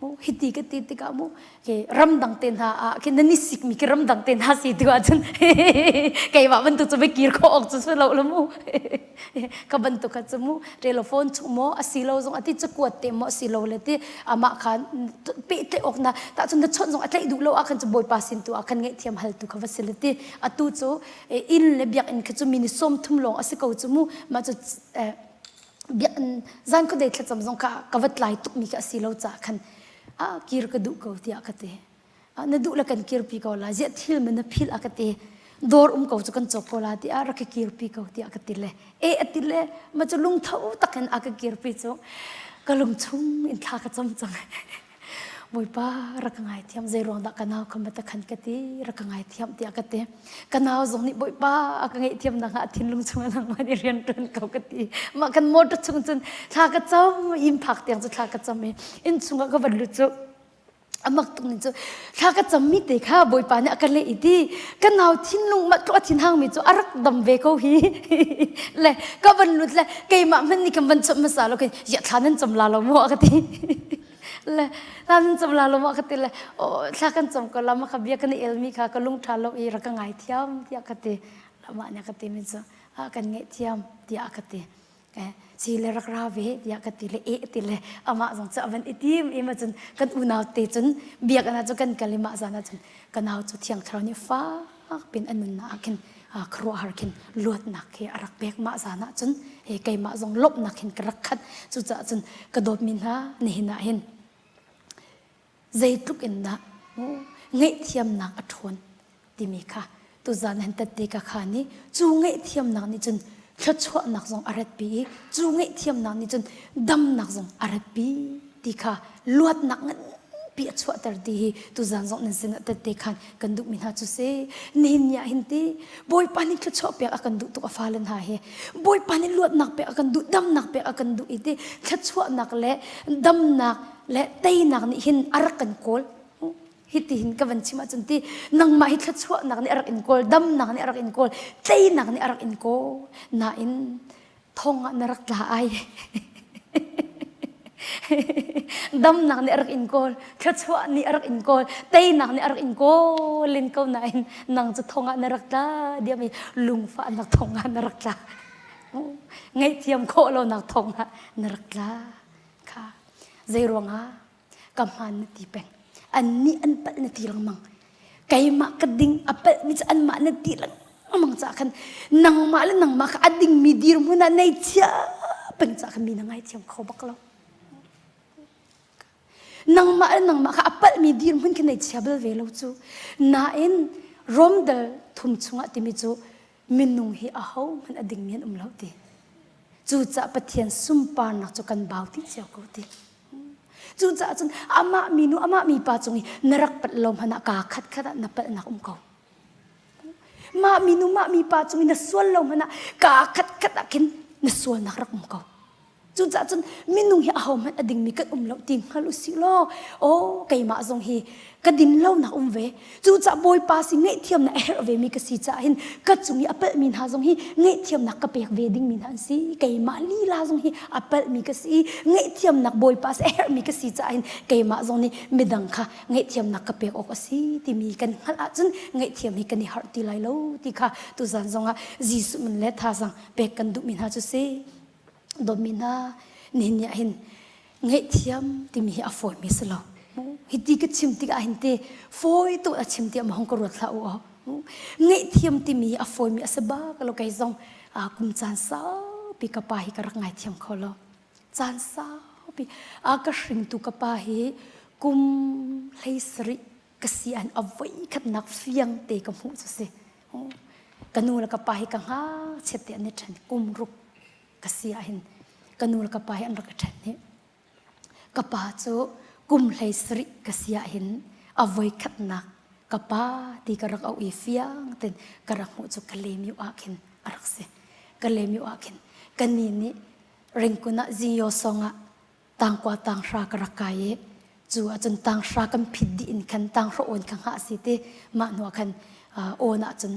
mu hiti ka ti tikah mu ke ramdang te hna ah khi nan i sikmi khi ramdang te hna si tu ahcun keimah bantuk cu va kir khawh awk cu si lo lo mu ka bantuk kha cu mu telephone chung maw asi lo zong ati cakuat te maw asi lo le ti amah kha pehtlaih awk na tahcun na chawnh zong a tlaih duh lo ah khan cu bawipa sin tu ah khan ngaihthiam hal tu kha va si le ti atu cu inn le biakinn kha cu mi ni 30 lawng asi ko cu mu mah cu biakinn zan khuadei thlacam zong kha ka va tlai tukmi kha a si lo caah khan ah kir ka duh ko tiah ka ti na duh le kan kirpi ko la ziah thil man na phil a ka ti dawr um ko cu kan cawk ko la tiah rak ka kirpi ko tiah ka ti le e a ti le ma cu lungtho takin a ka kirpi cu ka lung chung in thla ka cam cang Bawipa rak ka ngaithiam zei ruang dah ka nau kha ma ta khan ka ti rak ka ngaithiam tiah ka ti ka nau zong nih Bawipa a ka ngaihthiam nak ah thinlung chung ah nangmah nih rian ṭuan ko ka ti mah kan motor chung cun thla ka cam inn phak tiang cu thla ka cam i inn chungah ka van lut cu amak tuk ning cu thla ka cam mi te kha Bawipa nih a ka leh i ti ka nau thinlung mah tluk a thinhang mi cu a rak dam ve ko hi le ka van lut le keimah hmanh nih kan van chawnh hmasa lo khin ya thla nan cam la lo maw a ka ti le thla nan cam la lo maw ka ti le thla kan cam ko la ma kha bia kan i elmi kha ka lung ṭha lo i rak ka ngai thiam tiah ka ti mah nih ka ti mi cu kan ngaih thiam tiah ka ti si le rak ra ve tiah ka ti le e ti le amah zong cu a van i tim i ma cun kan unau te cun biakinn ah cu kan kal i mah zan ah cun ka nau cu thiang thlarau nih fak pin a nunnak ah khin khuaruahhar khin luatnak khi a rak pek mah zan ah cun he keimah zong lawmhnak hin ka rak khat cucaah cun ka dawtmi hna nihin ah hin zeitluk in dah ngaihthiamnak a ṭhawn timi kha tuzan han tette ka kha nih cu ngaihthiamnak nih cun thluachuahnak zong a ratpi i cu ngaihthiamnak nih cun damnak zong a ratpi ti kha luatnak nganpi a chuahter ti hi tuzan zong nan sinah tette khan kan duhmi hna cu si nihin ni ah hin ti Bawipa nih thluachuah pek a kan duh tuk a fale hna hi Bawipa nih luatnak pek a kan duh damnak pek a kan duh i ti thluachuahnak le damnak le teinak nih hin a rak kan kawl. Hitihin ka van chim ahcun ti nangmah hi thluachuahnak nih a rak in kawl, damnak nih a rak in kawl, teinak nih a rak in kawl. Nain thong ah na rak tla ai. Damnak nih a rak in kawl, thluachuah nih a rak in kawl, teinak nih a rak in kawl in ko nain nang cu thong ah na rak tla diam i lungfahnak thong ah na rak tla. Ngaihthiam khawh lonak thong ah na rak tla. Kha zei ruangah ka hmaan na ti peng. Annih an palh na ti lengmang. Keimah ka ding a palhmi cu anmah na ti lengmang caah khan nangmah le nangmah kha a dingmi dirhmun ah nei chia peng caah khan mi na ngaithiam kho bak lo. Nangmah le nangmah kha a palhmi dirhmun khi nei chia bal ve lo cu. Nain Rom dal thum chungah timi cu minung hi ahohmanh a dingmi an um lo ti. Cucaah Pathian sunparnak cu kan bau ti cio ko ti. Cucaah cun amah minu amah mipa cung i na rak palh lo hmanh ah kaa khat khat ah na palhnak um ko. Mah minu mah mipa cung i na sual lo hmanh ah kaa khat khat ah khin na sualnak rak um ko. Cucaah cun minung hi ahohmanh a dingmi kan um lo ti hngal u sih law aw keimah zong hi ka din lonak um ve. Cucaah Bawipa si ngaihthiamnak a herh vemi ka si caah hin ka cung i a palhmi hna zong hi ngaihthiamnak ka pek ve dingmi hna an si. Keimah lila zong hi a palhmi ka si i ngaihthiamnak Bawipa si a herhmi ka si caah hin keimah zong nih midang kha ngaihthiamnak ka pek awk a si timi kan hngalh ahcun ngaihthiam hi kan i harh ti lai lo ti kha tuzan zongah Jesuh min le thazaang pek kan duhmi hna cu si. Dawtmi hna, nihin ni ah hin ngaihthiam timi hi a fawimi si lo. Hiti ka chim tikah hin te fawi tuk a chim tiah ma hong ka ruat hlah u aw. Ngaihthiam timi hi a fawimi a si bak lo kei zong kum caan saupi ka pa hi ka rak ngaithiam kho lo. Caan saupi a ka hringtu ka pa hi kum 17 ka si an a voi khatnak fiang te ka hmuh cu si. Ka nu le ka pa hi ka ngakchiat te an i ṭhen kum ruk ka si ahhin ka nu le ka pa hi an rak i ṭhen hi ka pa cu kum 17 ka si ahhin a voi khatnak ka pa ti ka rak auh i fiang ten ka rak hmuh cu Kalemiu ah khin a rak si Kalemiu ah khin ka ni nih Ringkun ah Zinyo song ah tangkua tanghra ka rak kai i cu ahcun tanghra kan phit dih in khan tanghra awn kha hngah si ti mah hnu ah khan awn ahcun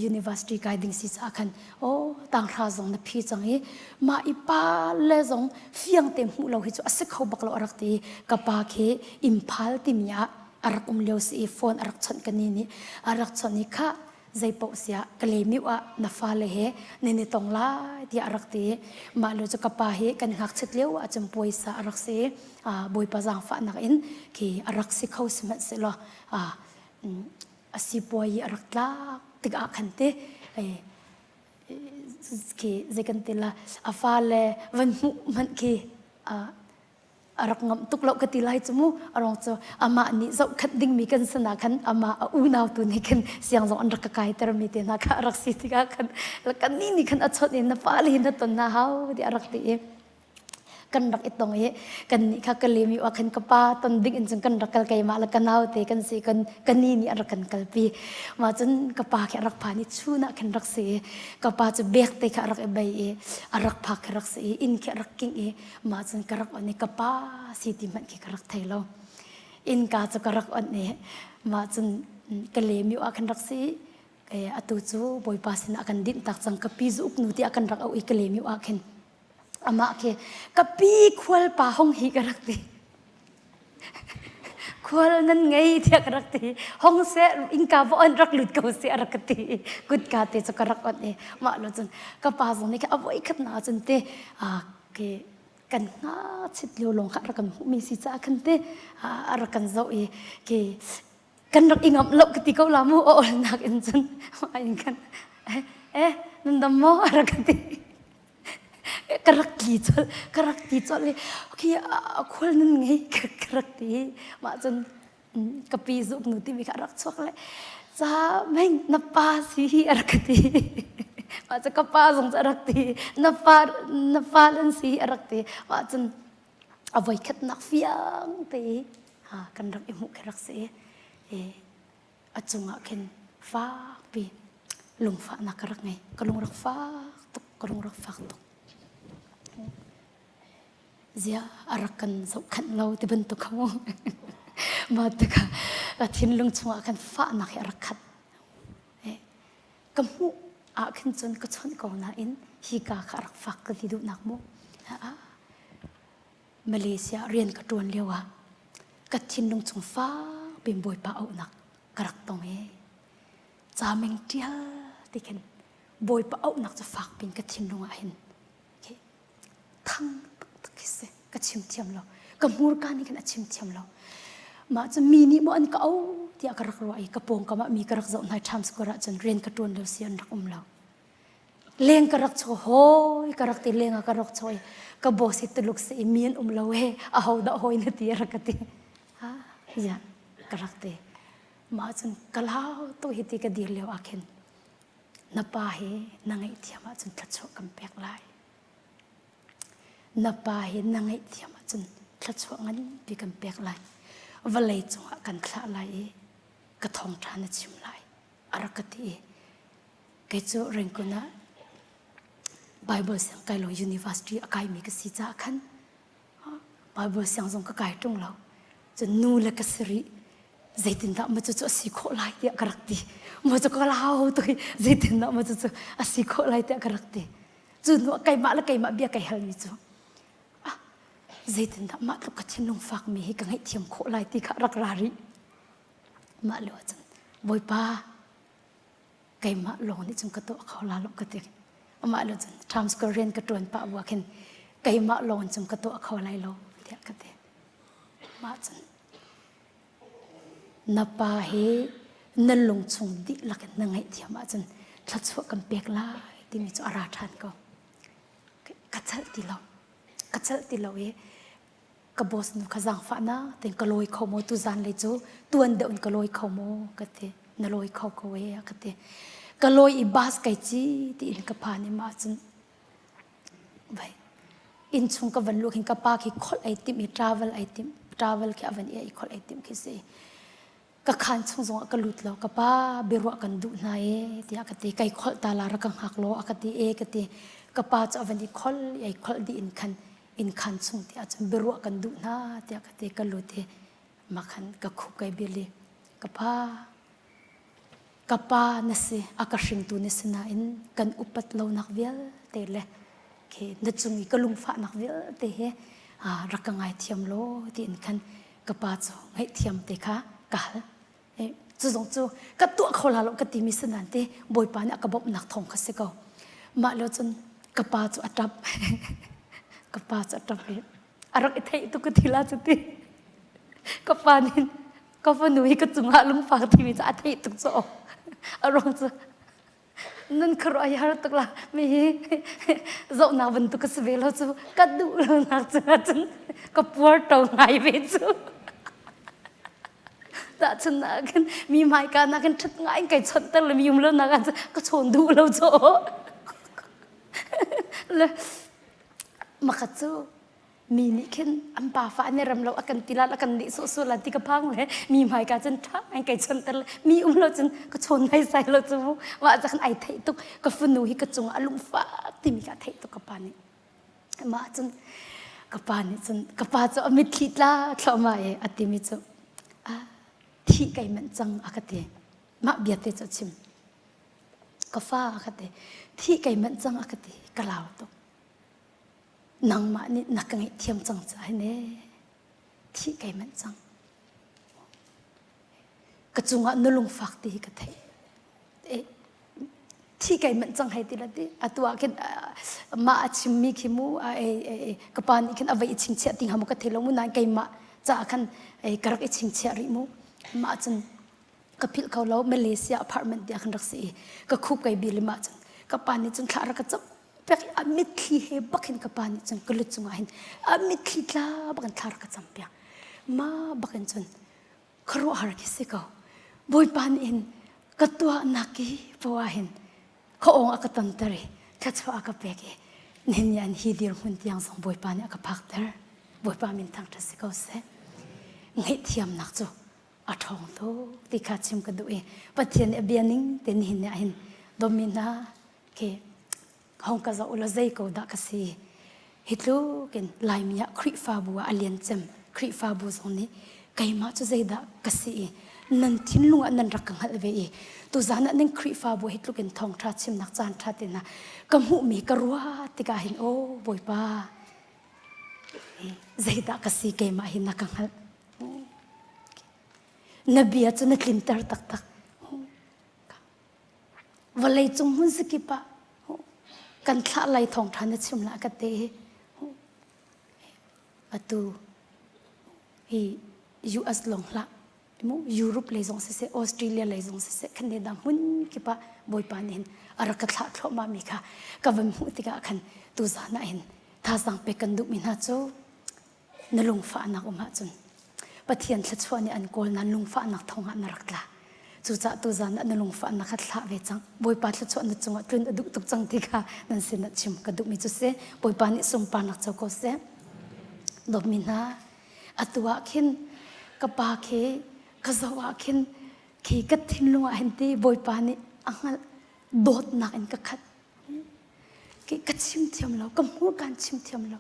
university kai ding si caah khan oh tanghra zong na phi cang i mah i pa le zong fiang te hmuh lo hi cu a si kho bak lo a rak ti ka pa khi Imphal timi ah a rak um lio si i phone a rak chawnh ka ni nih a rak chawnh i kha zeipaoh siah Kalemiu ah na fale he nan i tong lai tiah a rak ti. Mah lio cu ka pa hi kan ngakchiat lio ahcun puaisa a rak si i Bawipa zaangfahnak in khi a rak si kho sihmanhsehlaw a sipuai i a rak tlak tikah khan ti khi zei kan ti la a fale van hmuh hmanh khi a rak ngamh tuk lo ka ti lai cu mu arong cu amah nih zohkhat dingmi kan sana khan amah a unau tu nih khan siang zong an rak ka kaiter mi te hna kha a rak si tikah khan kan ni nih khan a chawnh in na fale hi na ton na hau ti a rak ti i kan rak i tong i kan nih kha ka lem i khan ka pa ton ding in cun kan rak kal keimah le ka nau te kan si kan ka ni nih a rak kan kalpi mah cun ka pa khi a rak phan i chun ah khan rak si i ka pa cu bek te kha a rak i bei i a rak phak khi rak si i inn khi a rak king i mah cun ka rak on i ka pa si ti hmanh khi ka rak thei lo innka cu ka rak on i mah cun ka lem ah khan rak si i atu cu bawipa sinah kan dinh tak cang ka pi zu uk nu tiah kan rak auh i ka lem ah khin amah khi ka pi khual pa hong hi ka rak ti khual nan ngei tiah ka rak ti hong seh innka va on rak lut ko seh a rak ka ti kutka te cu ka rak on i mah lo cun ka pa zong nih kha a voi khat na cun te ke kan ngachit lio lawng kha rak kan hmuhmi si caah khan te a rak kan zoh i ke kan rak i ngamh lo ka ti ko la mu a olnak in cun in khan eh nan dam maw a rak ka ti ka rak tli colh ka rak ti colh i okay khual nan ngei ka rak ti mah cun ka pi zuk nu timi kha a rak chuak le ca meng na pa si hi a rak ka ti mah cu ka pa zong cu a rak ti na pa na fa lan si hi a rak ti mah cun a voikhatnak fiang te i kan rak i hmuh khi rak si i a cungah khin fakpi lungfahnak ka rak ngei ka lung rak fak tuk ka lung rak fak tuk Ziah a rak kan zohkhanh lo ti bantuk kha mu. Mah tikah. Ka thinlung chungah khan fahnak hi a rak khat. Ka hmuh ah khin cun ka chawnh ko nain hi ka kha a rak fak ka ti duhnak mu. Malaysia rian ka ṭuan lio ah ka thinlung chung fak piin Bawipa auhnak ka rak tong i caming ṭial ti khin Bawipa auhnak cu fak piin ka thinlung ah hin thang taktak khi si ka chim thiam lo ka hmurka nih khin a chim thiam lo mah cu mi nih maw an ka auh tiah ka rak ruah i ka pawngkam ah mi ka rak zoh hna Times Square ah cun rian ka ṭuan lo si an rak um lo leng ka rak cho hawi ka rak ti leng ah ka rak cho i ka boss hi tuluk si i mi an um lo he aho dah hawi na ti a rak ka ti ha ya ka rak ti mah cun ka lau tu hi ti ka dir lio ah khin na pa hi na ngaihthiam ahcun thluachuah kan pek lai na pa hi na ngaihthiam ahcun thluachuah nganpi kan pek lai vawlei cungah kan thlah lai i ka thawngṭha na chim lai a rak ka ti i kei cu Rangoon ah Bible siang kai lo university a kaimi ka si caah khan Bible siang zong ka kai ṭung lo cun nu le ka si rih zeitindah maw cucu a si khawh lai tiah ka rak ti maw cu ka lau tuk i zeitindah maw cucu a si khawh lai tiah ka rak ti cu hnu ah keimah le keimah bia kai halmi cu ah zeitindah mah tluk ka thinlung fakmi hi ka ngaihthiam khawh lai ti kha rak ra rih mah lio ahcun Bawipa keimah lawng nih cun ka tuah kho la lo ka ti amah lo cun Times Square rian ka ṭuan pah bua khin keimah lawng cun ka tuah kho lai lo tiah ka ti mah cun na pa hi na lung chung dihlak in na ngaihthiam ahcun thluachuah kan pek lai timi cu a ra ṭhan ko ka chalh ti lo ka chalh ti lo i ka boss nu kha zaangfahnak tein ka lawi kho maw tu zan lei cu tuan deuh in ka lawi kho maw ka ti na lawi kho ko e ka ti ka lawi i bus kai ci tiin ka phan i mah cun vai inn chung ka van luh khin ka pa khi kholh ai timh i travel ai timh travel khi a van i kholh ai timh khi si Ka khaan chung zongah ka lut lo ka pa biaruah kan duh hna e tiah ka ti kai kholh ta la rak ka hngak law a ka ti e ka ti ka pa cu a van i khol i ai kholh dih in khan inn khaan chung ti ahcun biaruah kan duh hna tiah ka ti ka lut i mah khan ka khup kai bil i ka pa ka pa na si a ka hringtu na si nain kan upat lonak vialte le khi na cung i ka lungfahnak vialte hi rak ka ngaithiam law tiin khan ka pa cu ngaihthiam te kha ka hal cu zong cu ka tuah kho la lo ka timi si nain te bawipa nih a ka bawmhnak thawng kha si ko mah lio cun ka pa cu a ṭap ka pa cu a ṭap i a rak i theih tuk ka thi la cu ti ka pa nih ka fanu hi ka cungah lungfak timi cu a theih tuk cu a ruang cu Nan khuaruah hi har tuk la mi hi zohnak bantuk ka si ve lo cu ka duh lo nak cu cun ka puar to ngai ve cu. Tahchun ah khin mi hmaika nak hin ṭhat ngai in kai chawnhter le mi um lo nak ah ka chawn duh lo cu. Le makhat cu mi nih khin an pafa an i rem lo a kan ti la a kan nih sawhsawh la ti ka phang le mi hmaika cun ṭha an kai chawnter le mi um lo cun ka chawn nai sai lo cu mu mah ca khan ai theih tuk ka fanu hi ka cungah a lungfak timi ka theih tuk ka pa nih mah cun ka pa nih cun ka pa cu a mitthli tla thluahmah i a timi cu ah thih kai manh cang a ka ti mah bia te cu a chim ka fa a ka ti thih kai manh cang a ka ti ka lau tuk Nangmah nih na ka ngaihthiam cang caah hin ee thih kai manh cang. Ka cungah na lungfak ti hi ka theih. Eh, thi kai manh cang hei ti la ti atu ah khin mah a chimmi khi mu ka pa nih khin a vai i chingchiah ti hnga mu ka thei lo mu nain keimah caah khan ka rak i chingchiah rih mu mah cun ka philh kho lo Malaysia apartment tiah khan rak si i ka khup kai bil i mah cun ka pa nih cun thla rak ka cam pek i a mitthli he bak hin ka pa nih cun ka lut cungah hin a mitthli tla bak in thla rak ka cam piak ma bak in cun khuaruahhar khi si ko bawipa nih hin ka tuahnak hi poah hin ka ong a ka tonter i thluachuah a ka pek i nihin ni an hi dirhmun tiang zong bawipa nih a ka phakter bawipa min thangṭhat si ko seh ngaihthiamnak cu a ṭhawng tuk ti kha chim ka duh i Pathian nih a bia ning te nihin ni ah hin dawmi hna khi hong ka zoh ulaw zei ko dah ka si hi tluk in Laimi ah Khrihfabu ah a lian cem Khrihfabu zong nih keimah cu zeidah ka si i. Nan thinlung ah nan rak ka hngalh ve i tuzan ah nan Khrihfabu hi tluk in thawngṭha chimnak caan ṭha te hna ka hmuhmi ka ruah tikah hin aw Bawipa zeidah ka si keimah hi na ka hngalh. Na bia cu na tlinter taktak. Vawlei cung hmun zakip ah kan thlah lai thawngṭha na chim la ka te hi. Atu hi US lawng hlah mu Europe lei zong siseh Australia lei zong siseh Canada hmun kip ah Bawipa nih hin a rak ka thlah thluahmah mi kha ka van hmuh tikah khan tuzan ah hin thazaang pek kan duhmi hna cu na lungfahnak um ahcun Pathian thluachuah nih an kawl nan lungfahnak thongah na rak tla. Cucaah tuzan ah na lungfahnak kha thlah ve cang. Bawipa thluachuah na cungah tlun a duh tuk cang ti kha nan sinah chim ka duhmi cu si. Bawipa nih sunparnak co ko seh. Dawtmi hna, atu ah khin ka pa khi ka zoh ah khin khi ka thinlung ah hin ti Bawipa nih a hngalh dawtnak in ka khat. Ka chim thiam lo, ka hmurka in chim thiam lo.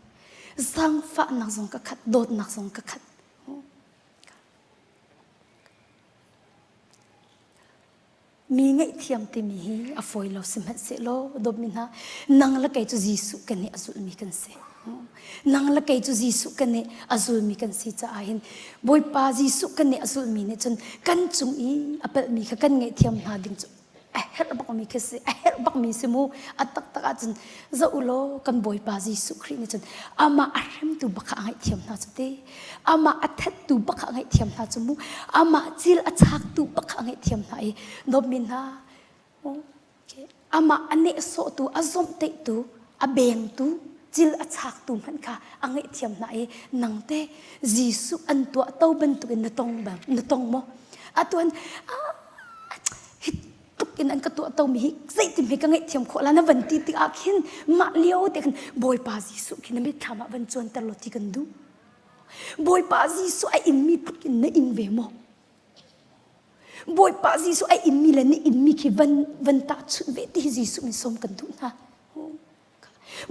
Zaangfahnak zong ka khat, dawtnak zong ka khat. Mi ngaihthiam timi hi a fawi lo sihmanhsehlaw dawtmi hna, nang le kei cu Jesuh kan nih a zulmi kan si. Nang le kei cu Jesuh kan nih a zulmi kan si caah hin Bawipa Jesuh kan nih a zulmi nih cun kan cung i a palhmi kha kan ngaihthiam hna ding cu a herh bakmi khi si a herh bakmi si mu a taktak ahcun zoh u law kan Bawipa Jesuh Khrih nih cun amah a hremtu bak kha a ngaihthiam hna cu te amah a thattu bak kha a ngaihthiam hna cu mu amah cil a chaktu bak kha a ngaihthiam hna i dawtmi hna amah a nehsawhtu a zomhtaihtu a bengtu cil a chaktu hmanh kha a ngaihthiam hna i nang te Jesuh an tuah to bantukin na tong bang na tong maw atuan hi tluk in an ka tuah tomi hi zeitin hme ka ngaihthiam khawh la na van ti tikah khin mah lio te khin Bawipa Jesuh khi na mitthlam ah van cuanter law ti kan duh Bawipa Jesuh a inmi tluk in na in ve maw Bawipa Jesuh a inmi le na inmi khi van van tahchunh ve ti hi Jesuh min sawm kan duh hna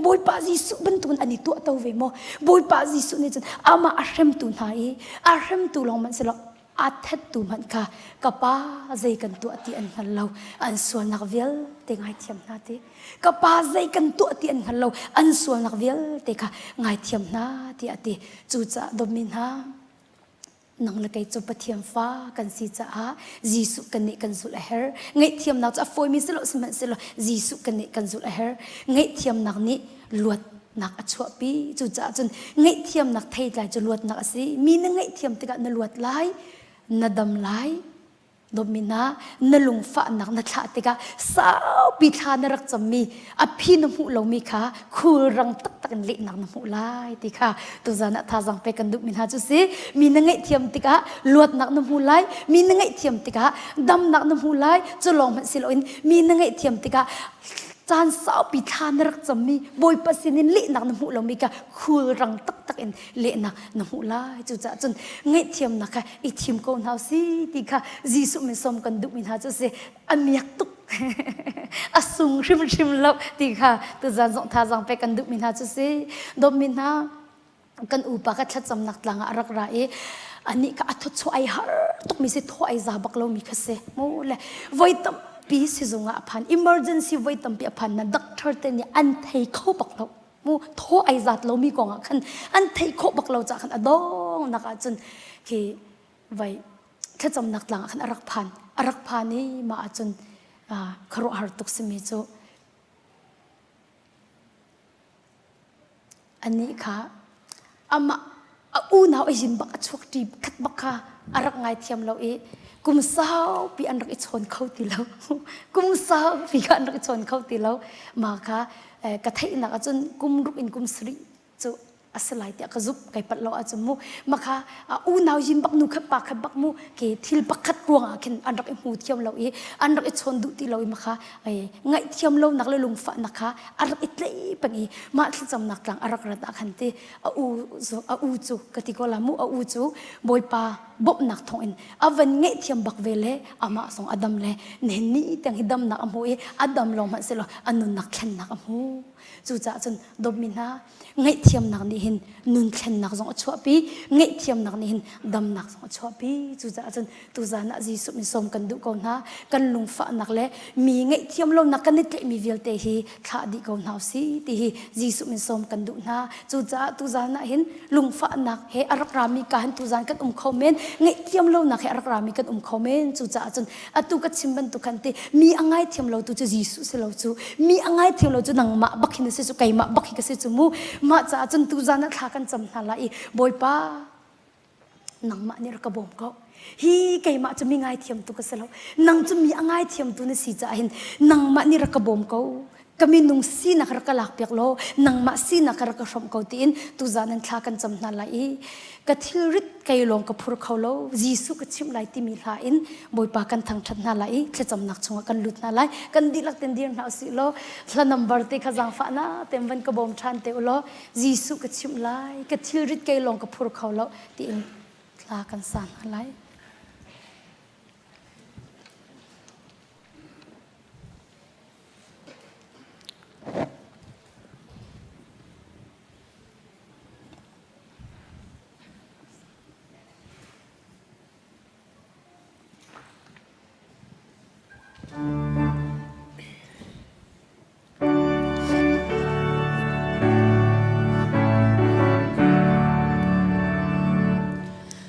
Bawipa Jesuh bantukin an i tuahto ve maw? Bawipa Jesuh nih cun amah a hremtu hna i a hremtu lawng hmanh si lo a thattu hmanh kha ka pa zei kan tuah ti an hngal lo an sualnak vialte ngaithiam hna ti ka pa zei kan tuah ti an hngal lo an sualnak vialte kha ngaithiam hna ti a ti cucaah dawtmi hna Nang le kei cu Pathian fa kan si caah Jesuh kan nih kan zulh a herh. Ngaihthiamnak cu a fawimi si lo sihmanhsehlaw Jesuh kan nih kan zulh a herh. Ngaihthiamnak nih luatnak a chuahpi. Cucaah cun ngaihthiamnak theitlai cu luatnak a si. Mi na ngaihthiam tikah na luat lai, na dam lai, Dawtmi hna, na lungfahnak na thlah tikah saupi thla na rak cammi a phi na hmuh lomi kha khulrang taktak in lehnak na hmuh lai ti kha tuzan ah thazaang pek kan duhmi hna cu si. Mi na ngaihthiam tikah luatnak na hmu lai, mi na ngaihthiam tikah damnak na hmu lai, cu lawng hmanh si loin mi na ngaihthiam tikah caan saupi thla na rak cammi Bawipa sinin lehnak na hmuh lomi kha khulrang taktak in lehnak na hmuh lai. Cucaah cun ngaihthiamnak kha i thim ko hna si ti kha Jesuh min sawm kan duhmi hna cu si a miak tuk a sung hrimhrim lo ti kha tuzan zong thazaang pek kan duhmi hna cu si dawtmi hna kan upa ka thlacamnak tlang ah a rak ra i anih kha a thawchuah ai har tukmi si thaw ai za bak lomi kha si mu le voi tampi sizung ah a phan emergency voi tampi a phan na doctor te nih an thei kho bak lo mu thaw ai zat lomi kong ah khan an theih khawh bak lo cah khan a dong nak ah cun khi vai thlacamnak tlang ah khan a rak phan a rak phan i mah ah cun khuaruahhar tuk simi cu anih kha amah a unau a yin bak a chuak ṭi khat bak kha a rak ngaithiam lo i kum saupi an rak i chawn kho ti lo kum saupi kha an rak i chawn kho ti lo mah kha ka theihnak ahcun kum ruk in kum sarih cu a si lai tiah ka zumh kai palh lo ahcun mu mah kha unau yin bak nu khat pa khat bak mu ke thil pakhat ruangah khin an rak i hmu thiam lo i an rak i chawn duh ti lo i mah kha ngaihthiam lonak le lungfahnak kha a rak i tlaih peng i mah thlacamnak tlang a rak rat ah khan ti a u a u cu ka ti ko la mu a u cu bawipa bawmhnak thawngin a van ngaihthiam bak ve le amah zong a dam le nihin ni tiang hi damnak a hmu i a dam lawng hmanh selaw a nunnak thlennak a hmu. Cucaah cun dawtmi hna ngaihthiamnak nih hin nun thlennak zong a chuahpi, ngaihthiamnak nih hin damnak zong a chuahpi. Cucaah cun tuzan ah Jesuh min sawm kan duh ko hna. Kan lungfahnak le mi ngaihthiam lonak kan i tlaihmi vialte hi thlah dih ko hna usih ti hi Jesuh min sawm kan duh hna. Cucaah tuzan ah hin lungfahnak he a rak rami ka hin tuzan kan um kho men, ngaihthiam lonak he a rak rami kan um kho men. Cucaah cun atu ka chim bantuk khan ti mi a ngaithiam lo tu cu Jesuh si lo cu mi a ngaithiam lo cu nangmah bak hin na si cu keimah bak hi ka si cu mu mah caah cun tuzan ah thla kan cam hna lai i Bawipa nangmah nih rak ka bawm ko hi keimah cu mi ngaithiam tu ka si lo nang cu mi a ngaithiam tu na si caah hin nangmah nih rak ka bawm ko ka minung sinak rak ka lak piak law nangmah sinak rak ka hrawmh ko tiin tuzan in thla kan cam hna lai i ka thilrit kei lawng ka phur kho lo Jesuh ka chimh lai timi hla in Bawipa kan thangṭhat hna lai i thlacamnak chungah kan lut hna lai kan dihlak ten dir hna usih law hla number te kha zaangfahnak ten van ka bawm ṭhan te u law Jesuh ka chimh lai ka thilrit kei lawng ka phur kho lo tiin thla kan sa hna lai.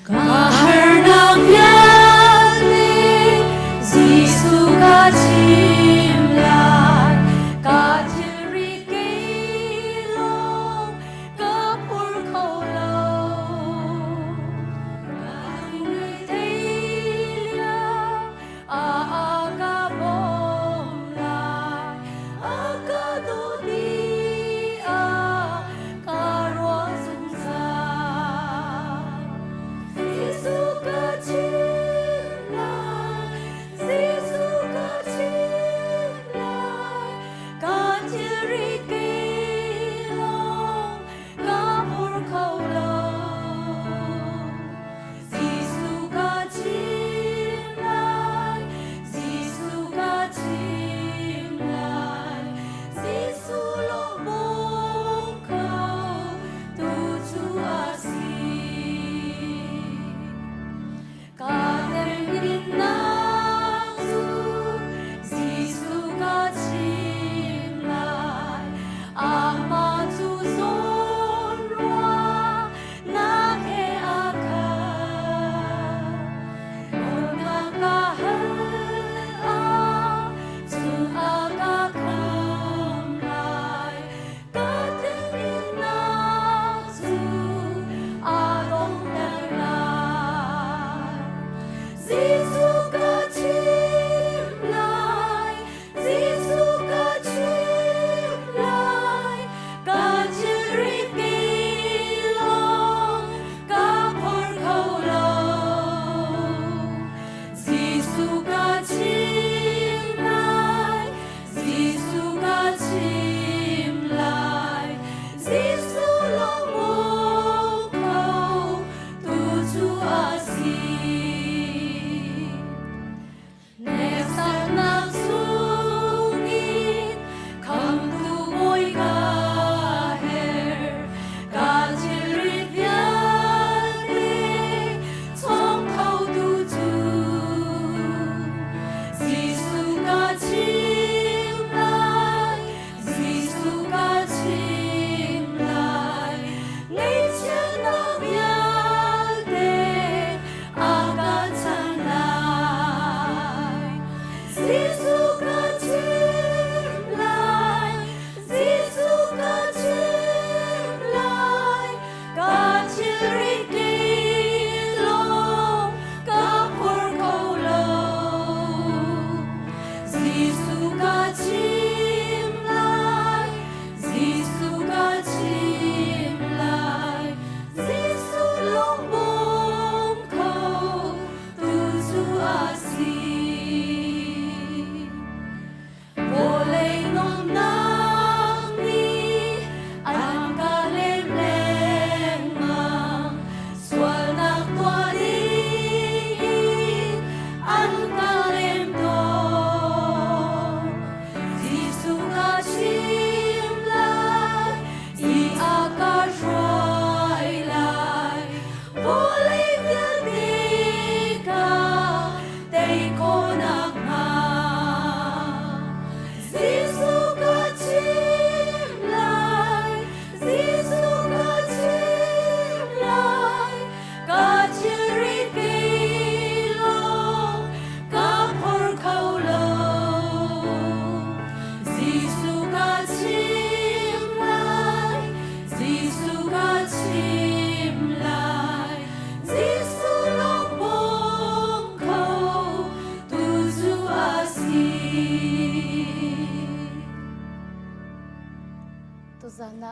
Ka harnak.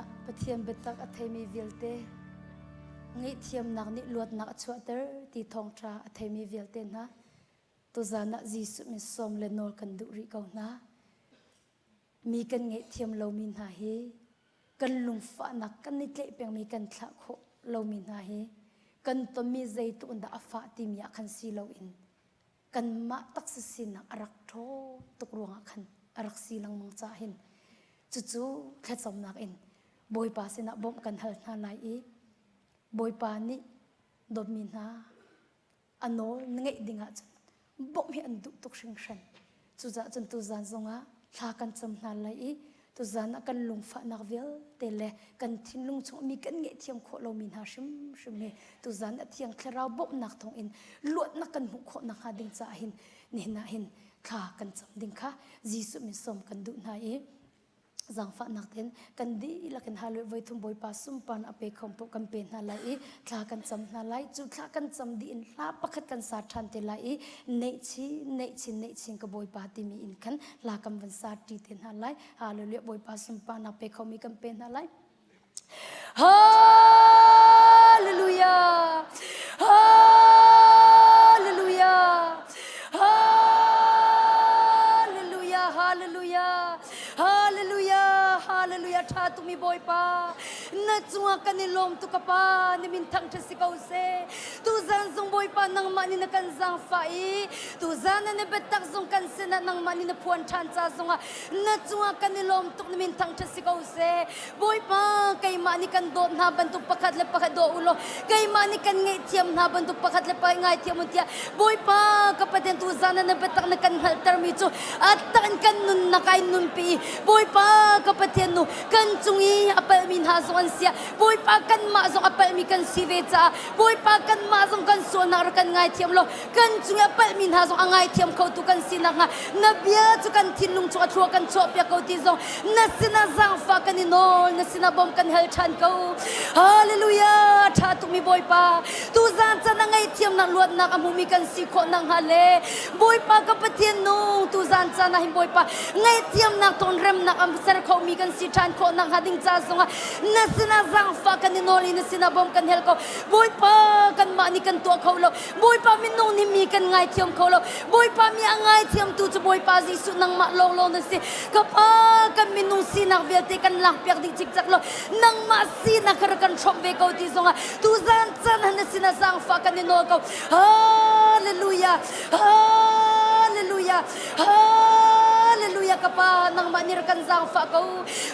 ah Pathian biatak a theimi vialte ngaihthiamnak nih luatnak a chuahter ti thawngṭha a theimi vialte hna tuzan ah Jesuh min sawm le nawl kan duh rih ko hna. Mi kan ngaihthiam lomi hna hi kan lungfahnak kan i tlaih pengmi kan thlah khawh lomi hna hi kan tonmi zeitluk in dah a fah timi ah khan si loin kanmah taksa sinak a rak ṭhaw tuk ruangah khan a rak si lengmang caah hin cucu thlacamnak in Bawipa sinah bawmh kan hal hna lai i Bawipa nih dawtmi hna a nawl na ngeih ding ahcun bawmh hi an duh tuk hringhran. Cucaah cun tuzan zongah thla kan cam hna lai i tuzan ah kan lungfahnak vialte le kan thinlung chung mi kan ngaihthiam khawh lomi hna hrimhrim hi tuzan a thiang thlarau bawmhnak thawngin luatnak kan hmuh khawh nakhnga ding caah hin nihin ah hin thla kan cam ding kha Jesuh min sawm kan duh hna i zaangfahnak tein kan dihlak in hallelujah voi thum Bawipa sunparnak a pe kho paoh kan pe hna lai i thla kan cam hna lai cu thla kan cam dih in hla pakhat kan sa ṭhan te lai i neih chin neih chin neih chin ka Bawipa timi in khan hla kan van sa ṭi te hna lai hallelujah Bawipa sunparnak pe khomi kan pe hna lai Hallelujah! Hallelujah! Hallelujah! Hallelujah! Hallelujah! Hallelujah! Ṭha tukmi Bawipa, na cungah kan i lawm tuk ka Pa, na min thangṭhat si ko seh. Tuzan zong Bawipa nangmah nih na kan zaangfah i tuzan na biatak zong kan sinah nangmah nih na phuan ṭhan ca zongah na cungah kan i lawm tuk na min thangṭhat si ko seh. Bawipa, keimah nih kan dawt hna bantuk pakhat le pakhat daw u law keimah nih kan ngaihthiam hna bantuk pakhat le pakhat ngaithiam u tiah Bawipa ka Pathian tu zan ah na biatak na kan hngalhtermi cu a tak in kan nunnak ai nunpi i Bawipa ka Pathian nu kan cung i a palhmi hna zong an sia Bawipa kanmah zong a palhmi kan si ve caah Bawipa kanmah zong kan sualnak rak kan ngaithiam law kan cung i a palhmi hna zong a ngaithiam khotu kan si nakhnga na bia cu kan thinlung chung a thlua kan chuahpiak ko ti zong na sinah zaangfah kan i nawl na sinah bawm kan hal ṭhan ko hallelujah ṭha tukmi bawipa tuzan can a ngaihthiamnak luatnak a hmumi kan si khawh nakhnga le bawipa ka pathian nung tuzan caan ah hin bawipa ngaihthiamnak tawn remnak a ser khomi kan si ṭhan khawh nakhnga ding ca zongah na sinah zaangfah kan i nawl i na sinah bawm kan hal ko bawipa kanmah nih kan tuah kho lo Bawipa minung nih mi kan ngaithiam kho lo. Bawipa mi a ngaithiamtu cu Bawipa Jesuh nangmah lawnglawng na si. Ka Pa kan minung sinak vialte kan lakpiak dih cikcek lo. Nangmah sinak kha rak kan hrawmh ve ko ti zongah tuzan caan han na sinah zaangfah kan i nawl ko. Hallelujah! Hallelujah! Hallelujah ka Pa nangmah nih rak kan zaangfah ko.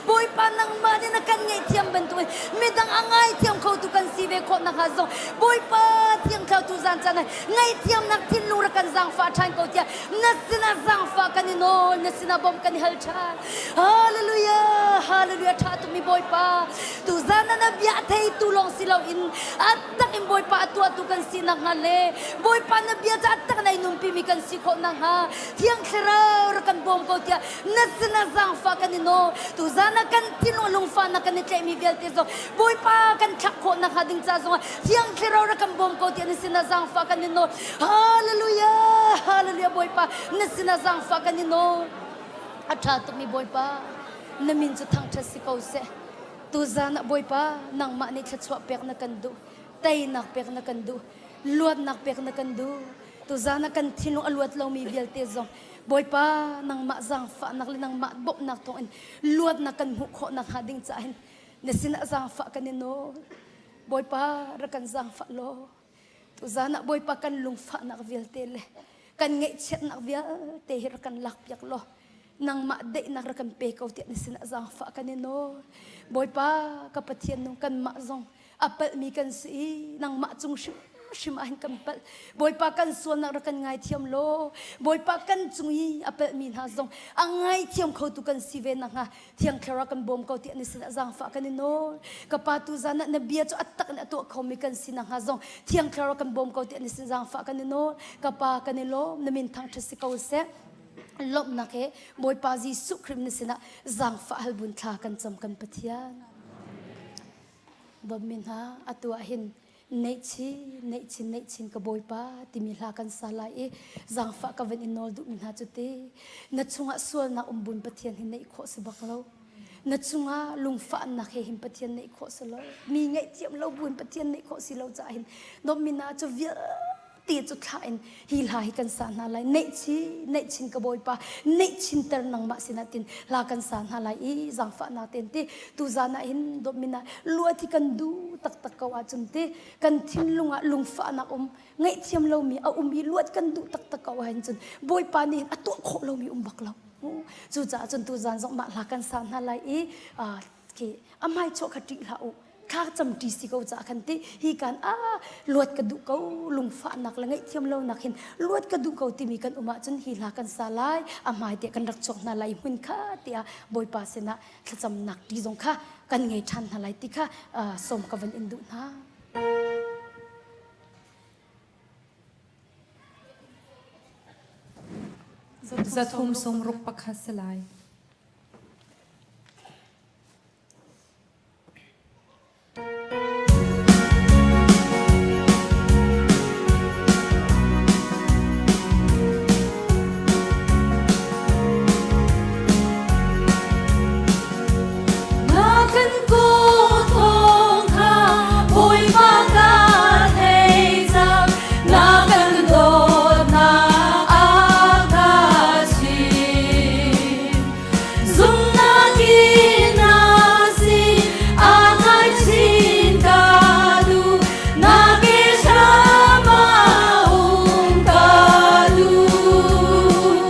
Bawipa nangmah nih na kan ngaihthiam bantukin midang a ngaithiam khotu kan si ve khawh nakhnga zong Bawipa thiang thlarau tu zan caan ah ngaihthiamnak thinlung rak kan zaangfah ṭhan ko tiah na sinah zaangfah kan i nawl na sinah bawmh kan i hal ṭhan Hallelujah Hallelujah ṭha tukmi Bawipa tu zan ah na bia a theitu lawng si loin a tak in Bawipa a tuahtu kan si nakhnga le Bawipa na bia cu a tak in ai nunpimi kan si khawh nakhnga Thiang Thlarau rak kan bawm ko tiah na sinah zaangfah kan i nawl tu zan ah kan thinlung lungfahnak kan i tlaihmi vialte zong Bawipa kan thlak khawh nakhnga ding ca zongah Thiang Thlarau rak kan bawm ko tiah na sinah zaangfah kan i nawl. Hallelujah! Hallelujah Bawipa na sinah zaangfah kan i nawl. A ṭha tukmi Bawipa na min cu thangṭhat si ko seh. Tuzan ah Bawipa nangmah nih thluachuah pek na kan duh. Teinak pek na kan duh. Luatnak pek na kan duh. Tuzan ah kan thinlung a luat lomi vialte zong Bawipa nangmah zaangfahnak le nangmah bawmhnak thawngin luatnak kan hmuh khawh nakhnga ding caah hin na sinah zaangfah kan i nawl Bawipa rak kan zaangfah law tuzan ah Bawipa kan lungfahnak vialte le kan ngaihchiatnak vialte hi rak kan lakpiak law nangmah daihnak rak kan pe ko tiah na sinah zaangfah kan i nawl Bawipa ka Pathian nung kanmah zong a palhmi kan si i nangmah cung hrimhrim ah hin kan palh Bawipa kan sualnak rak kan ngaithiam law Bawipa kan cung i a palhmi hna zong a ngaithiam khotu kan si ve nakhnga Thiang Thlarau kan bawm ko tiah na sinah zaangfah kan i nawl. Ka Pa tu zan ah na bia cu a tak in a tuah khomi kan si nakhnga zong Thiang Thlarau kan bawm ko tiah na sin zaangfah kan i nawl. Ka Pa kan i lawm, na min thangṭhat si ko seh. Lawmhnak he Bawipa Jesuh Khrih na sinah zaangfah hal bun thla kan cam kan Pathian. Dawtmi hna, atu ah hin neihchin neihchin neihchin ka bawipa timi hla kan sa lai i zaangfah ka van i nawl duhmi hna cu ti na chungah sualnak um bun Pathian hi neih khawh si bak lo. Na cungah lungfahnak he hin Pathian neih khawh si lo. Mi ngaihthiam lo buin Pathian neih khawh si lo caah hin nomina cu vialte cu thlah in hi hla hi kan sa hna lai. Neih chin, neih chin ka Bawipa, neih chin ter nangmah sinah tin hla kan sa hna lai i zaangfahnak ten ti tuzan ah hin dawtmina luat hi kan duh taktak ko ahcun ti kan thinlung ah lungfahnak um ngaihthiam lomi a um i luat kan duh taktak ko ahhin cun Bawipa nih a tuah khawh lomi um bak lo. Cucaah cun tuzan zong mah hla kan sa hna lai i khi a hmai chuah kha ṭih hlah u thla cam ṭi si ko caah khan ti hi kan a luat ka duh ko lungfahnak le ngaihthiam lonak hin luat ka duh ko timi kan um ahcun hi hla kan sa lai a hmai te kan rak chuak hna lai hmun kha tiah Bawipa sinah thlacamnak ṭi zong kha kan ngei ṭhan hna lai ti kha sawm ka van in duh hna. Zathum sawmruk pakhat si lai. Na kan kaw thawng kha Bawipa ka thei cang, na kan dawtnak a ka chim. Zumhnak in na sin aa ngaichin ka duh, na ke hram ah um ka duh.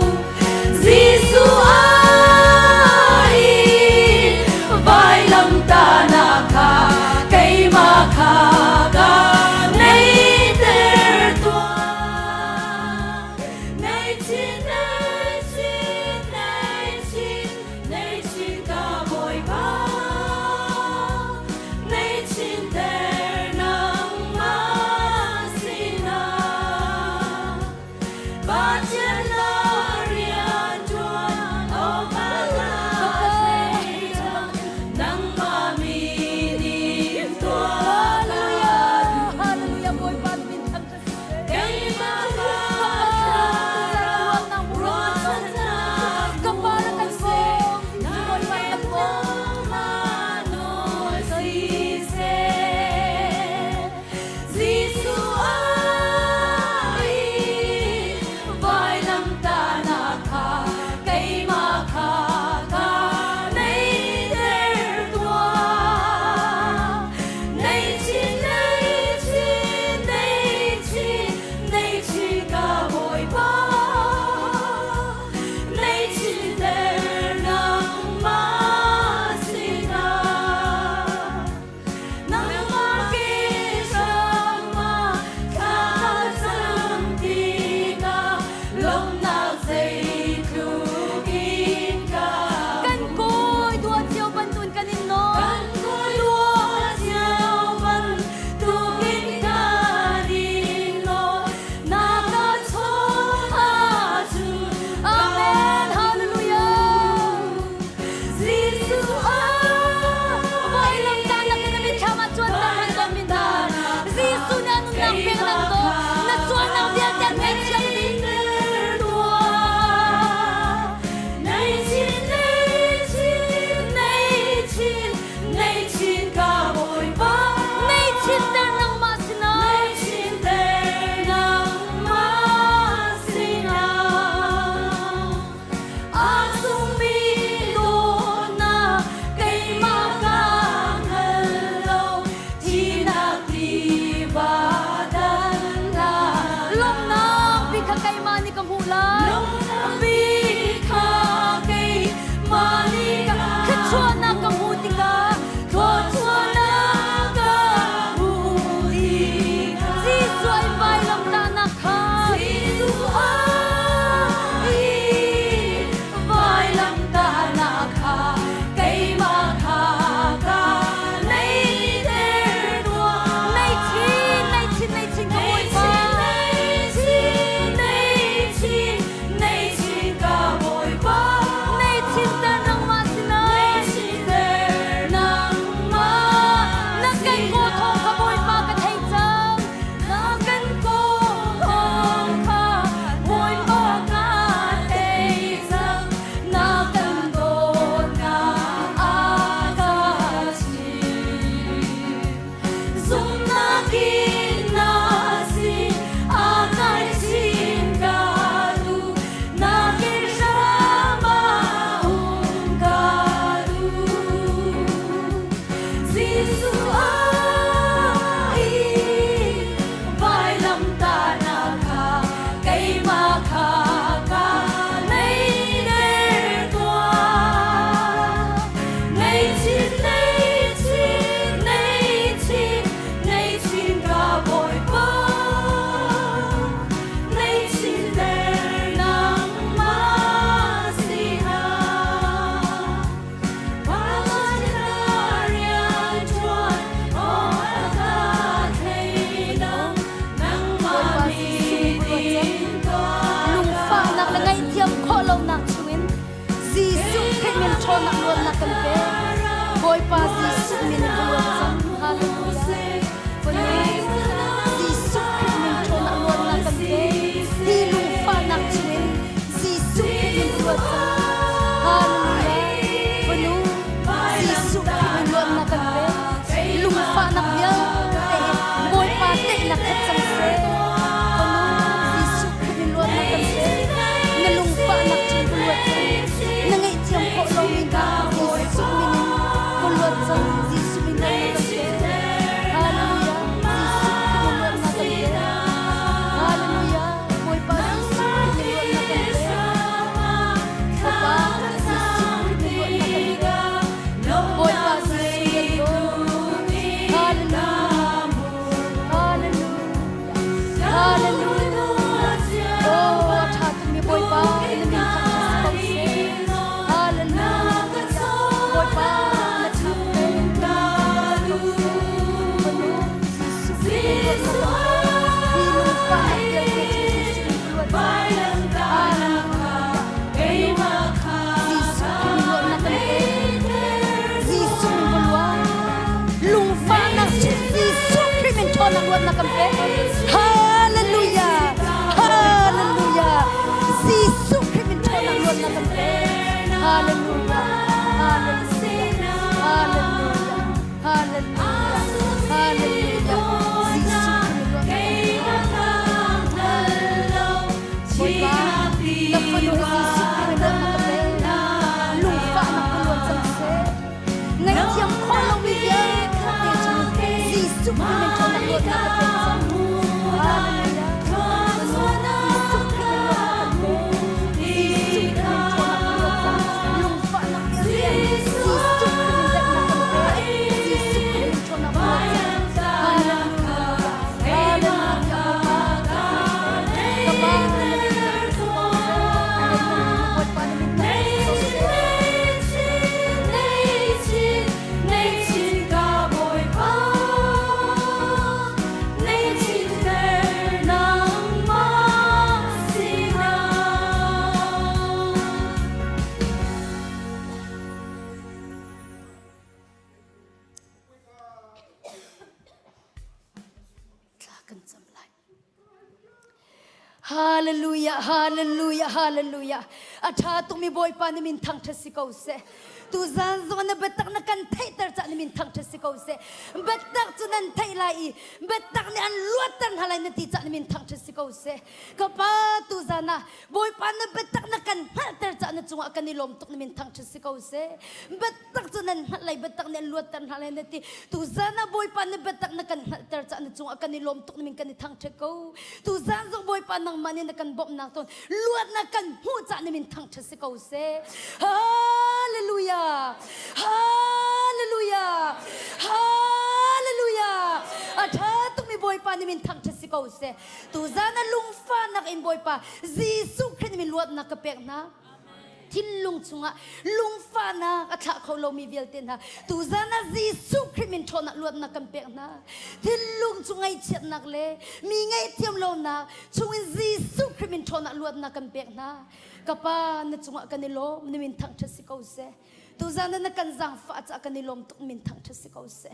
Jesuh ai vailamtahnak kha keimah kha ka neiter tuah. Nei chin, nei chin, nei chin, nei chin ka Bawipa. Nei chin ter nangmah sinah. Pathian la rianṭuan awkah thei cang, nangmah min in tuah ka duh. Keimah ka thlarau ruahchannak hmu seh, nangmah nawl siseh. Jesuh ai vailamtahnak kha keimah kha ka neiter tuah. Nei chin, nei chin, nei chin, nei chin ka Bawipa. Nei chin ter nangmah sinah. Nangmah ke hramah thla cam tikah lawmhnak zeitluk in ka Kan kawi dua cio bantuin kan in nawl. Kan kawi dua cio bantukin kan in nawl. Na ka chawn ahcun Amen. Hallelujah. Jesuh ah Vailamtahnak in na mitthlam ah cuanter hman ko min hna. Jesuh nih a nunnak pek nan ko. Na sualnak vialte an ngaihthiam dih. Nei chin, nei chin, nei chin, nei chin ka Bawipa. Nei chinter nangmah sinah. Nei chinter nangmah sinah. A sungmi dawtnak keimah ka hngal lo, thihnak tiva dan hlah. Lawmhnak bik kha keimah nih ka hmuh lai. Lawmhnak bik kha keimah nih ka Thluachuahnak ka hmuh tikah Thluachuahnak ka hmuh tikah Jesuh ai vailamtahnak kha Jesuh ai vailamtahnak kha keimah kha ka neiter tuah. Nei chin, nei chin, nei chin ka Nei Bawipa. chin, nei chin, nei chin, nei luatnak kan pek. Bawipa Jesuh min in ka luat cang. Hallelujah. Fanu Jesuh Khrih min ṭhawnnak luatnak kan pek. Hi lungfahnak chungin Jesuh Khrih min ka luat cang. Hallelujah. Fanu Jesuh Khrih min luatnak kan pek. Lungfahnak vialte hi Bawipa teinak khat cang seh. Fanu Jesuh Khrih min luatnak kan pek. Na lungfahnak chung ka luat cang. Na ngaihthiam khawh lomi hna Jesuh min in ka luat cang. Jesuh min luatnak kan pek. Hallelujah. Jesuh Khrih min luatnak kan pek. Hallelujah. Bawipa Jesuh Khrih min luatnak kan pek. Fapa Jesuh Khrih min luatnak kan pek. Bawipa Jesuh kan dawt. Hallelujah. Hallelujah. Hallelujah. Oh, a ṭha tukmi Bawipa, na min thangṭhat si ko seh. Hallelujah. Bawipa, na ṭha tuk ee. Fanu Jesuh Khrih min luatnak kan pek. Hi lungfahnak vialte cu Jesuh min ka luat cang. Hallelujah. Jesuh Khrih min luatnak kan pek. Jesuh min ka luat. Lungfahnak chung Jesuh Khrih min ṭhawnnak luatnak kan pek. Hallelujah. Hallelujah. Jesuh Khrih min ṭhawnnak luatnak kan pek. Hallelujah. Hallelujah. Hallelujah. Hallelujah. Hallelujah. Jesuh Khrih min luatnak kan pek. Bawipa, na fanu hi Jesuh Khrih min luatnak ka pek. Lungfahnak ka luan cang seh. Ngaihthiam khawh lomi vialte chung Jesuh Khrih min ṭhawnnak luatnak ka pek cang. Hallelujah. Jesuh Khrih min luatnak kan pek. Jesuh Khrih min ṭhawnnak ka luat cang. Lungfahnak vialte Jesuh Khrih min daihnak kan pek. Jesuh Khrih min ṭhawnnak ka luat cang. Hallelujah. Hallelujah. Bawipa, ka Pa, na min thangṭhat si ko seh. A lianngan Bawipa na min thangṭhat si ko seh. Thla kan cam lai. Hallelujah, hallelujah, hallelujah. A ṭha tukmi Bawipa na min thangṭhat si ko seh. Tu zan zong na biatak na kan theihter cah na min thangṭhat si ko seh. Biatak cu nan theih lai i biatak nih an luatter hna lai na ti cah na min thangṭhat si ko seh. Ka pa tu zan ah Bawipa na biatak na kan hngalhter cah na cungah kan i lawm tuk na min thangṭhat si ko seh. Biatak cu nan hngalh lai biatak nih an luatter hna lai na ti. Tuzan ah Bawipa na biatak na kan hngalhter caah na cungah kan i lawm tuk na min kan i thangṭhat ko. Tuzan zong Bawipa nangmah nih na kan bawmhnak tawn luatnak kan hmuh caah na min thangṭhat si ko seh. Hallelujah! Hallelujah! Hallelujah! A ṭha tukmi Bawipa na min thangṭhat si ko seh. Tuzan ah lungfahnak in Bawipa Jesuh Khrih na min luatnak ka pek hna. Thinlung chungah lungfahnak a thlah kho lomi vialte hna tuzan ah Jesuh Khrih min ṭhawnnak luatnak kan pek hna. Thinlung chung ngaihchiatnak le mi ngaihthiam lonak chungin Jesuh Khrih min ṭhawnnak luatnak kan pek hna. Ka Pa na cungah kan i lawm, na min thangṭhat si ko seh. Tuzan ah na kan zaangfah caah kan i lawm tuk, min thangṭhat si ko seh.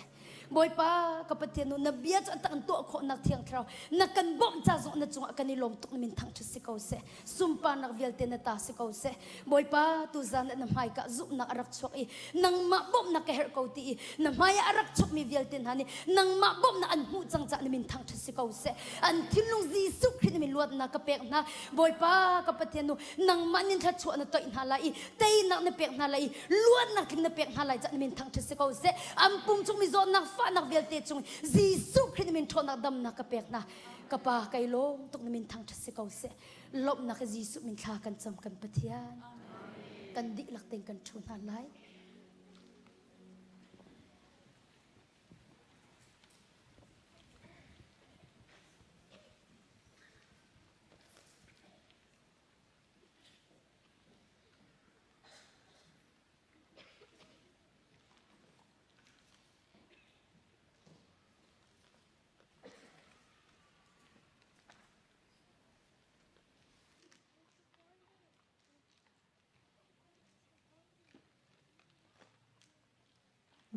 Bawipa ka Pathian nu na bia cu an tuah khawhnak thiang thlarau na kan bawmh ca zong na cungah kan i lawm tuk na min thangṭhat si ko seh sunparnak vialte na ta si ko seh Bawipa tuzan na hmaika zumhnak a rak chuak i nangmah bawmhnak ka herh ko ti i na hmai ah a rak chuakmi vialte hna nih nangmah bawmhnak an hmuh cang caah na min thangṭhat si ko seh an thinlung Jesuh Khrih na min luatnak ka pek hna Bawipa ka Pathian nu nangmah nin thluachuah na toih hna lai i teinak na pek hna lai i luatnak tling na pek hna lai cah na min thangṭhat si ko seh an pum chung mi zawtnak fahnak vialte cung Jesuh Khrih na min ṭhawnnak damnak ka pek hna ka pa kai lawm tuk na min thangṭhat si ko seh lawmhnak Jesuh min thla kan cam kan Pathian kan dihlak tein kan ṭhu hna lai.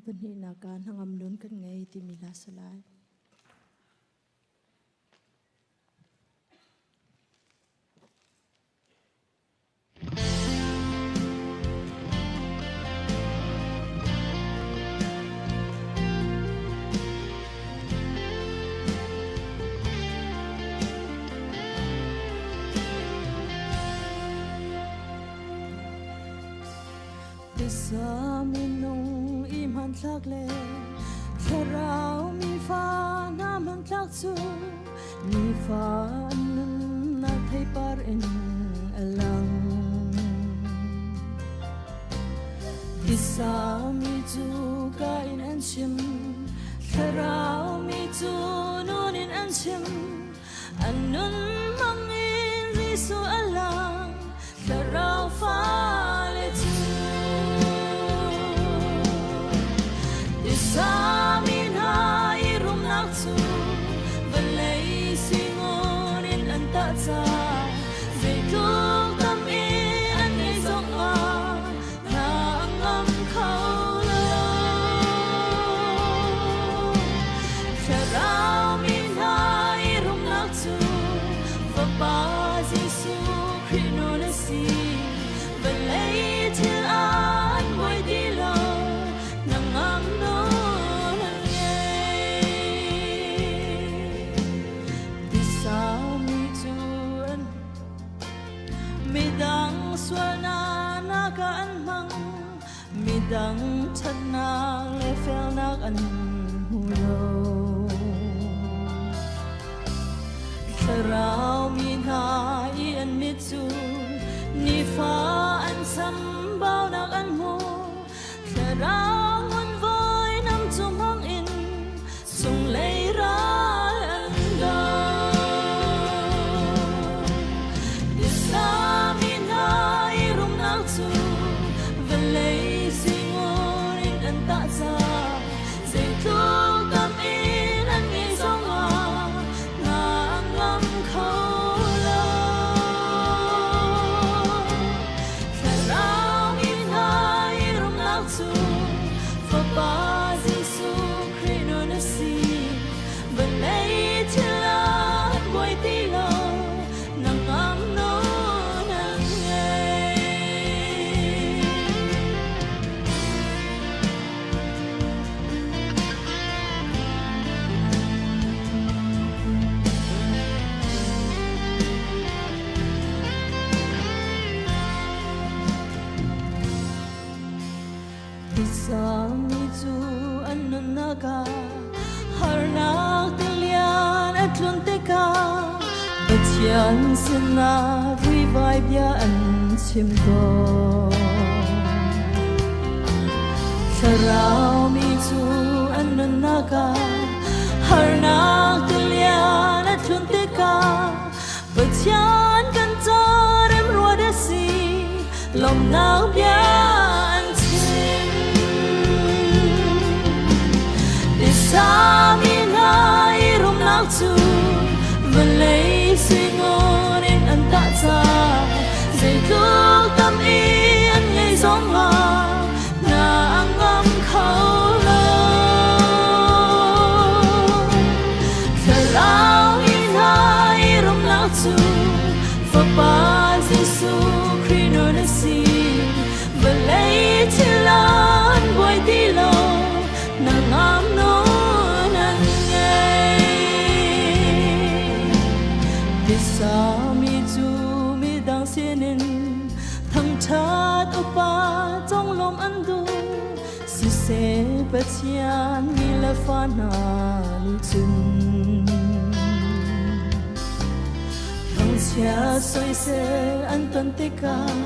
Pahnihnak ah hnangam nun kan ngei timi hla si lai. Tisa minung i hmanthlak le thlarau mi fa hna hmanthlak cu nifa an nunnak theipar in a lang. Tisa mi cu ka in an chim, thlarau mi cu nun in an chim. An nun hmang in Jesuh a lang, thlarau fale cu. Tisa mi hna i rumnak cu vawlei singun in an tah ca. Zeitluk tam in an ngei zongah hna a ngam kho lo. Thlarau mi hna i rumnak cu Fapa Jesuh Khrih nun a si. Vawlei thil an buai ti lo, hnangam nun an ngei. Tisa mi cu an midang sualnak ah an hmang, midang ṭhatnak le felnak an hmu lo. Thlarau mi hna i an mit cu nifa an chambaunak an hmu. Thlarau ngunvawi nam cu hmang in Cunglei ral an do. Tisa mi hna i rumnak cu vawlei singur in an tah ca. Zeitluk tam in an ngeih zongah hna a ngam kho lo. Thlarau mi hna i rumnak cu Fapa Jesuh Khrih nun a si. Vawlei thil ah buai ti lo, nangam nun an ngei. Tisa mi cu an nunnak ah harnak tilian a tlun tikah Pathian sinah vuivai bia an chim tawn. Thlarau mi cu an nunnak ah harnak tilian a tlun tikah Pathian kan ca remruat a si, lawmhnak bia an chim. Tisa mi hna i rumnak cu vawlei suingun in an tah ca. Zeitluk tam i an ngei zongah hna a ngam kho lo. Thlarau mi hna i rumnak cu Fapa Jesuh Khrih nun a si. Vawlei thil an buai ti lo, nangam nun an ngei. Tisa mi cu midang sinin thangṭhat upa conglawmh an duh. Siseh Pathian mi le fa hna nih cun thangchia soisel an ton tikah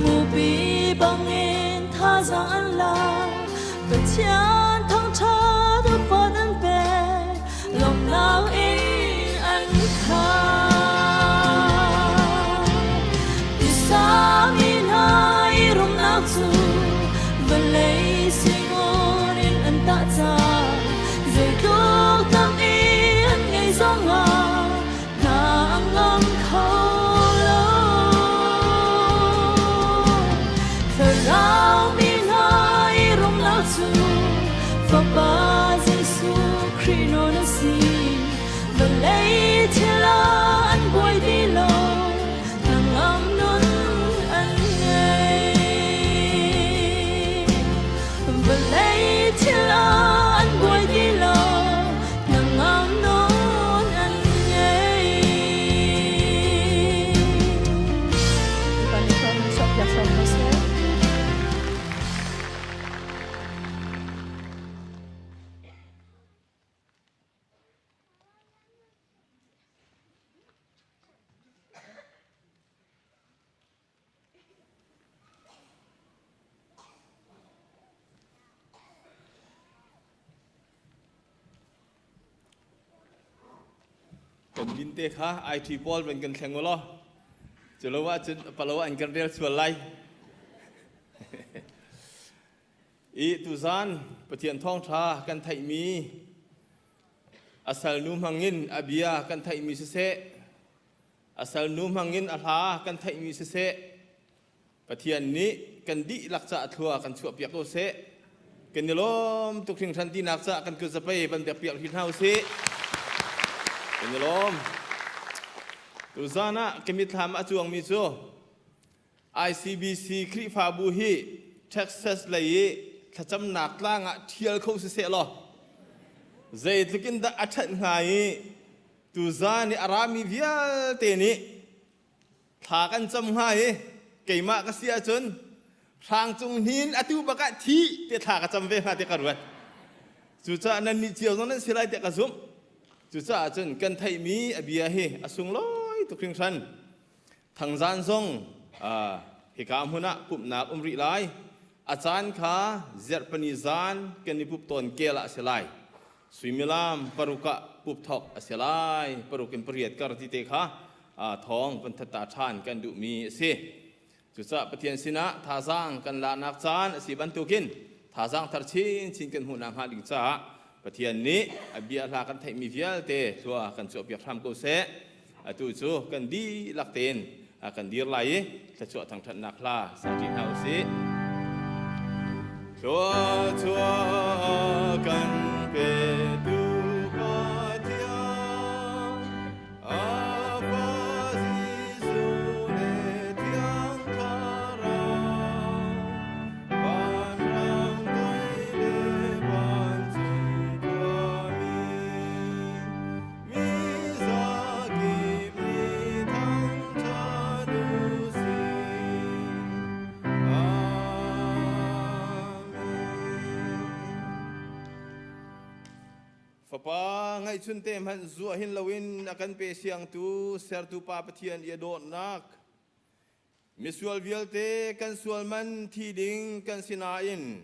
mupi bangin thazaang an la. Pathian thangṭhat upat an pek, lawmhnak in an khat. Tisa mi hna i rumnak cu vawlei singun in an tah ca. Zeitluk tam i an ngei zongah hna a ngam kho lo. Thlarau mi hna i rumnak cu. si. Vawlei thil ah an buai ti lo, hnangam nun an ngei. Vawlei thil ah an buai ti lo, hnangam nun an ngei. Kan min te kha IT pawl van kan thleng ulaw cu lo ahcun palo an kan rel sual lai. I tuzan Pathian thawngṭha kan theihmi a salnu hmangin a bia kan theihmi siseh, a salnu hmangin a hla kan theihmi siseh, Pathian nih kan dihlak caah thlua kan chuahpiak ko seh. Kan i lawm tuk hringhran tinak caah kan kut zapei van biakpiak hri hna usih. Kan i lawm. Tuzan ah ka mitthlam a cuangmi cu ICBC Khrihfabu hi Texas lei i thlacamnak tlang ah ṭhial kho siseh law zeitluk in dah a ṭhat hnga i tuzan i a rami vialte nih thla kan cam hnga i keimah ka si ahcun hrang cung hnin atu bak ah thi te thla ka cam ve hnga ti ka ruat. Cucaah nan nih cio zong nan si lai tiah ka zumh. Cucaah cun kan theihmi a bia hi a sunglawi tuk hringhran. Thangzan zong hika hmun ah pumhnak um rih lai. A caan kha zerhpani zan kan i pup tawn kel ah a si lai. Suimilam paruk ah pup thawk a si lai. Paruk in pariat kar ti te kha thawng van that ta ṭhan kan duhmi a si. Cucaah Pathian sinah thazaang kan laknak caan a si bantukin thazaang thar chinchin kan hmuhnak hnga ding caah Pathian nih a bia hla kan theihmi vialte thlua kan chuahpiak hram ko seh. Atu cu kan dihlak tein kan dir lai i thluachuah thangṭhatnak hla sa ṭi hna u sih. Thluachuah kan petu Pathian Apa Jesuh le Thiang Thlarau, vanrang doi le vancung khuami, mi zakip nih thangṭhat u sih. Amen. Fapa ngaihchun te hmanh zuah hin loin a kan pe siangtu sertu Pa Pathian i a dawtnak misual vialte kan sual man thi ding kan si nain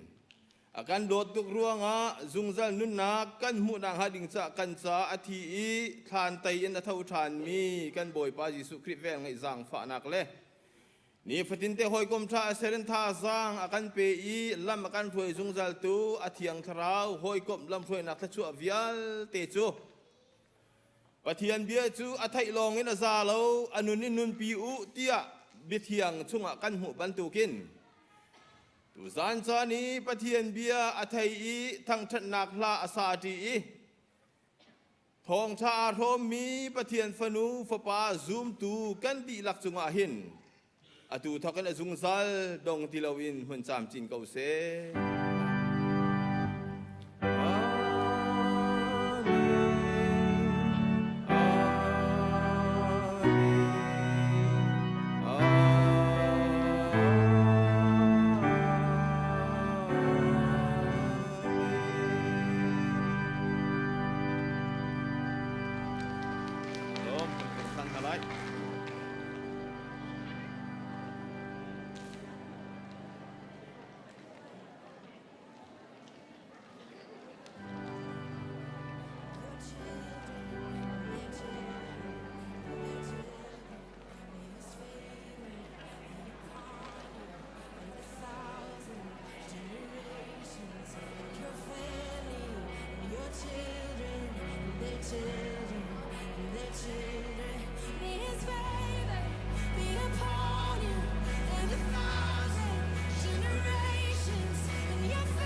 a kan dawt tuk ruangah zungzal nunnak kan hmuhnak hnga ding ca kan ca a thi i thlan tei in a tho ṭhanmi kan Bawipa Jesuh Khrih vel ngeih zaangfahnak le Nifatinte hawikom ṭha a ser in thazaang a kan pe i lam a kan hruai zungzaltu a Thiang Thlarau hawikomh lamhruainak thluachuah vialte cu Pathian bia cu a theih lawngin a za lo, a nun in nunpi u tiah biathiang chungah kan hmuh bantukin tuzan caan i Pathian bia a thei i thangṭhatnak hla a sa ṭi i Thawngṭha aa hrawmmi Pathian fanu fapa zumtu kan dihlak cungah hin atu thawk in a zungzal dong ti loin hmun camcin ko seh.